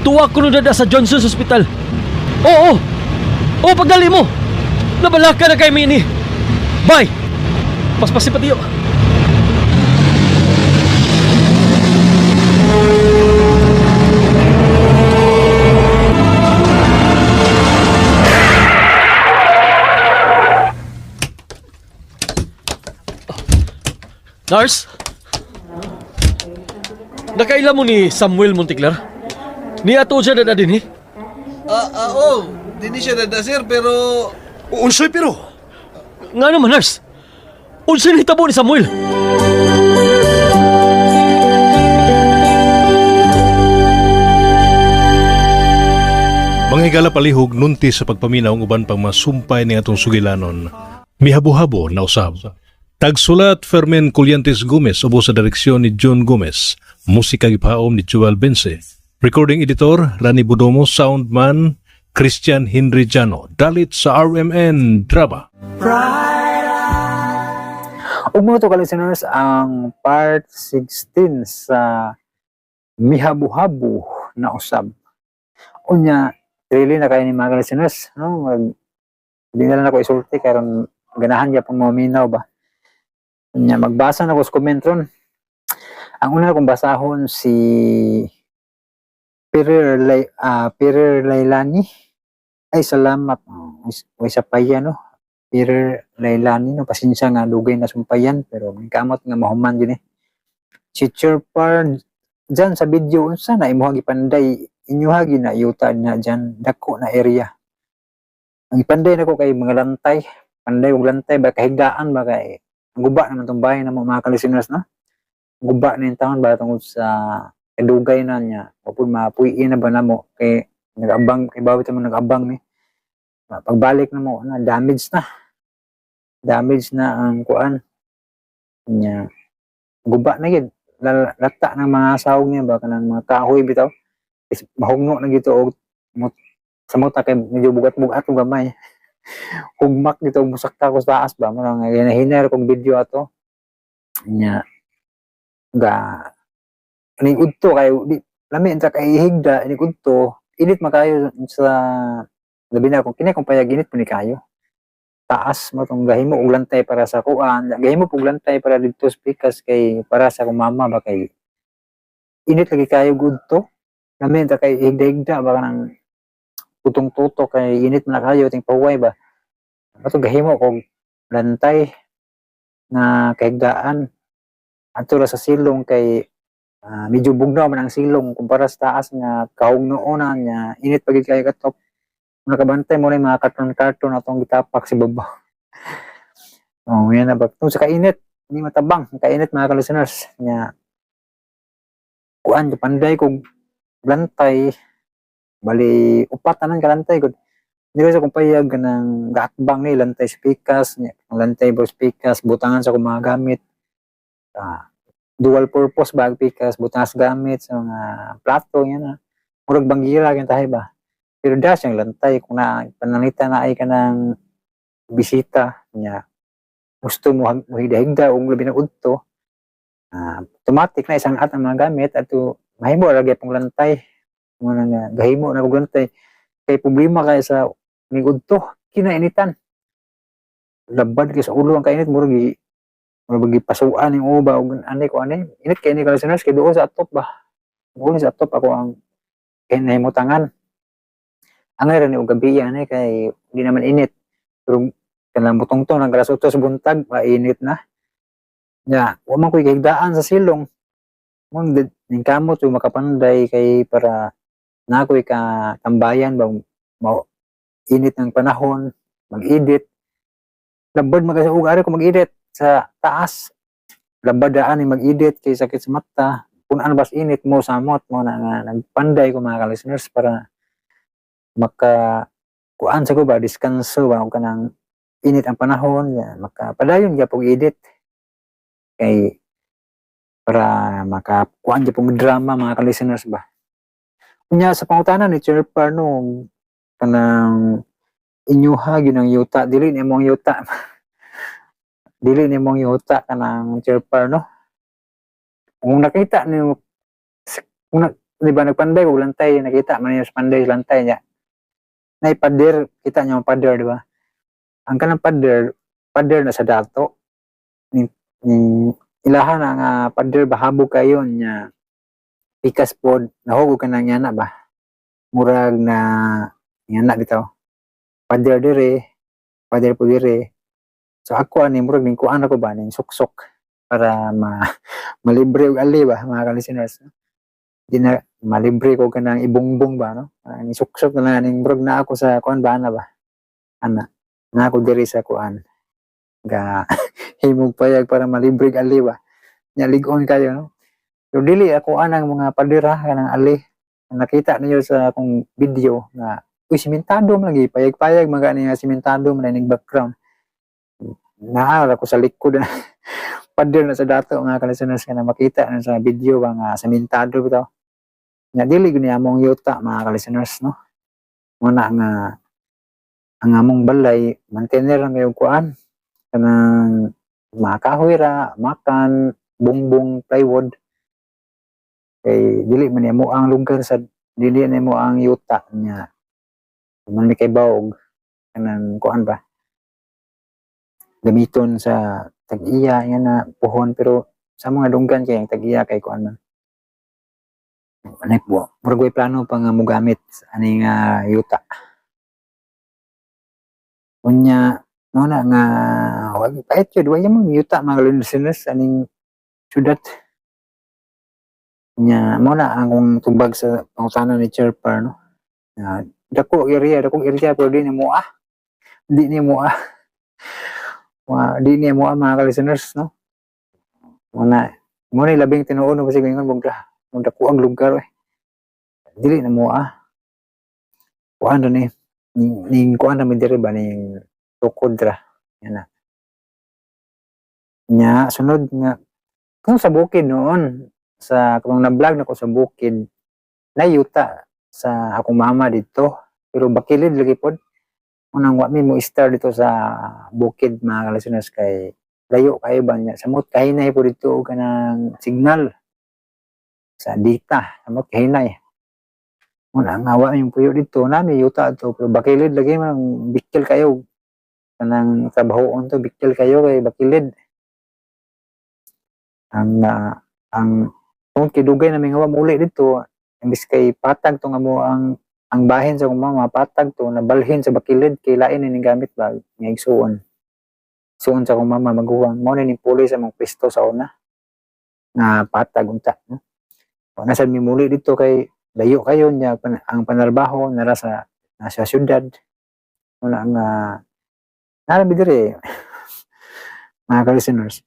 Speaker 6: Tuwa ko nun dada sa Johnson's Hospital. Oo, oo. Oo, pagdali mo. Nabalaka na kay Mini. Bye. Paspasi pa tiyo. Nurse? Nakaila mo ni Samuel Monticlar? Ni ato siya dada din eh.
Speaker 15: Oo. Dini siya dada, sir, pero...
Speaker 8: Unsay pero?
Speaker 6: Nga naman, nurse. Unsay nahitabo ni Samuel?
Speaker 3: Mga higala palihog nunti sa pagpaminaw ang uban pang masumpay ni atong sugilanon. Mihabo-habo na usab. Tagsulat Fermin Culiantes Gomez ubo sa direksyon ni John Gomez. Musika gipaom ni Joel Bense. Recording editor Rani Budomo, soundman Christian Henry Jano. Dalit sa RMN Drama.
Speaker 1: Ug mo to ka listeners ang part 16 sa Mihabu-habu na usab. Unya, really na kayo ni mga listeners, no? Di na lang ako isulti karon ganahan gyapon mo minaw ba. Unya magbasa na ko sa comment ron. Ang una kong basahon si Perer Lailani. Ay salamat. Oh, Uy sa paya no. Perer Lailani no, pasensya nga dugay na sumpayan pero kamot nga mahuman din eh. Si Chirpar dyan sa video unsa na imuha gipanday inyuha na yuta na dyan dako na area. Ang ipanday nako kay mga lantay, panday og lantay ba kahigaan ba kay ang guba naman tong bahay na mo mga ka-listeners no. Ang guba na yung taon ba tungod sa kadugay na niya. O pud mapuy-in na ba namo kay nag-abang kay bawit naman nag-abang ni. Pagbalik na mo na damage na. Damage na ang kuan nya guba na gid lata ng mga sahog niya ba kanang mga kahoy bitaw is mahugno na gito og samot na kay medyo bugat-bugat og gamay hugmak dito og musakta ko sa taas ba mo nang ginahinay kong video ato nya ga ning udto kay di lami unta kay higda inig udto init makayo sa labi na kung kini kung payag init po ni kayo. Taas mo tong gahimo og lantay para sa kuan, gahimo og lantay para didto sa pikas kay para sa akong mama ba, kay init lagi kayo gud to. Lamin ta kay higda-higda ba, kanang putong tuto kay init man na kayo ting pahuway ba. Ato gahimo og lantay na kahigdaan ato ra sa silong kay medyo bugnaw man ang silong kumpara sa taas nga kahugnoon nga init pa gid kayo katop. Nakabantay mo na yung mga karton-karton atong gitapak sa baba. Oh, yan na ba? Kung sa kainit, hindi matabang. Kainit, mga ka-listeners. Nya, kuan, panday kog lantay, bali, upat tanan kalantay ko. Hindi ko sa kung payag ng gaatbang ni lantay sa pikas, nya, ang lantay ba sa pikas, butangan sa akong mga gamit. Dual purpose ba ang pikas, butangan sa gamit, sa mga plato, yan na. Murag banggira, yan tayo ba? Pero das yung lantay, kung na, pananita na ay ka ng bisita, niya, gusto mo higda-higda, o labi na udto, automatic na isang at ang mga gamit, at mahimo lagi pong lantay. Muna nga, gahimo na kog lantay. Kay problema kay sa ning udto, kinainitan. Labad kay sa ulo ang kainit, murag gipasuan ning uba og ani ko ani. Init kay ni, listeners, kay duol sa atop ba. Duol sa atop ako ang kay nahimutangan. Ang ra ni og gabi ani kay di naman init. Pero kanang butong-tong ng alas 8 sa buntag, mainit na. Nya, wa man ko'y kahigdaan sa silong. Mo ning kamot yung makapanday kay para na ako'y katambayan ba, mao init ng panahon, mag-edit. Labad man kasi og ari ko mag-edit sa taas. Labad daan ni mag-edit kay sakit sa mata. Kung ano bas init mo samot mo na nga nagpanday ko, mga ka-listeners, para maka kuan sa ko ba, diskanso ba og kanang init ang panahon ya, makapadayon gyud pog edit kay para makakuan gyud pong drama, mga ka-listeners ba. Unya sa pangutana ni Chair Parno, kanang inyuha gyud ang yuta, dili ni imong yuta, dili ni imong yuta kanang Chair Parno. Kung nakita ni kung na, di ba nagpanday og lantay, nakita man niyo sa panday sa lantay niya nay pader, kita niyo ang pader, di ba? Ang kanang pader, pader na sa dato ni ilahan na nga pader ba, habog kayo niya, pikas pod nahugog ka nang yana ba, murag na yana bitaw, pader dire, pader po dire. So ako ani murag ning kuan ako ba, ning suksok para ma malibre og ali ba, mga ka-listeners. Di na malibre ko kanang ibungbong ba, no? Ning suksok na lang ning murag na ako sa kuan ba ana ba, ana na ako diri sa kuan ga himog payag para malibre og ali ba nya, lig-on kayo, no? Pero dili ako anang mga padira kanang ali. Nakita niyo sa akong video nga uy, simentado man lagi, payag-payag man gani nga simentado man ning background. Naa ko sa likod pader na sa dato, mga ka-listeners, nga makita na sa video ba nga sementado bitaw. Nya dili gyud ni among yuta, mga ka-listeners, no? Muna nga ang among balay maintainer lang kayo, kuan, kanang mga kahoy ra, makan, bungbong, plywood, kay dili man nimo ang lugar sa dili nimo ang yuta nya man mi kay bawog kanang kuan ba, gamiton sa tag-iya nga na puhon. Pero sa mga dunggan kay ang tag-iya kay kuan man anay po, murag way plano pa nga mogamit ani nga yuta. Unya mo na nga wag pait yun, way mo yuta, mga listeners, aning syudad. Nya mo na akong tubag sa pangutana ni Chair Par, no? Nga dako area pero di ni mo ah di ni mo ah wa di ni mo ah, mga ka-listeners, no? Mo na labing tinuod, no? Kasi ingon bugla kung dako ang lugar eh, dili na mo ah kuan ra ni ning kuan ra mi diri ba, ning tukod ra yan na. Nya sunod nga kung sa bukid noon, sa kung na-vlog na ko sa bukid na yuta sa akong mama dito, pero bakilid lagi pod. Unang wa mi mo start dito sa bukid, mga ka-listeners, kay layo kayo ba niya, samot kahinay po dito og kanang signal sa data, samot kahinay. Muna nga wa mi puyo dito, nami yuta to pero bakilid lagi man, bikil kayo. Kanang trabahoon to bikil kayo kay bakilid. Ang kung kidugay na mingawa muli dito, imbis kay patag to nga mo ang bahin sa akong mama, patag to nabalhin sa bakilid kay lain ini gamit ba nga igsuon. Igsuon sa akong mama maguwang mao ni ning puli sa mong pwesto sa una nga patag unta, no? O, nasa mi muli dito kay layo kayo niya ang panarbaho nara sa nasa syudad. Una nga nara mi diri mga ka-listeners.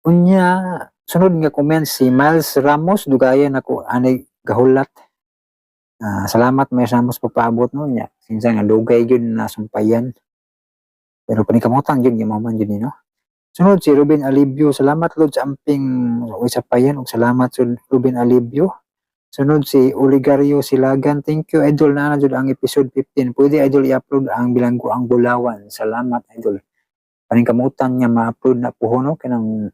Speaker 1: Unya sunod nga comment si Miles Ramos, dugayan ako anay gahulat. Ah, salamat Miles Ramos pagpaabot no niya. Sinsa nga dugay gyud na sumpayan. Pero panikamutan gyud nga man gyud ni, no. Sunod si Ruben Alibio, salamat Lord sa amping uy sa payan ug salamat sa Ruben Alibio. Sunod si Oligario Silagan, thank you, idol, na na jud ang episode 15. Pwede, idol, i-upload ang Bilanggo ang Bulawan. Salamat, idol. Paningkamutan nga ma-upload na po no kanang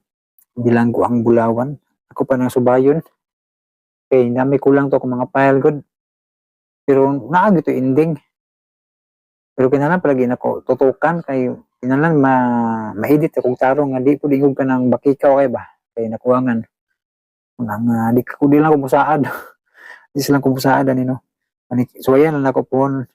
Speaker 1: Bilanggo ang Bulawan. Ako pa nang subayon. Kay nami kulang to akong mga file good. Pero naa gyud to ending. Pero kinahanglan palagi nako tutukan kay kinahanglan ma ma-edit akong tarong nga di ko dingog ka ng bakikaw kay ba kay nakuwangan. Nga nga di ko di lang ko musaad. Di silang ko musaad ani no. Ani suwayan lang nako pohon.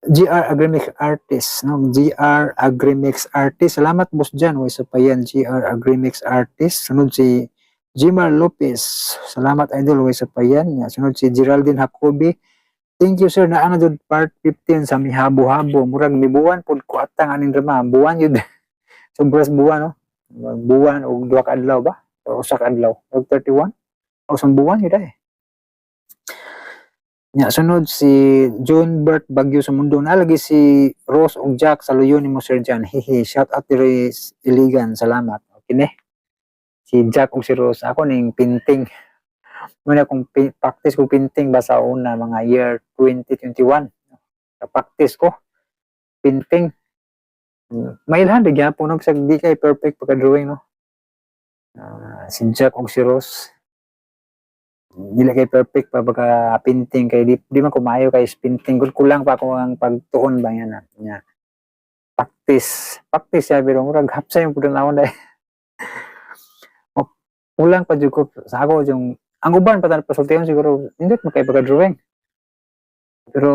Speaker 1: GR Agrimix Artist, no? GR Agrimix Artist. Salamat, boss Jan, way sa payan GR Agrimix Artist. Sunod si Jimar Lopez. Salamat, idol, way sa payan. Ya, sunod si Geraldine Jacobi. Thank you, sir, naa na jud part 15 sa Mihabo-habo. Murag mibuwan pud ko atang aning drama. Buwan yun. Sobras buwan no. Buwan og duha ka adlaw ba? O usa ka adlaw. Og 31 o usang buwan yun eh. Nya sunod si John Bert Bagyo sa mundo. Nalagi si Rose og Jack sa luyo nimo, Sir John. Hihi, shout out diri Iligan. Salamat. Okay ne. Si Jack ug si Rose ako ning painting. Muna kung practice ko painting ba sa una mga year 2021. Practice ko painting. Mailhan di gyapon no bisag di kay perfect pagka drawing no. Ah, si Jack ug si Rose dili kay perfect pa pagka painting kay di man ko maayo kay painting, kulang pa ako ang pagtuon ba yan na nya. Practice practice siya pero murag hapsay mo pud na dai. O, kulang pa jud ko sa ako yung ang uban pa tan pasultihon siguro nindot man kay pagka drawing pero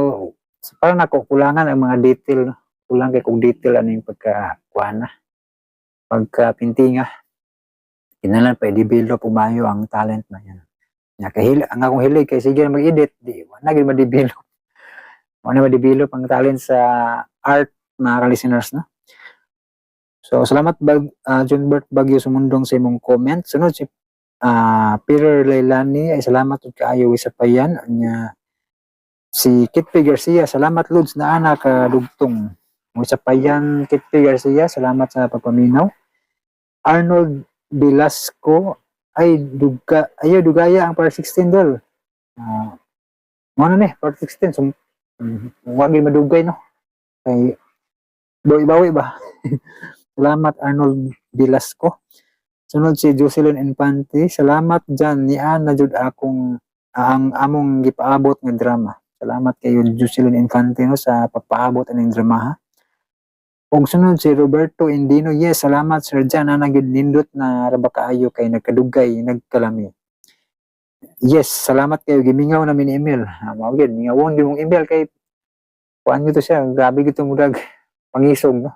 Speaker 1: para nako kulangan ang mga detail no? Kulang kay kog detail ano yung pagka kuan na pagka painting. Kinahanglan pa i-develop umayo ang talent na yan. Nya kay ang akong hilig kay sige na mag-edit, di wala gyud ma-develop. Wala ma-develop ang talent sa art, mga ka-listeners, no. So salamat bag John Bert Bagyo Sumundong sa imong comment. Sunod si Peter Leilani ay salamat ug kaayo sa payan nya. Si Kitpi Garcia, salamat Lods na ana ka dugtong. Mo sa payan Kitpi Garcia, salamat sa pagpaminaw. Arnold Velasco ay duga ayo dugaya ang part 16 dol. Mo na ni part 16 so wag gyud madugay no. Kay bawi-bawi ba. Salamat, Arnold Velasco. Sunod si Jocelyn Infante, salamat Jan nian na jud akong ang among gipaabot nga drama. Salamat kayo, Jocelyn Infante, no sa pagpaabot aning drama ha. Ug sunod si Roberto Indino, yes, salamat Sir Jan, ana gyud nindot na ra ba kaayo kay nagkadugay, nagkalami. Yes, salamat kayo gimingaw na ni Emil. Ah, mao gyud mingawon gyud mong email kay kuan gyud to siya, grabe gyud to murag pangisog no.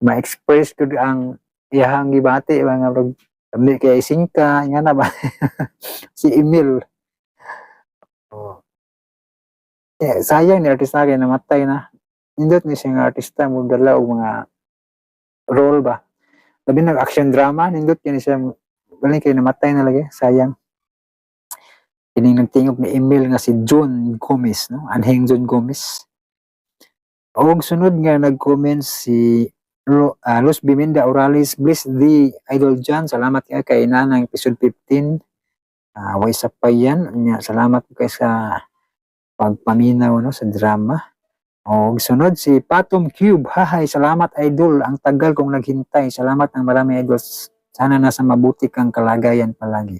Speaker 1: Ma-express gyud ang iyahang gibati mga murag dami kay singka nga na ba si Emil. Oh. Eh, sayang ni artista kay namatay na. Nindot ni siya nga artista mo dala og mga role ba. Labi nag action drama, nindot kini siya galing kay namatay na lagi, sayang. Kining nagtingog ni Emil nga si John Gomez, no? Anheng John Gomez. Og sunod nga nag-comment si Luz Biminda Orales, bless the idol John. Salamat kay kay nanang episode 15. Way sa payan nya, salamat kay sa pagpaminaw no sa drama. Og sunod si Patom Cube, hahay, salamat idol, ang tagal kong naghintay. Salamat ng marami, idol. Sana nasa mabuti kang kalagayan palagi.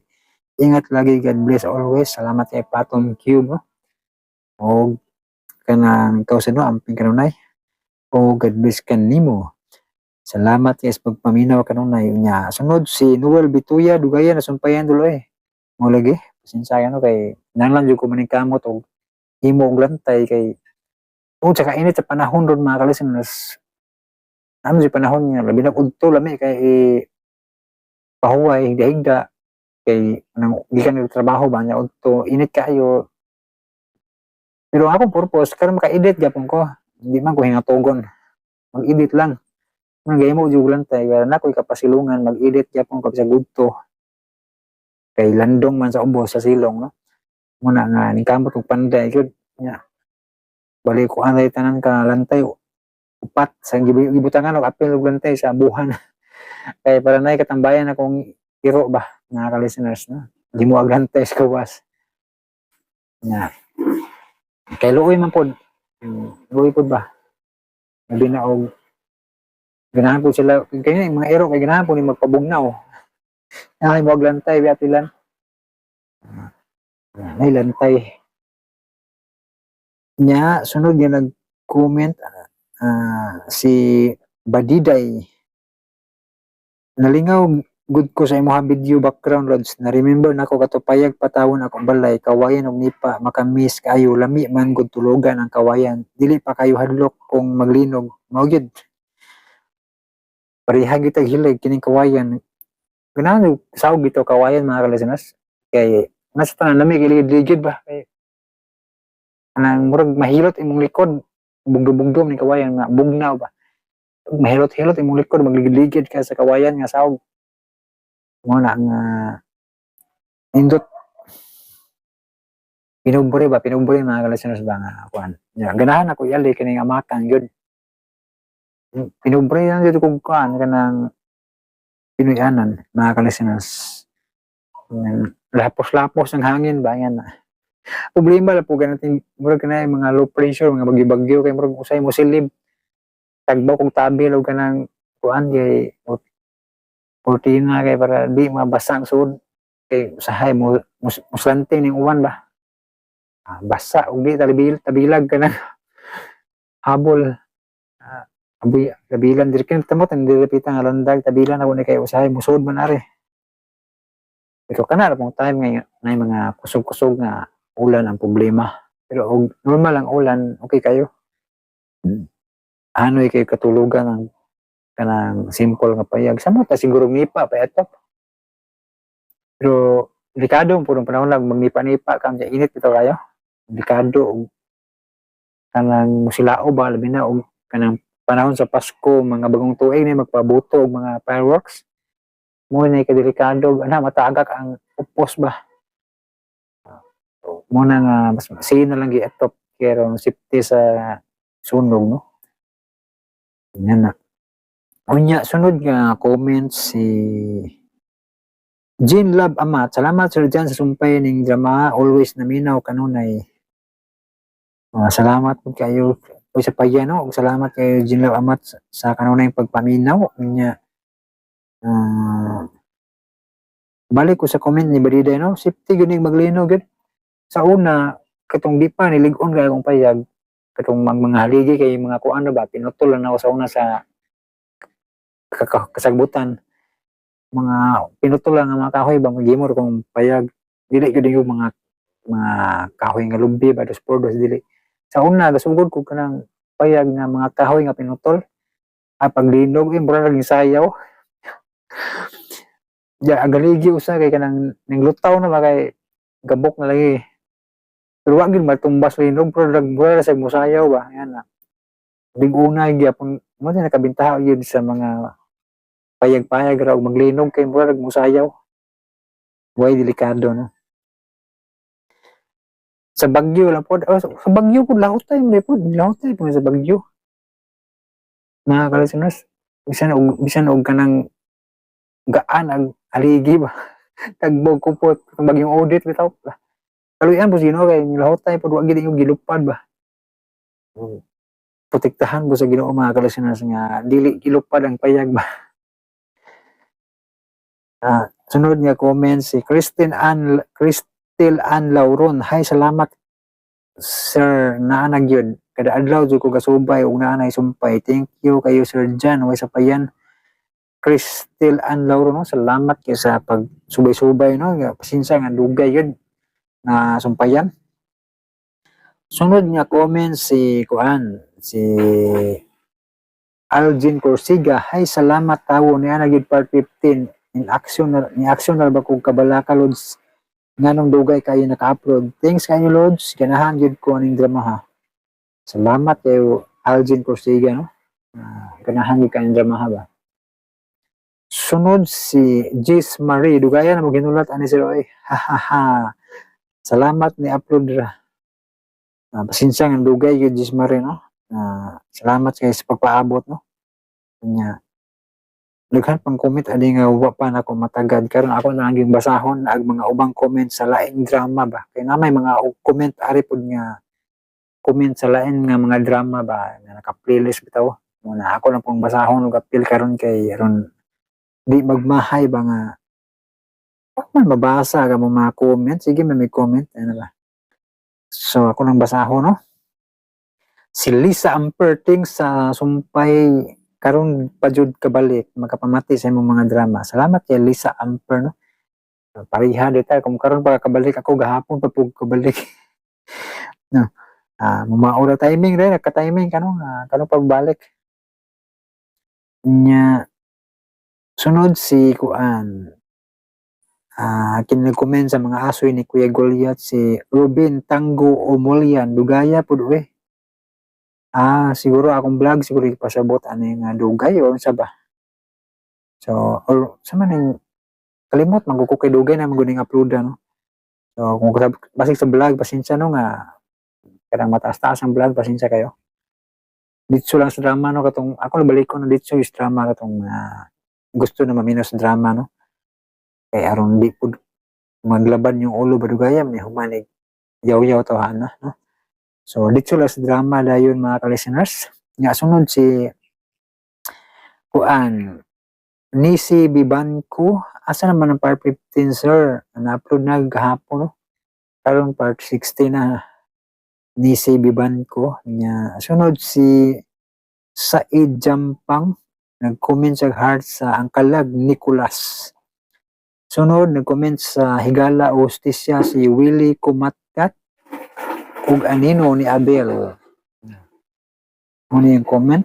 Speaker 1: Ingat lagi, God bless always. Salamat kay Patom Cube. No? Og Kanang ikaw sa no, amping kanunay. O God bless kanimo. Salamat kay sa pagpaminaw kanunay. Unya, sunod si Noel Bituya, dugayan nasumpayan dulo eh. Mo lagi, pasensya no kay nanglan jud ko maning kamot og himo og lantay kay oh, tsaka init sa panahon ron, mga ka-listeners. Ano si panahon nga labi na udto, lami kay eh, pahuway, higda-higda kay nang gikan og trabaho ba niya, udto init kaayo. Pero ang akong purpose karon maka-edit gyapon ko, hindi man ko hingatugon, mag-edit lang. Nang gaymo jud lantay kay na ko'y kapasilungan, mag-edit gyapon ko sa udto kay landong man sa ubos sa silong, no. Muna nga ningkamot og panday gyud nya, bali ko anay tanan ka lantay, upat sa gibutangan og apil og lantay sa buhan kay para nay katambayan akong iro ba, mga ka-listeners, no. Di mo aglantay sa gawas nya kay luoy man pod. Luoy pod ba, labi na og ganahan po sila kay yung mga iro, kay ganahan po ni magpabugnaw. Ay mo aglantay bi apilan nay lantay nya. Sunod nga nag-comment, si Badiday: "Nalingaw gud ko sa imong video background, Lods. Na remember nako katupayag patawon akong balay, kawayan og nipa, makamiss kaayo, lami man gud tulugan ang kawayan, dili pa kayo hadlok kung maglinog." Mao gyud, pareha gitag hilig kining kawayan. Ganahan og saog gito kawayan, mga ka-listeners, kay nasa tanan nami giligid-ligid ba, kay anang murag mahilot imong likod, bugdo-bugdo ni kawayan nga bugnaw ba, mahilot-hilot imong likod, magligid-ligid ka sa kawayan nga saog. Mo na nga indot, pinubre ba, pinubre, mga ka-listeners ba, nga kuan. Ya, ganahan ako iali kining amakan gyud, pinubre lang dito kog kuan kanang Pinoyanan, mga ka-listeners. Lapos-lapos ang hangin ba yan na. Problema lang po ganito, murag kanay mga low pressure, mga bagyo-bagyo, kay murag usay mo silib. Tagbaw kog tabi og kanang kuan kay kurtina kay para di mabasa ang suod. Kay usahay mo muslanting ning uwan ba. Ah, basa ug di tabil tabilag ka na habol. Ah, abi tabilan diri kay tamot ang diri pita nga landag, tabilan ako ni kay usahay musud man ari. Pero kana ra pong time ngay nay mga kusog-kusog nga ulan ang problema. Pero og normal ang ulan, okay kayo. Anoy kay katulugan ang kanang simple nga payag. Samo ta siguro nipa pa ato. Pero delikado ang purong panahon lang magnipa-nipa ka, init bitaw kayo. Delikado og kanang musilao ba, labi na og kanang panahon sa Pasko, mga bagong tuig ni magpabuto og mga fireworks. Mo na kadelikado ana, matagak ang upos ba. Mo na nga mas sino lang giatop pero safety sa sunog, no. Yan na. Unya, sunod nga comment si Jean Love Amat. "Salamat, Sir John, sa sumpay ning drama. Always naminaw kanunay." Ah, salamat po kayo o sa pagyan, no. Ug salamat kayo, Jean Love Amat, sa kanunay pagpaminaw. Unya, balik ko sa comment ni Badiday, no. Safety gyud ning maglinog gyud. Sa una, katong di pa nilig-on kay akong payag, katong mga haligi kay mga kuan na ba, pinutol lang ako sa una sa kasagbutan. Mga pinutol lang ang mga kahoy ba, maghimo ra kong payag. Dili gyud yung mga kahoy nga lubi ba, dos por dos, dili. Sa una, gasugod ko kanang payag nga mga kahoy nga pinutol. Ah, paglinog, eh, mura naging sayaw. Ya, ang galigi usa kay kanang ning lutaw na ba kay gabok na lagi. Pero wa gyud matumbas linog, pero mura ra sa musayaw ba. Yan na. Lig-una gyapon mo na nakabintaha gyud sa mga payag-payag ra og maglinog kay mura rag musayaw. Way delikado, no. Sa Bagyo lang pod. Oh, sa Bagyo pod lahutay mo pod, lahutay po sa Bagyo. Mga ka-listeners, bisan og kanang gaan ang haligi ba. Tagbog kupot kung bagyong audit bitaw. Kaluyan po sa Ginoo kay lahutay pod, wa gid yung gilupad ba. Protektahan po sa Ginoo, mga ka-listeners, nga dili gilupad ang payag ba. Ah, sunod nga comment si Christine Ann Christel Ann Lauron. "Hi, salamat Sir, naa na gyud. Kada adlaw jud ko gasubay ug naa nay sumpay. Thank you kayo, Sir Jan. Way sapayan. Cristel Ann Lauro, no? Salamat kay sa pagsubay-subay, no? Pasensya nga dugay yun na sumpayan. Sunod nga comment si kuan, si Algin Corsiga. "Hay, salamat tawo, niya na gyud part 15 in action na ni action na ba kog kabalaka, Lods, nganong dugay kayo naka-upload. Thanks kayo, Lods, ganahan gyud ko aning drama ha." Salamat kayo, Algin Corsiga, no? Ganahan gyud kayo drama ha ba. Sunod si Jis Marie, "Dugayan na mo ginulat ani sir oy. Ha ha ha. Salamat ni upload ra." Pasensya nga dugay gyud, Jis Marie, no? Salamat kay sa pagpaabot, no? Nya daghan pang comment ani nga wa pa nako matagad karon. Ako na lang yung basahon ag mga ubang comment sa laing drama ba, kay na may mga comment ari pod nga comment sa lain nga mga drama ba nga naka-playlist bitaw muna. Ako na pong basahon og apil karon kay aron di magmahay ba nga wa man mabasa ka mo mga comment. Sige, may comment ano ba. So ako nang basahon, no? Si Lisa Amperting sa sumpay, "Karon pa jud kabalik makapamati sa imong mga drama." Salamat kay Lisa Amper, no? Pareha dita kung karon pa kabalik, ako gahapon pa pug kabalik, no? Mao ra timing rin, nagka-timing ka, no? Karon pagbalik nya. Sunod si kuan, kini comment sa mga asoy ni Kuya Goliath, si Ruben Tango Omolian, "Dugaya pud eh." Siguro akong vlog siguro ipasabot ani nga dugay or unsa ba. So or sa man ning kalimot man ko kay dugay na man gud ning upload, no? So kung basig sa vlog, pasensya, no, nga kanang mataas-taas ang vlog, pasensya kayo. Ditso lang sa drama, no? Katong ako nabalik ko na ditso is drama, katong gusto na maminaw sa drama, no? Kay aron di pud maglaban yung ulo ba, dugayam ni humanig yaw-yaw tawhana, no? So ditso lang sa drama dayon, mga ka-listeners. Nga sunod si kuan, Nisi Bibanco, "Asa naman ang part 15, sir? Na-upload na gahapon, no?" Karon part 16 na, Nisi Bibanco. Nya sunod si Said Jampang, nag-comment sa heart sa Ang Kalag Nicolas. Sunod nag-comment sa Higala o Hustisya si Willie Kumatkat ug Anino ni Abel. Ano yung comment?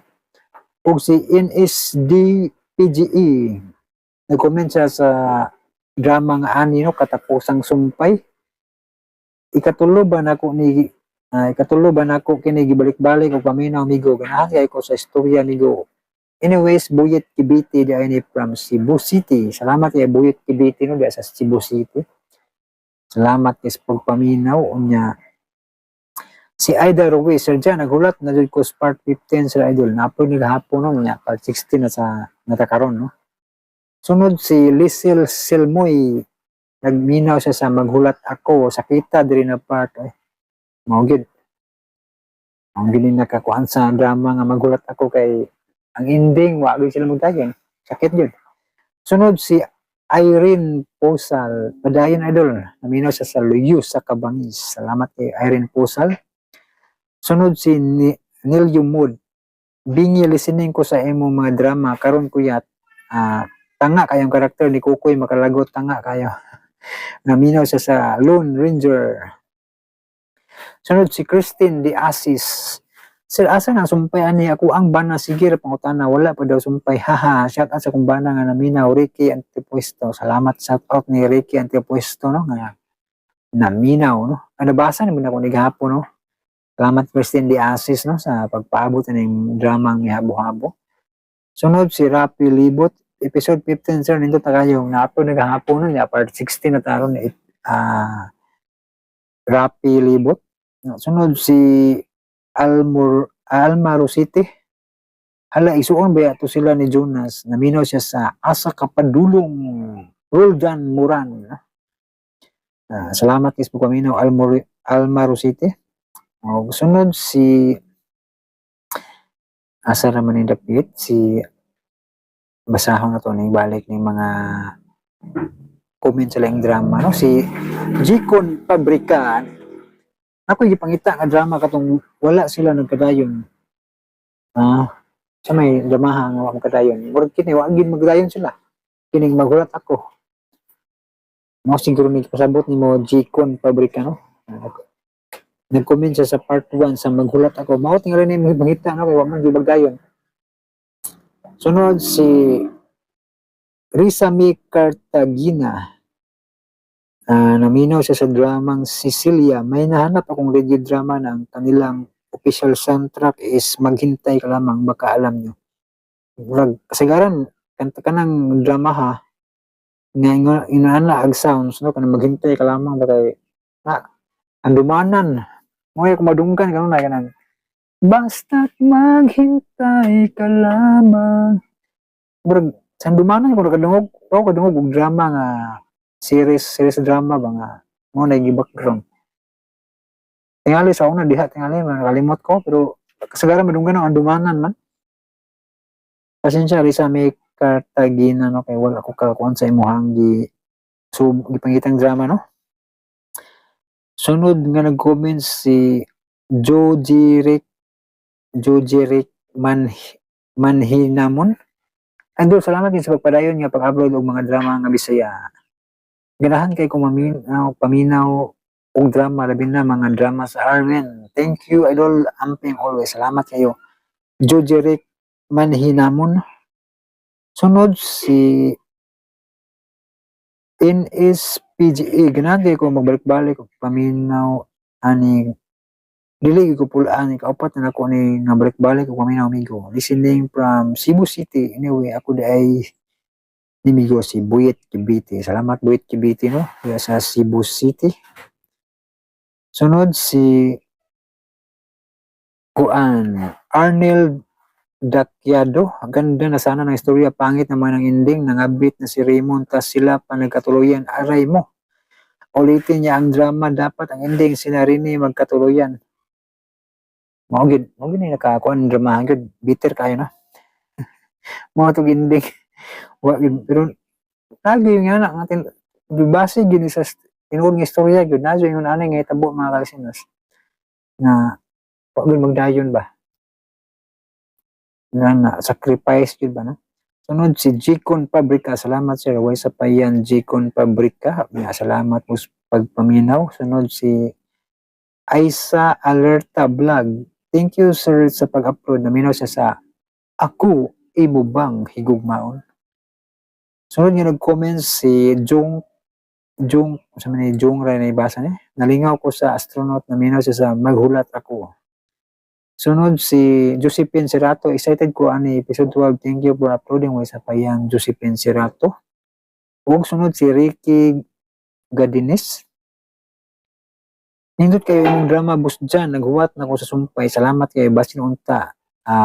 Speaker 1: Ug si NSD PGE, nag-comment siya sa drama nga ani, no, Katapusang Sumpay. "Ikatulo ba nako kini gibalik-balik og paminaw, migo. Ganahan kay ko sa istorya, migo. Anyways, Buyit Kibiti di ni from Cebu City." Salamat kay Buyit Kibiti, no, di sa Cebu City. Salamat kay sa pagpaminaw. Unya si Aida Ruiz, "Sir Jan, naghulat na jud ko sa part 15, Sir Idol." Na-upload ni gahapon, no, nya part 16 na sa natakaron, no? Sunod si Lizel Silmoy, nagminaw siya sa Maghulat Ako, "Sakita diri na part." Eh, mao gyud. Ang gini nakakuan sa drama nga Maghulat Ako kay ang ending wa gyud sila magdayon. Sakit gyud. Sunod si Irene Posal, "Padayon, idol." Naminaw siya sa Luyo sa Kabangis. Salamat kay Irene Posal. Sunod si Nilio Mood, "Bingi listening ko sa imong mga drama karon, kuyat. Tanga kayong karakter ni Kukoy, makalagot, tanga kayo." Naminaw siya sa Lone Ranger. Sunod si Christine De Asis. "Sir, asa na sumpay ani ako ang bana? Sige ra pangutana, wala pa daw sumpay. Haha." Shout out sa akong bana nga naminaw, Ricky Antipuesto. Salamat, shout out ni Ricky Antipuesto, no, nga naminaw, no. Ang nabasa naman ako ni gahapon, no. Salamat, Christine De Asis, no, sa pagpaabot ning dramang Mihabo-habo. Sunod si Rapi Libot, "Episode 15, sir, nindot na kayo." Na-upload na gahapon, no, niya part 16 na taron ni Rapi Libot. Sunod si Almur Almaro City. "Hala, isuon ba to sila ni Jonas?" Naminaw siya sa Asa Kapadulong Roldan Moran. Salamat is paminaw, Almaro City. O, sunod si asa naman ni dapit si basahon na to ni balik ni mga comment sa laing drama, no? Si Jikon Pabrikan. Ako gipangita nga drama katong wala sila nagkadayon. Sa may dramaha nga wa magkadayon. Murag kini wa gyud magdayon sila. Kining Maghulat Ako. Mao siguro ni pasabot nimo Gcon Pabrika, no. Nag-comment siya sa part 1 sa Maghulat Ako. Mao tingali ni mo mangita, no, kay wa man gyud magdayon. Sunod si Risa Mi Cartagena. Naminaw siya sa dramang Cecilia. May nahanap akong radio drama na ang kanilang official soundtrack is Maghintay Ka Lamang, baka alam nyo. Murag kasagaran kanta kanang drama ha nga inaana ag sounds, no, kanang Maghintay Ka Lamang ba kay na andumanan mo ay kumadunggan kanunay kanang basta't maghintay ka lamang. Murag sa andumanan ko nakadungog ko kadungog og drama nga series series drama ba nga mo na gi-background. Tingali sa una diha, tingali nakalimot ko, pero kasagaran madunggan ang andumanan man. Pasensya, Risa May Cartagena, no, kay wala ko kakuan sa imuhang gi so gipangitang drama, no. Sunod nga nag-comment si Joe Jeric Manhinamon. Andol, salamat din sa pagpadayon nga pag-upload og mga drama nga Bisaya. Ganahan kay ko maminaw, paminaw og drama, labi na mga drama sa Armen. Thank you, Idol Amping, always. Salamat kayo. Joe Jeric Manhinamon. Sunod si NSPGE. Ganahan kay ko magbalik-balik og paminaw ani, dili ko pulaan, kaupat na nako ni nga balik-balik og paminaw, amigo. Listening from Cebu City. Anyway, ako di ay ni Migo si Buyet Cavite. Salamat, Buyet Cavite, no, diya sa Cebu City. Sunod si Kuan Arnel Dakyado. Ganda na sana ng istorya, pangit naman ang ending, nangabit na si Raymond tas sila pa nagkatuluyan. Aray mo. Ulitin niya ang drama, dapat ang ending sila rin magkatuluyan. Mao gid ni nakakuan drama gyud, bitter kayo na. Mao tong ending. Wa gid, pero lagi yung nga na natin base gyud ni sa tinuod nga istorya gyud na yung ani nga itabo, mga kalisiners, na wa gyud magdayon ba na na sacrifice gyud ba, no. Sunod si Gcon Pabrika. Salamat, sir. Way sa payan, Gcon Pabrika. Ya, salamat mo sa pagpaminaw. Sunod si Aisa Alerta Vlog. Thank you, sir, sa pag-upload. Naminaw siya sa Ako Imo Bang Higugmaon. Sunod nga nag-comment si Jong Jong sa ni Jong Ray na ibasa ni. Nalingaw ko sa astronaut. Naminaw siya sa Maghulat Ako. Sunod si Josephine Serato. Excited ko ani episode 12. Thank you for uploading. Way sa payang, Josephine Serato. Ug sunod si Ricky Gadines. Nindot kayo imong drama, boss dyan. Naghuwat na ko sa sumpay. Salamat kayo. Basin unta.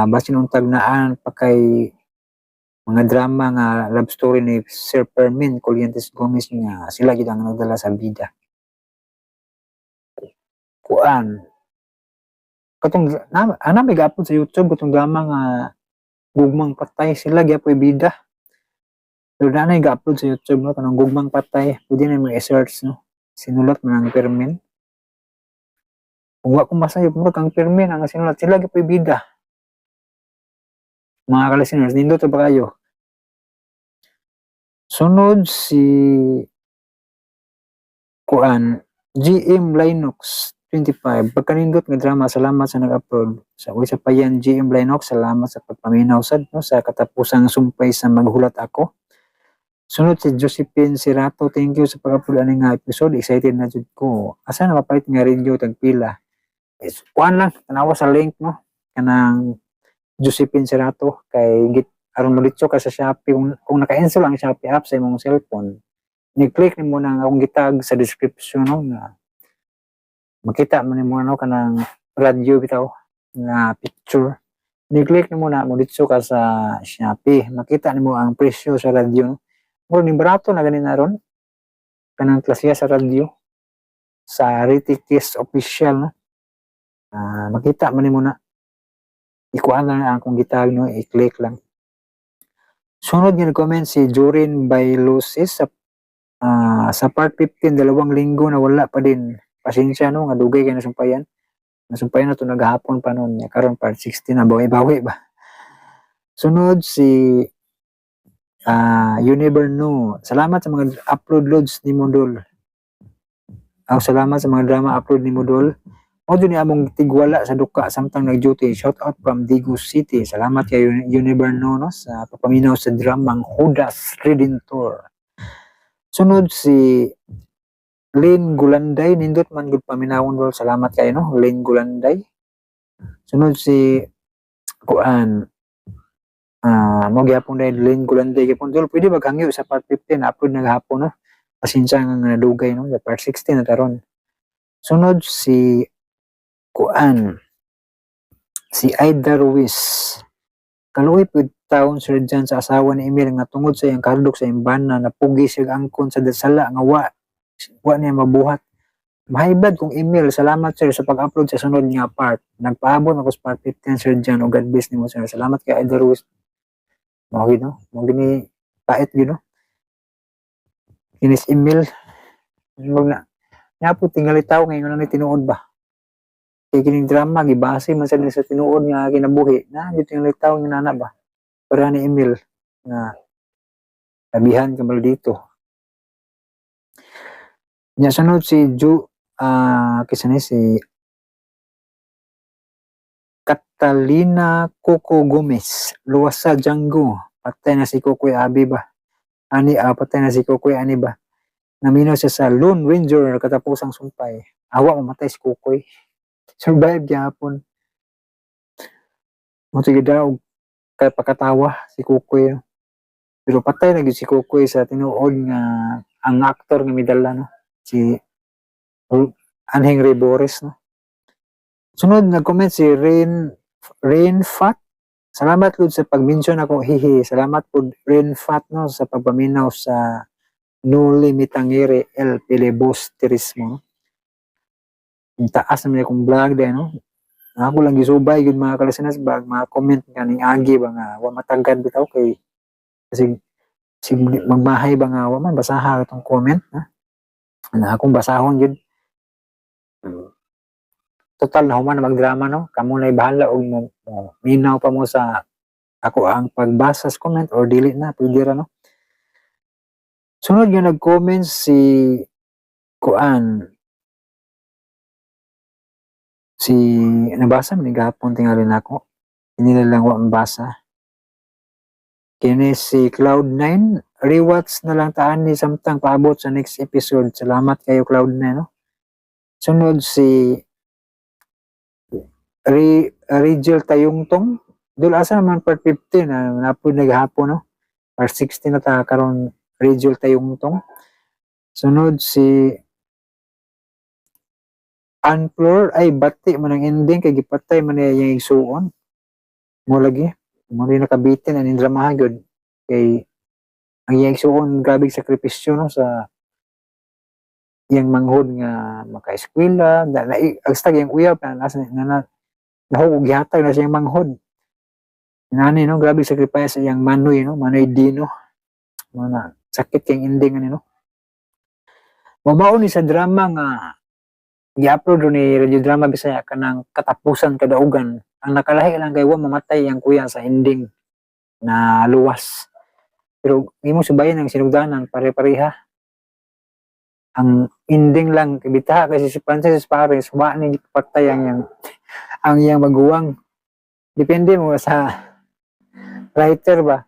Speaker 1: Basin untag naan pa kay mga drama nga love story ni Sir Fermin Collientes Gomez nga sila gid ang nagdala sa bida. Kuan. Katong na ana may ga-upload sa YouTube katong drama nga Gugmang Patay, sila gyapoy bida. Pero na na ga-upload sa YouTube, no, kanang Gugmang Patay, pwede na mo i-search, no. Sinulat man ang Fermin. Kung wa ko masayop, murag kang Fermin ang sinulat, sila gyapoy bida. Mga ka-listeners, nindot ba kayo? Sunod si Kuan GM Linux 25. Pagkanindot nga drama, salamat sa nag-upload. Sa uy sa payan, GM Linux, salamat sa pagpaminaw sad, no, sa katapusang sumpay sa Maghulat Ako. Sunod si Josephine Serato, thank you sa pag-upload ani nga episode. Excited na jud ko. Asa na mapalit nga radio, tagpila? Is kuan lang, tanawa sa link, no. Kanang Josephine Serato kay git aron mo ka sa Shopee kung naka-install ang Shopee app sa imong cellphone, ni-click nimo na ang akong gitag sa description, no, nga makita mo nimo ano kanang radyo bitaw na picture. Ni-click nimo na, mo ditso ka sa Shopee, makita nimo ang presyo sa radyo, no. Muro ni barato na gani na ron kanang klasiya sa radyo sa Ritikis Official, no. Makita man nimo na, ikuan lang ang akong gitag, no, i-click lang. Sunod nga nag-comment si Jorin Bailosis sa part 15, 2 linggo na wala pa din. Pasensya no nga dugay kay nasumpayan. Nasumpayan na to naghapon pa noon niya karon part 16 na, bawi-bawi ba. Sunod si you never know. Salamat sa mga upload loads ni Modol. Aw, salamat sa mga drama upload ni Modol. Mao ni among tigwala sa duka samtang nag-duty. Shout out from Digos City. Salamat kay you never know no sa pagpaminaw sa dramang Judas Redentor. Sunod si Lynn Gulanday, nindot man gud paminawon, dol. Salamat kayo no, Lynn Gulanday. Sunod si kuan, mo gyapon dahil Lynn Gulanday gyapon, dol. Pwede ba hangyo sa part 15, upload na gahapon no? Pasensya nga nga nadugay no, sa part 16 na taron. Sunod si kuan, si Aida Ruiz. Kaluoy pud taon, Sir John, sa asawa ni Emil nga tungod sa iyang kahadlok sa iyang bana napugi siya angkon sa sala nga wa niya mabuhat. Mahaybad kung Emil. Salamat, sir, sa pag-upload sa sunod nga part. Nagpaabot ako sa part 15, Sir John, o God bless nimo, sir. Salamat kay Aida Ruiz. Mao gid no, mao gini pait gid no. Kinis Emil mag na nga po tingali tawo ngayon na ni tinuod ba. Kay kining drama gibase man sad ni sa tinuod nga kinabuhi na gyud tingali tawo nga nana ba. Pero ni Emil nga labihan ka maldito. Nya sunod si Ju, kisa ni si Catalina Coco Gomez. Luwas sa Django. Patay na si Kokoy Abi ba? Ani, patay na si Kokoy ani ba? Naminaw siya sa Lone Ranger katapusang sumpay. Awa mamatay si Kokoy. Survive gyapon. Mo sige daw kay pakatawa si Kokoy, no? Pero patay na gyud si Kokoy sa tinuod nga ang aktor nga midala no. Si Anheng Ribores no. Sunod nag-comment si Rain Rain Fat. Salamat lud sa pag-mention ako, hihi. Salamat po, Rain Fat no, sa pagpaminaw sa Noli Me Tangere El Filibusterismo. Ang taas naman akong vlog din no. Ako lang gisubay gyud, mga kalistenas ba, mga comment nga ning agi ba nga wa matagad bitaw kay kasi sig magmahay ba nga wa man basaha itong comment na. Na akong basahon gyud. Total na human na magdrama no. Kamo na bahala og mo minaw pa mo sa ako ang pagbasa sa comment or dili na, pwede ra no. Sunod nga nag-comment si kuan, si nabasa man ni gahapon tingali nako. Hindi na lang wa mabasa. Kini si Cloud9, rewatch na lang taan ni samtang paabot sa next episode. Salamat kayo, Cloud9 no. Sunod si Rigel Tayungtong. Dul, asa naman part 15 na napud naghapon no? Part 16 na ta karon, Rigel Tayungtong. Sunod si Anflor, ay bati man ang ending kay gipatay man niya yung igsuon. Mo lagi, mo rin nakabitin ang dramahan gyud kay ang iyang igsuon grabe sakripisyo no sa iyang manghod nga maka-eskwela, na, agstag iyang uyab na nasa na, na nahug gihatag na siyang manghod. Nani no, grabe sacrifice sa iyang manoy no, manoy Dino. Mo na sakit kay ending ani no. Mamao ni sa drama nga gi-upload ni Radio Drama Bisaya kanang katapusan kadaugan. Ang nakalahi lang kay wa mamatay ang kuya sa ending na luwas. Pero imo subayin ang sinugdanan, pare-pareha. Ang ending lang bitaha kasi si Francis Pares wa ni patay ang iyang maguwang. Depende mo sa writer ba.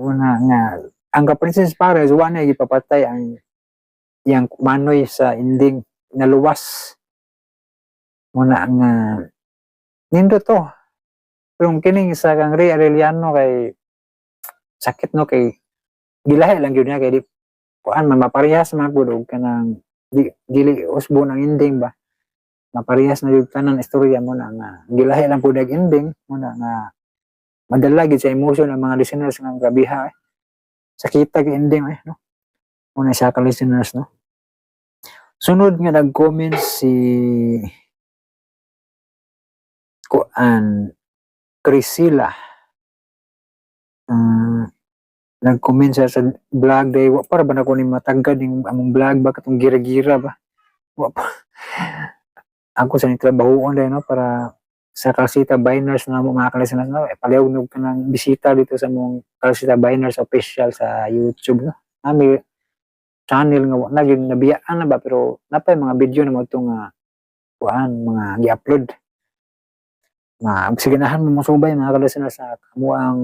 Speaker 1: Una nga ang ka Princess Pares wa na gipapatay ang iyang manoy sa ending, naluwas. Muna nga nindot to. Pero kining sa kang Ray Arellano kay sakit no, kay gilahi lang gyud niya kay di kuan man, maparehas man pud og kanang di, dili usbo ng ending ba, maparehas na gyud tanan istorya mo na nga gilahi lang pud ang ending mo na nga madala gyud sa emotion ang mga listeners nga grabiha eh. Sakita gyud ending eh no muna siya ka listeners no. Sunod nga nag-comment si kuan, Priscilla. Nag-comment siya sa vlog day wa para ba na ko ni matagad yung among vlog ba katong gira-gira ba. Wa pa. Ako sa ni trabahoon dahil, no, para sa Calcita Biners na mo, mga kalisanas, no, eh, palihog ka ng bisita dito sa mong Calcita Biners Official sa YouTube, no. Nami channel nga wa na gyud, nabiyaan na ba, pero napay mga video na mo itong kuan, mga gi-upload. Ma siganahan mo mosubay, mga kalisanas, sa kamo ang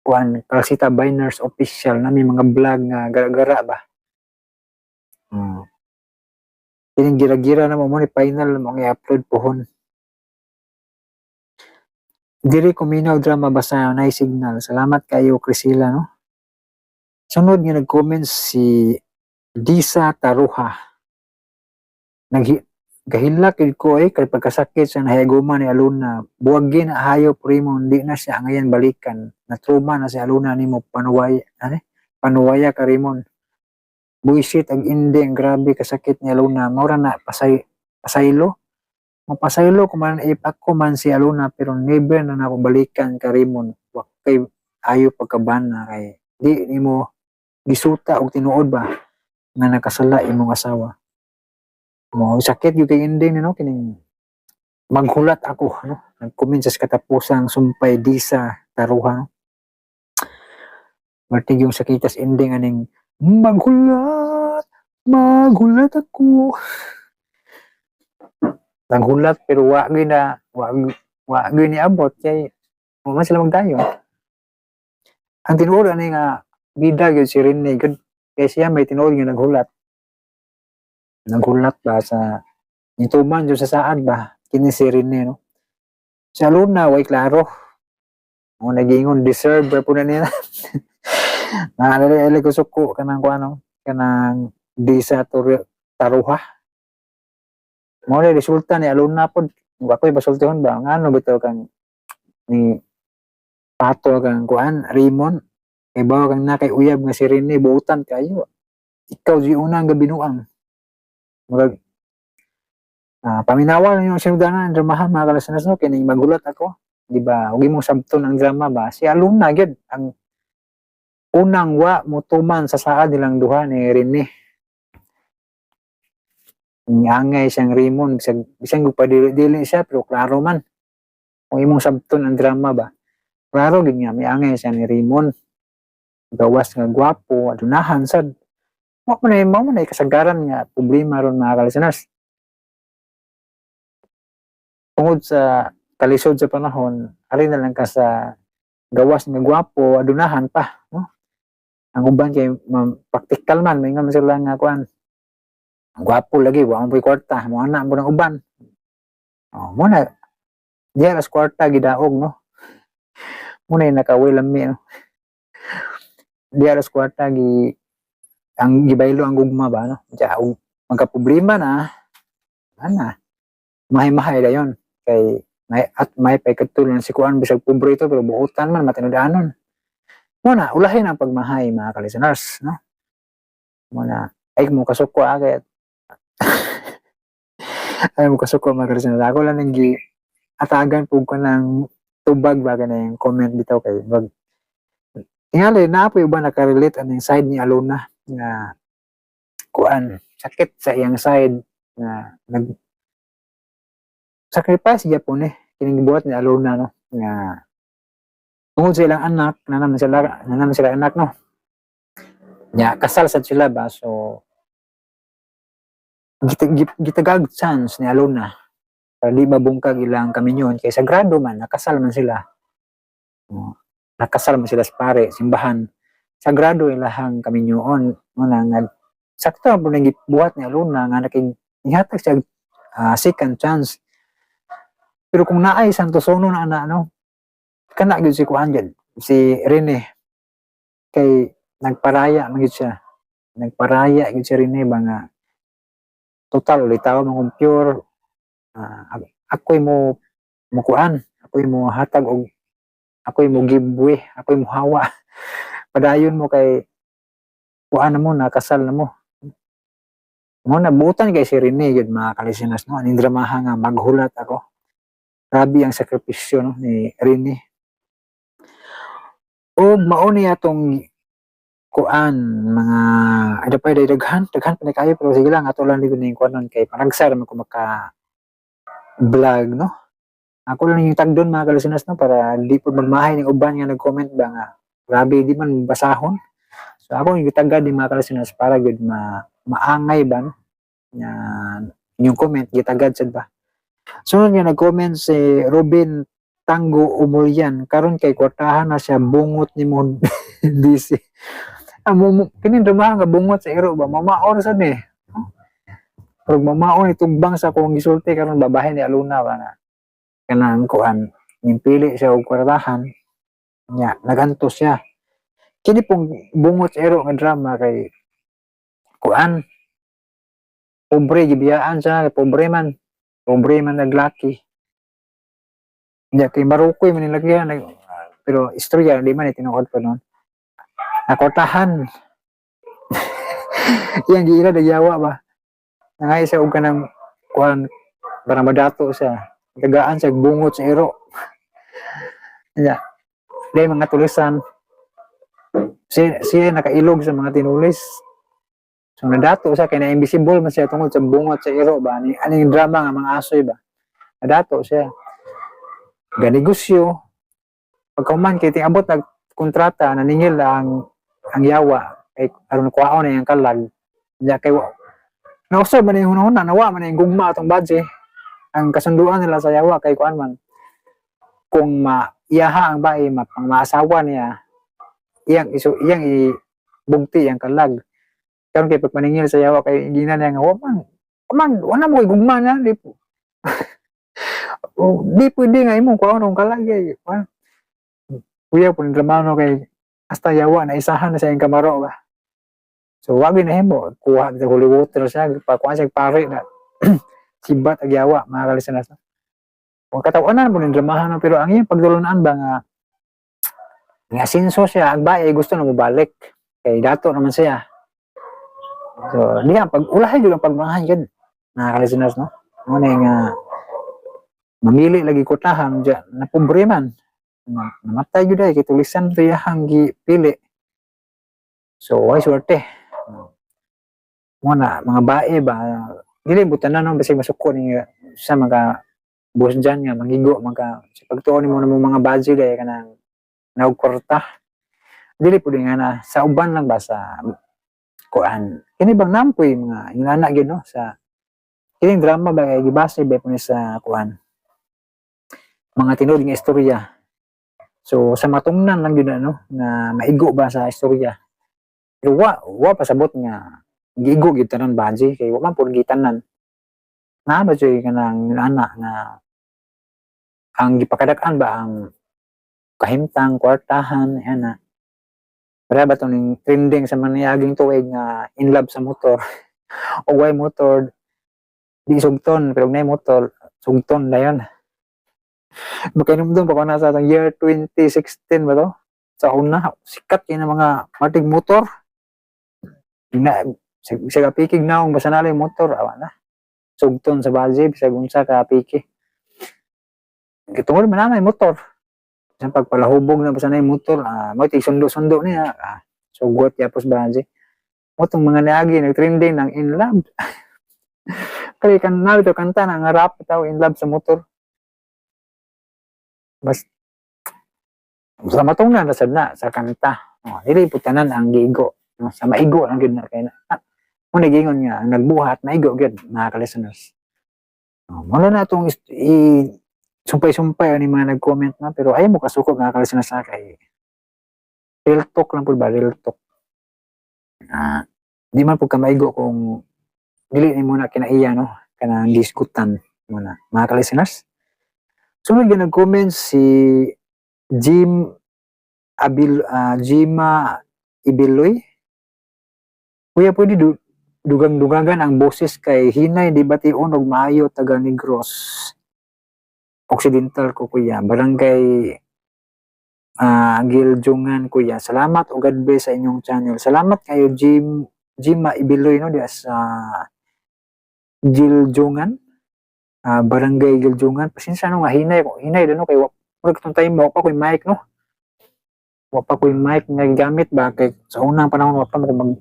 Speaker 1: kuan, Calcita Biners Official. Nami mga vlog nga gara-gara ba. Kining gira-gira na mo mo ni final mo ang i-upload pohon. Diri ko minaw drama basta nay signal. Salamat kayo, Priscilla, no. Sunod nga nag-comment si Disa Taruha. Naghi gahilak gid ko eh kay pagkasakit sa nahiguma ni Aluna. Buwagin na hayop Raymond, di na siya ngayon balikan. Natruma na si Aluna nimo panuway, ano? Panuwaya ka, Raymond. Buisit ag ending, grabe kasakit ni Aluna. Maura na pasay pasaylo. Mapasaylo ko man if ako man si Aluna, pero never na nako balikan ka, Raymond. Wa kay ayo pagkabana kay di nimo gisuta og tinuod ba nga nakasala imong asawa. Mo sakit gyud kay ending ni, no, kining "Maghulat Ako", no. Nag-comment sa katapusang sumpay Disa Taruha, no. Martig yung sakitas ending aning "Maghulat, maghulat ako". Naghulat pero wa gyud na wa wa gyud niabot kay wa man sila magdayon. Ang tinuod ani nga bida gyud si Rene gud kay siya may tinuod nga naghulat. Naghulat ba sa nituman jud sa saad ba kini si Rene, no. Sa Luna way klaro. Mo nagingon deserve ra po na niya. Naalala ko suko kanang kuano, kanang Disa Taruha. Mo na resulta ni Aluna pod. Ako'y basultihon ba ngano bitaw kang ni pato kang kuan Raymond, kay bawa kang na kay uyab nga si Rene, buutan kayo. Ikaw di unang gabinuang. Murag paminawa ninyo ang sinudanan ang dramahan, mga kalasanas, no, kining "Maghulat Ako", di ba? Ug imong sabton ang drama ba, si Aluna gyud ang unang wa motuman sa saad nilang duha ni Rene. Angay siyang Raymond, bisag bisan pa dili dili siya, pero klaro man. Kung imong sabton ang drama ba, klaro gid nga may angay siya ni Raymond. Gawas nga gwapo, adunahan sad. Mao man na kasagaran nga problema ron, mga kalisteners. Tungod sa kalisod sa panahon, ari na lang ka sa gawas nga gwapo, adunahan pa, no? Ang uban kay practical man, may man sila nga kuan. Gwapo lagi, wa man kwarta, mo ana mo ng uban. Oh, mo na diya ras kwarta gidaog, no. Mo na nakaway lami, no. Diya ras kwarta gi ang gibaylo ang gugma ba, no. Diya og magka problema na ana mahay-mahay dayon kay may at may pay katulon si kuan, bisag pobre ito pero buutan man, matinud-anon. Mo na ulahin ang pagmahay, mga ka-listeners, no. Mo na ay mo kasuko agad ay mo kasuko, mga ka-listeners. Ako lang nang gi atagan pug ko ng tubag ba kana yung comment bitaw kay wag tingali na po ba nakarelate aning side ni Alona nga kuan, sakit sa iyang side nga nag sacrifice gyapon eh kining gibuhat ni Alona, no, nga tungod sa ilang anak na naman sila anak, no. Nya kasal sad sila ba, so gitagag chance ni Alona para di mabungkag ilang kaminyon kay sagrado man, nakasal man sila. Oh, nakasal man sila sa pare, simbahan, sagrado ilahang kaminyoon. Mo na nga sakto ang nang gibuhat ni Alona nga naking ihatag siya second chance. Pero kung naay Santo Sono na ana, no, kana gyud si kuan gyud si Rene kay nagparaya man gyud siya, nagparaya gyud si Rene ba nga total ulitaw man kung pure, ako'y mo mo kuan, ako'y mo hatag og ako'y mo give way, ako'y mo hawa, padayon mo kay kuan na mo, nakasal na mo. Mo na butan kay si Rene gyud, mga kalisinas, no, aning dramaha nga "Maghulat Ako". Grabe ang sakripisyo, no, ni Rene. O mao ni atong Kuan mga ano pa, day daghan daghan pa na kayo, pero sige lang, ato lang din yung kuanon kay panagsa ra man ko maka vlog, no? Ako lang yung tag doon, mga kalisteners, no, para di po magmahay ng uban nga nag-comment ba nga grabe di man basahon. So ako yung gitagad ni mga kalisteners para gud ma maangay ba, no, nga inyong comment gitagad sad ba. Sunod nga nag-comment si Robin Tango Umulyan, karon kay kwartahan na siya, bungot ni mo DC. Amo kini drama nga bungot sa iro ba, mamaor sad ni. Pero mamaon itugbang sa akong gisulti karon, babahin ni Aluna ba nga kanang kuan, pili siya og kwartahan nya nagantos siya. Kini pong bungot sa iro nga drama kay kuan, pobre, gibiyaan siya, pobre man naglaki nya kay marukoy man nilagyan, pero istorya di man tinuod pa noon. Nakwartahan iyang giila nagyawa ba, nangay siya og kanang kuan para madato siya, tagaan siya bungot sa iro nya. Dahil mga tulisan siya, siya nakailog sa mga tinulis. So nadato siya kay na invisible man siya tungod sa bungot sa iro ba. Ani aning drama nga mga asoy ba, nadato siya, ganegosyo. Pagkahuman kay tingabot nag kontrata, naningil ang yawa kay aron kuhaon na iyang kalag nya. Kay wa nausab man yung hunahuna, nawa man yung gugma atong badge. Ang kasunduan nila sa yawa kay kuan man, kung maiyaha ang bae, mapang maasawa niya, iyang iso, iyang ibugti ang kalag. Karon kay pagmaningil sa yawa kay gina niya nga wa man wa man wala mo kay gugma na di po. Oh, di pwede nga imong kuhaon ang kalag kay kuan. Kuya po ni drama kay hasta yawa na isahan na sa iyang kamaro ba. So wag na himo kuha sa holy water siya, pakuha siya pare na sibat ag yawa, mga kalisteners. Kung katawanan mo ning dramahan no, pero ang iyang pagdulunan ba nga nga asinso siya, ang bae gusto na mobalik kay dato naman siya. So diha pag ulahi jud ang pagmanghay jud, mga kalisteners, no? Mo na nga mamili lagi kutahan diya na pobre man. Namatay jud ay kay tulisan riyahang gipili. So way swerte mo na mga bae ba. Dili butan na no, bisag masuko ni sa mga boss dyan nga magigo maka sa pagtuon nimo na mo mga budget ay kanang naog kwarta, dili pud nga na sa uban lang ba sa kuan. Kini bang nampoy mga ingana gyud, no, sa kining drama ba kay gibase ba po ni sa kuan, mga tinuod nga istorya. So sa matungnan lang gyud na, no, nga maigo ba sa istorya, pero wa pasabot nga giigo gyud tanan baji kay wa man pud gitanan na ba jud kanang ana nga ang gipakadak-an ba ang kahimtang kwartahan ana. Para ba ning trending sa manayaging tuig nga in love sa motor o way motor di sugton, pero og naay motor sugton dayon. Makainumdum pa ko na sa atong year 2016 ba to, sa una sikat kay na mga matig motor na sa kapikig naong basta na yung motor, awa na sugton sa budget bisag unsa ka piki. Gitungod man na may motor sa pagpalahubog na basta na yung motor, mo tig sundo-sundo niya, sugot yapos budget mo tong mga niagi nagtrending ng in love. Kaya kan na ito kanta na nga rap tao, in love sa motor. Bas sa matungnan na sad na sa kanta. Oh, dili po tanan ang giigo, no? Sa maigo lang gyud na kay na. Mo nagingon nga ang nagbuhat maigo gyud, mga ka-listeners. Oh, mo na atong i sumpay-sumpay ani mga nag-comment na, pero ayaw mo kasuko, mga ka-listeners, sa kay real talk lang po ba, real talk. Di man po ka maigo kung dili nimo na kinaiya, no, kanang diskutan mo na, mga ka-listeners. Sunod nga nag-comment si Jim Abil, Jima Ibiloy. Kuya, pwede dugang-dugagan ang boses kay hinay, di ba tion og maayo, taga Negros Occidental ko, kuya. Barangay Giljungan, kuya. Salamat o God bless sa inyong channel. Salamat kayo, Jim Jima Ibiloy, no, diya sa Giljungan. Barangay Giljungan. Pasensya no nga hinay ko. Hinay no kay murag itong time mo pa ko'y mic, no. Wa pa ko'y mic nga gigamit ba kay sa unang panahon wa pa mo ko mag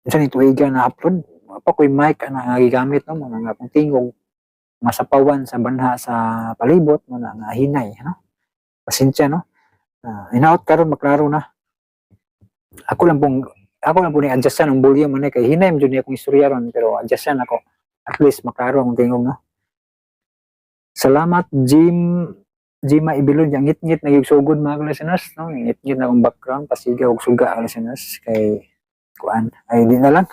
Speaker 1: unsa ni tuiga na upload, wa pa ko'y mic ana nga gigamit, no? Mao na nga akong tingog masapawan sa banha sa palibot, mo na nga hinay, no? Pasensya, no? Hinaot karon maklaro na. Ako lang po ni adjustan ang volume man kay hinay man jud ni akong istorya ron, pero adjustan ako at least maklaro ang tingog, no? Salamat, Jim Jima Ibilon. Yang ngit-ngit na yung sugod, mga listeners, no? Ngit-ngit na akong background, pasiga og suga, listeners, kay kuan ay di na lang,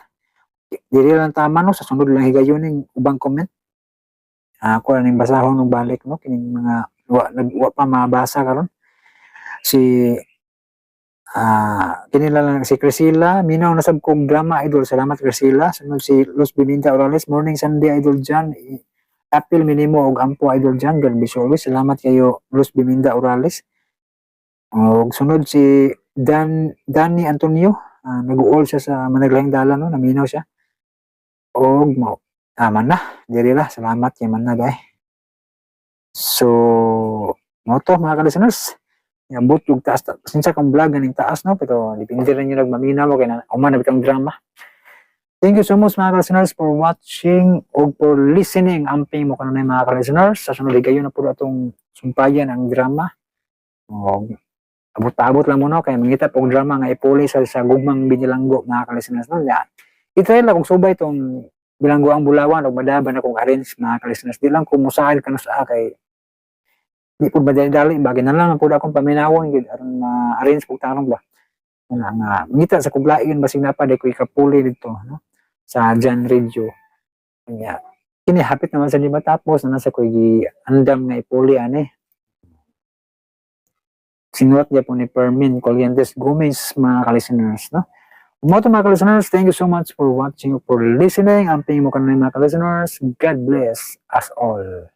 Speaker 1: dili lang tama, no? Sa sunod lang higayon ning ubang comment. Ako lang ning basahon og balik, no? Kining mga wa pa mabasa karon, si kini lang si Crisila, "Minaw na sab kog drama, idol." Salamat, Crisila. Sunod si Luz Biminta Orales, "Morning Sunday, Idol Jan. Apil minimo og ampo, Idol Jan. God bless you always." Salamat kayo, Luz Biminda Orales. Og sunod si Dan Danny Antonio, nag-uol siya sa Managlahing Dalan, no? Naminaw siya. Og mo man na, diri ra. Salamat kay man na dai. So, mo to, mga ka-listeners. Abot og taas, pasensya kung vlog ganing taas, no? Pero depende rin yung nagmaminaw mo kay na human na bitang drama. Thank you so much, mga ka-listeners, for watching o for listening. Amping mo kanunay, mga ka-listeners. Sa sunod kayo na po atong sumpayan ang drama. O, abot-abot lang mo, no? Kay mangita pong drama nga ipuli sa gugmang binilanggo, mga ka-listeners, no? Ya. I-try lang kung subay itong bilanggo ang Bulawan o madaban akong arrange, mga ka-listeners. Di lang kung musahin ka sa kay di po madali-dali bagay na lang po akong paminawon gid aron ma-arrange pug tarong ba. Nga nga mangita sa kuglain basig na pa di ko ikapuli dito, no? Sa Jan Radio. Kanya kini hapit naman sa di matapos na nasa ko gi andam nga ipuli ani. Sinulat niya po ni Fermin Colientes Gomez, mga ka-listeners, no? Mo to, mga ka-listeners, thank you so much for watching, for listening. Amping mo kanunay, mga ka-listeners. God bless us all.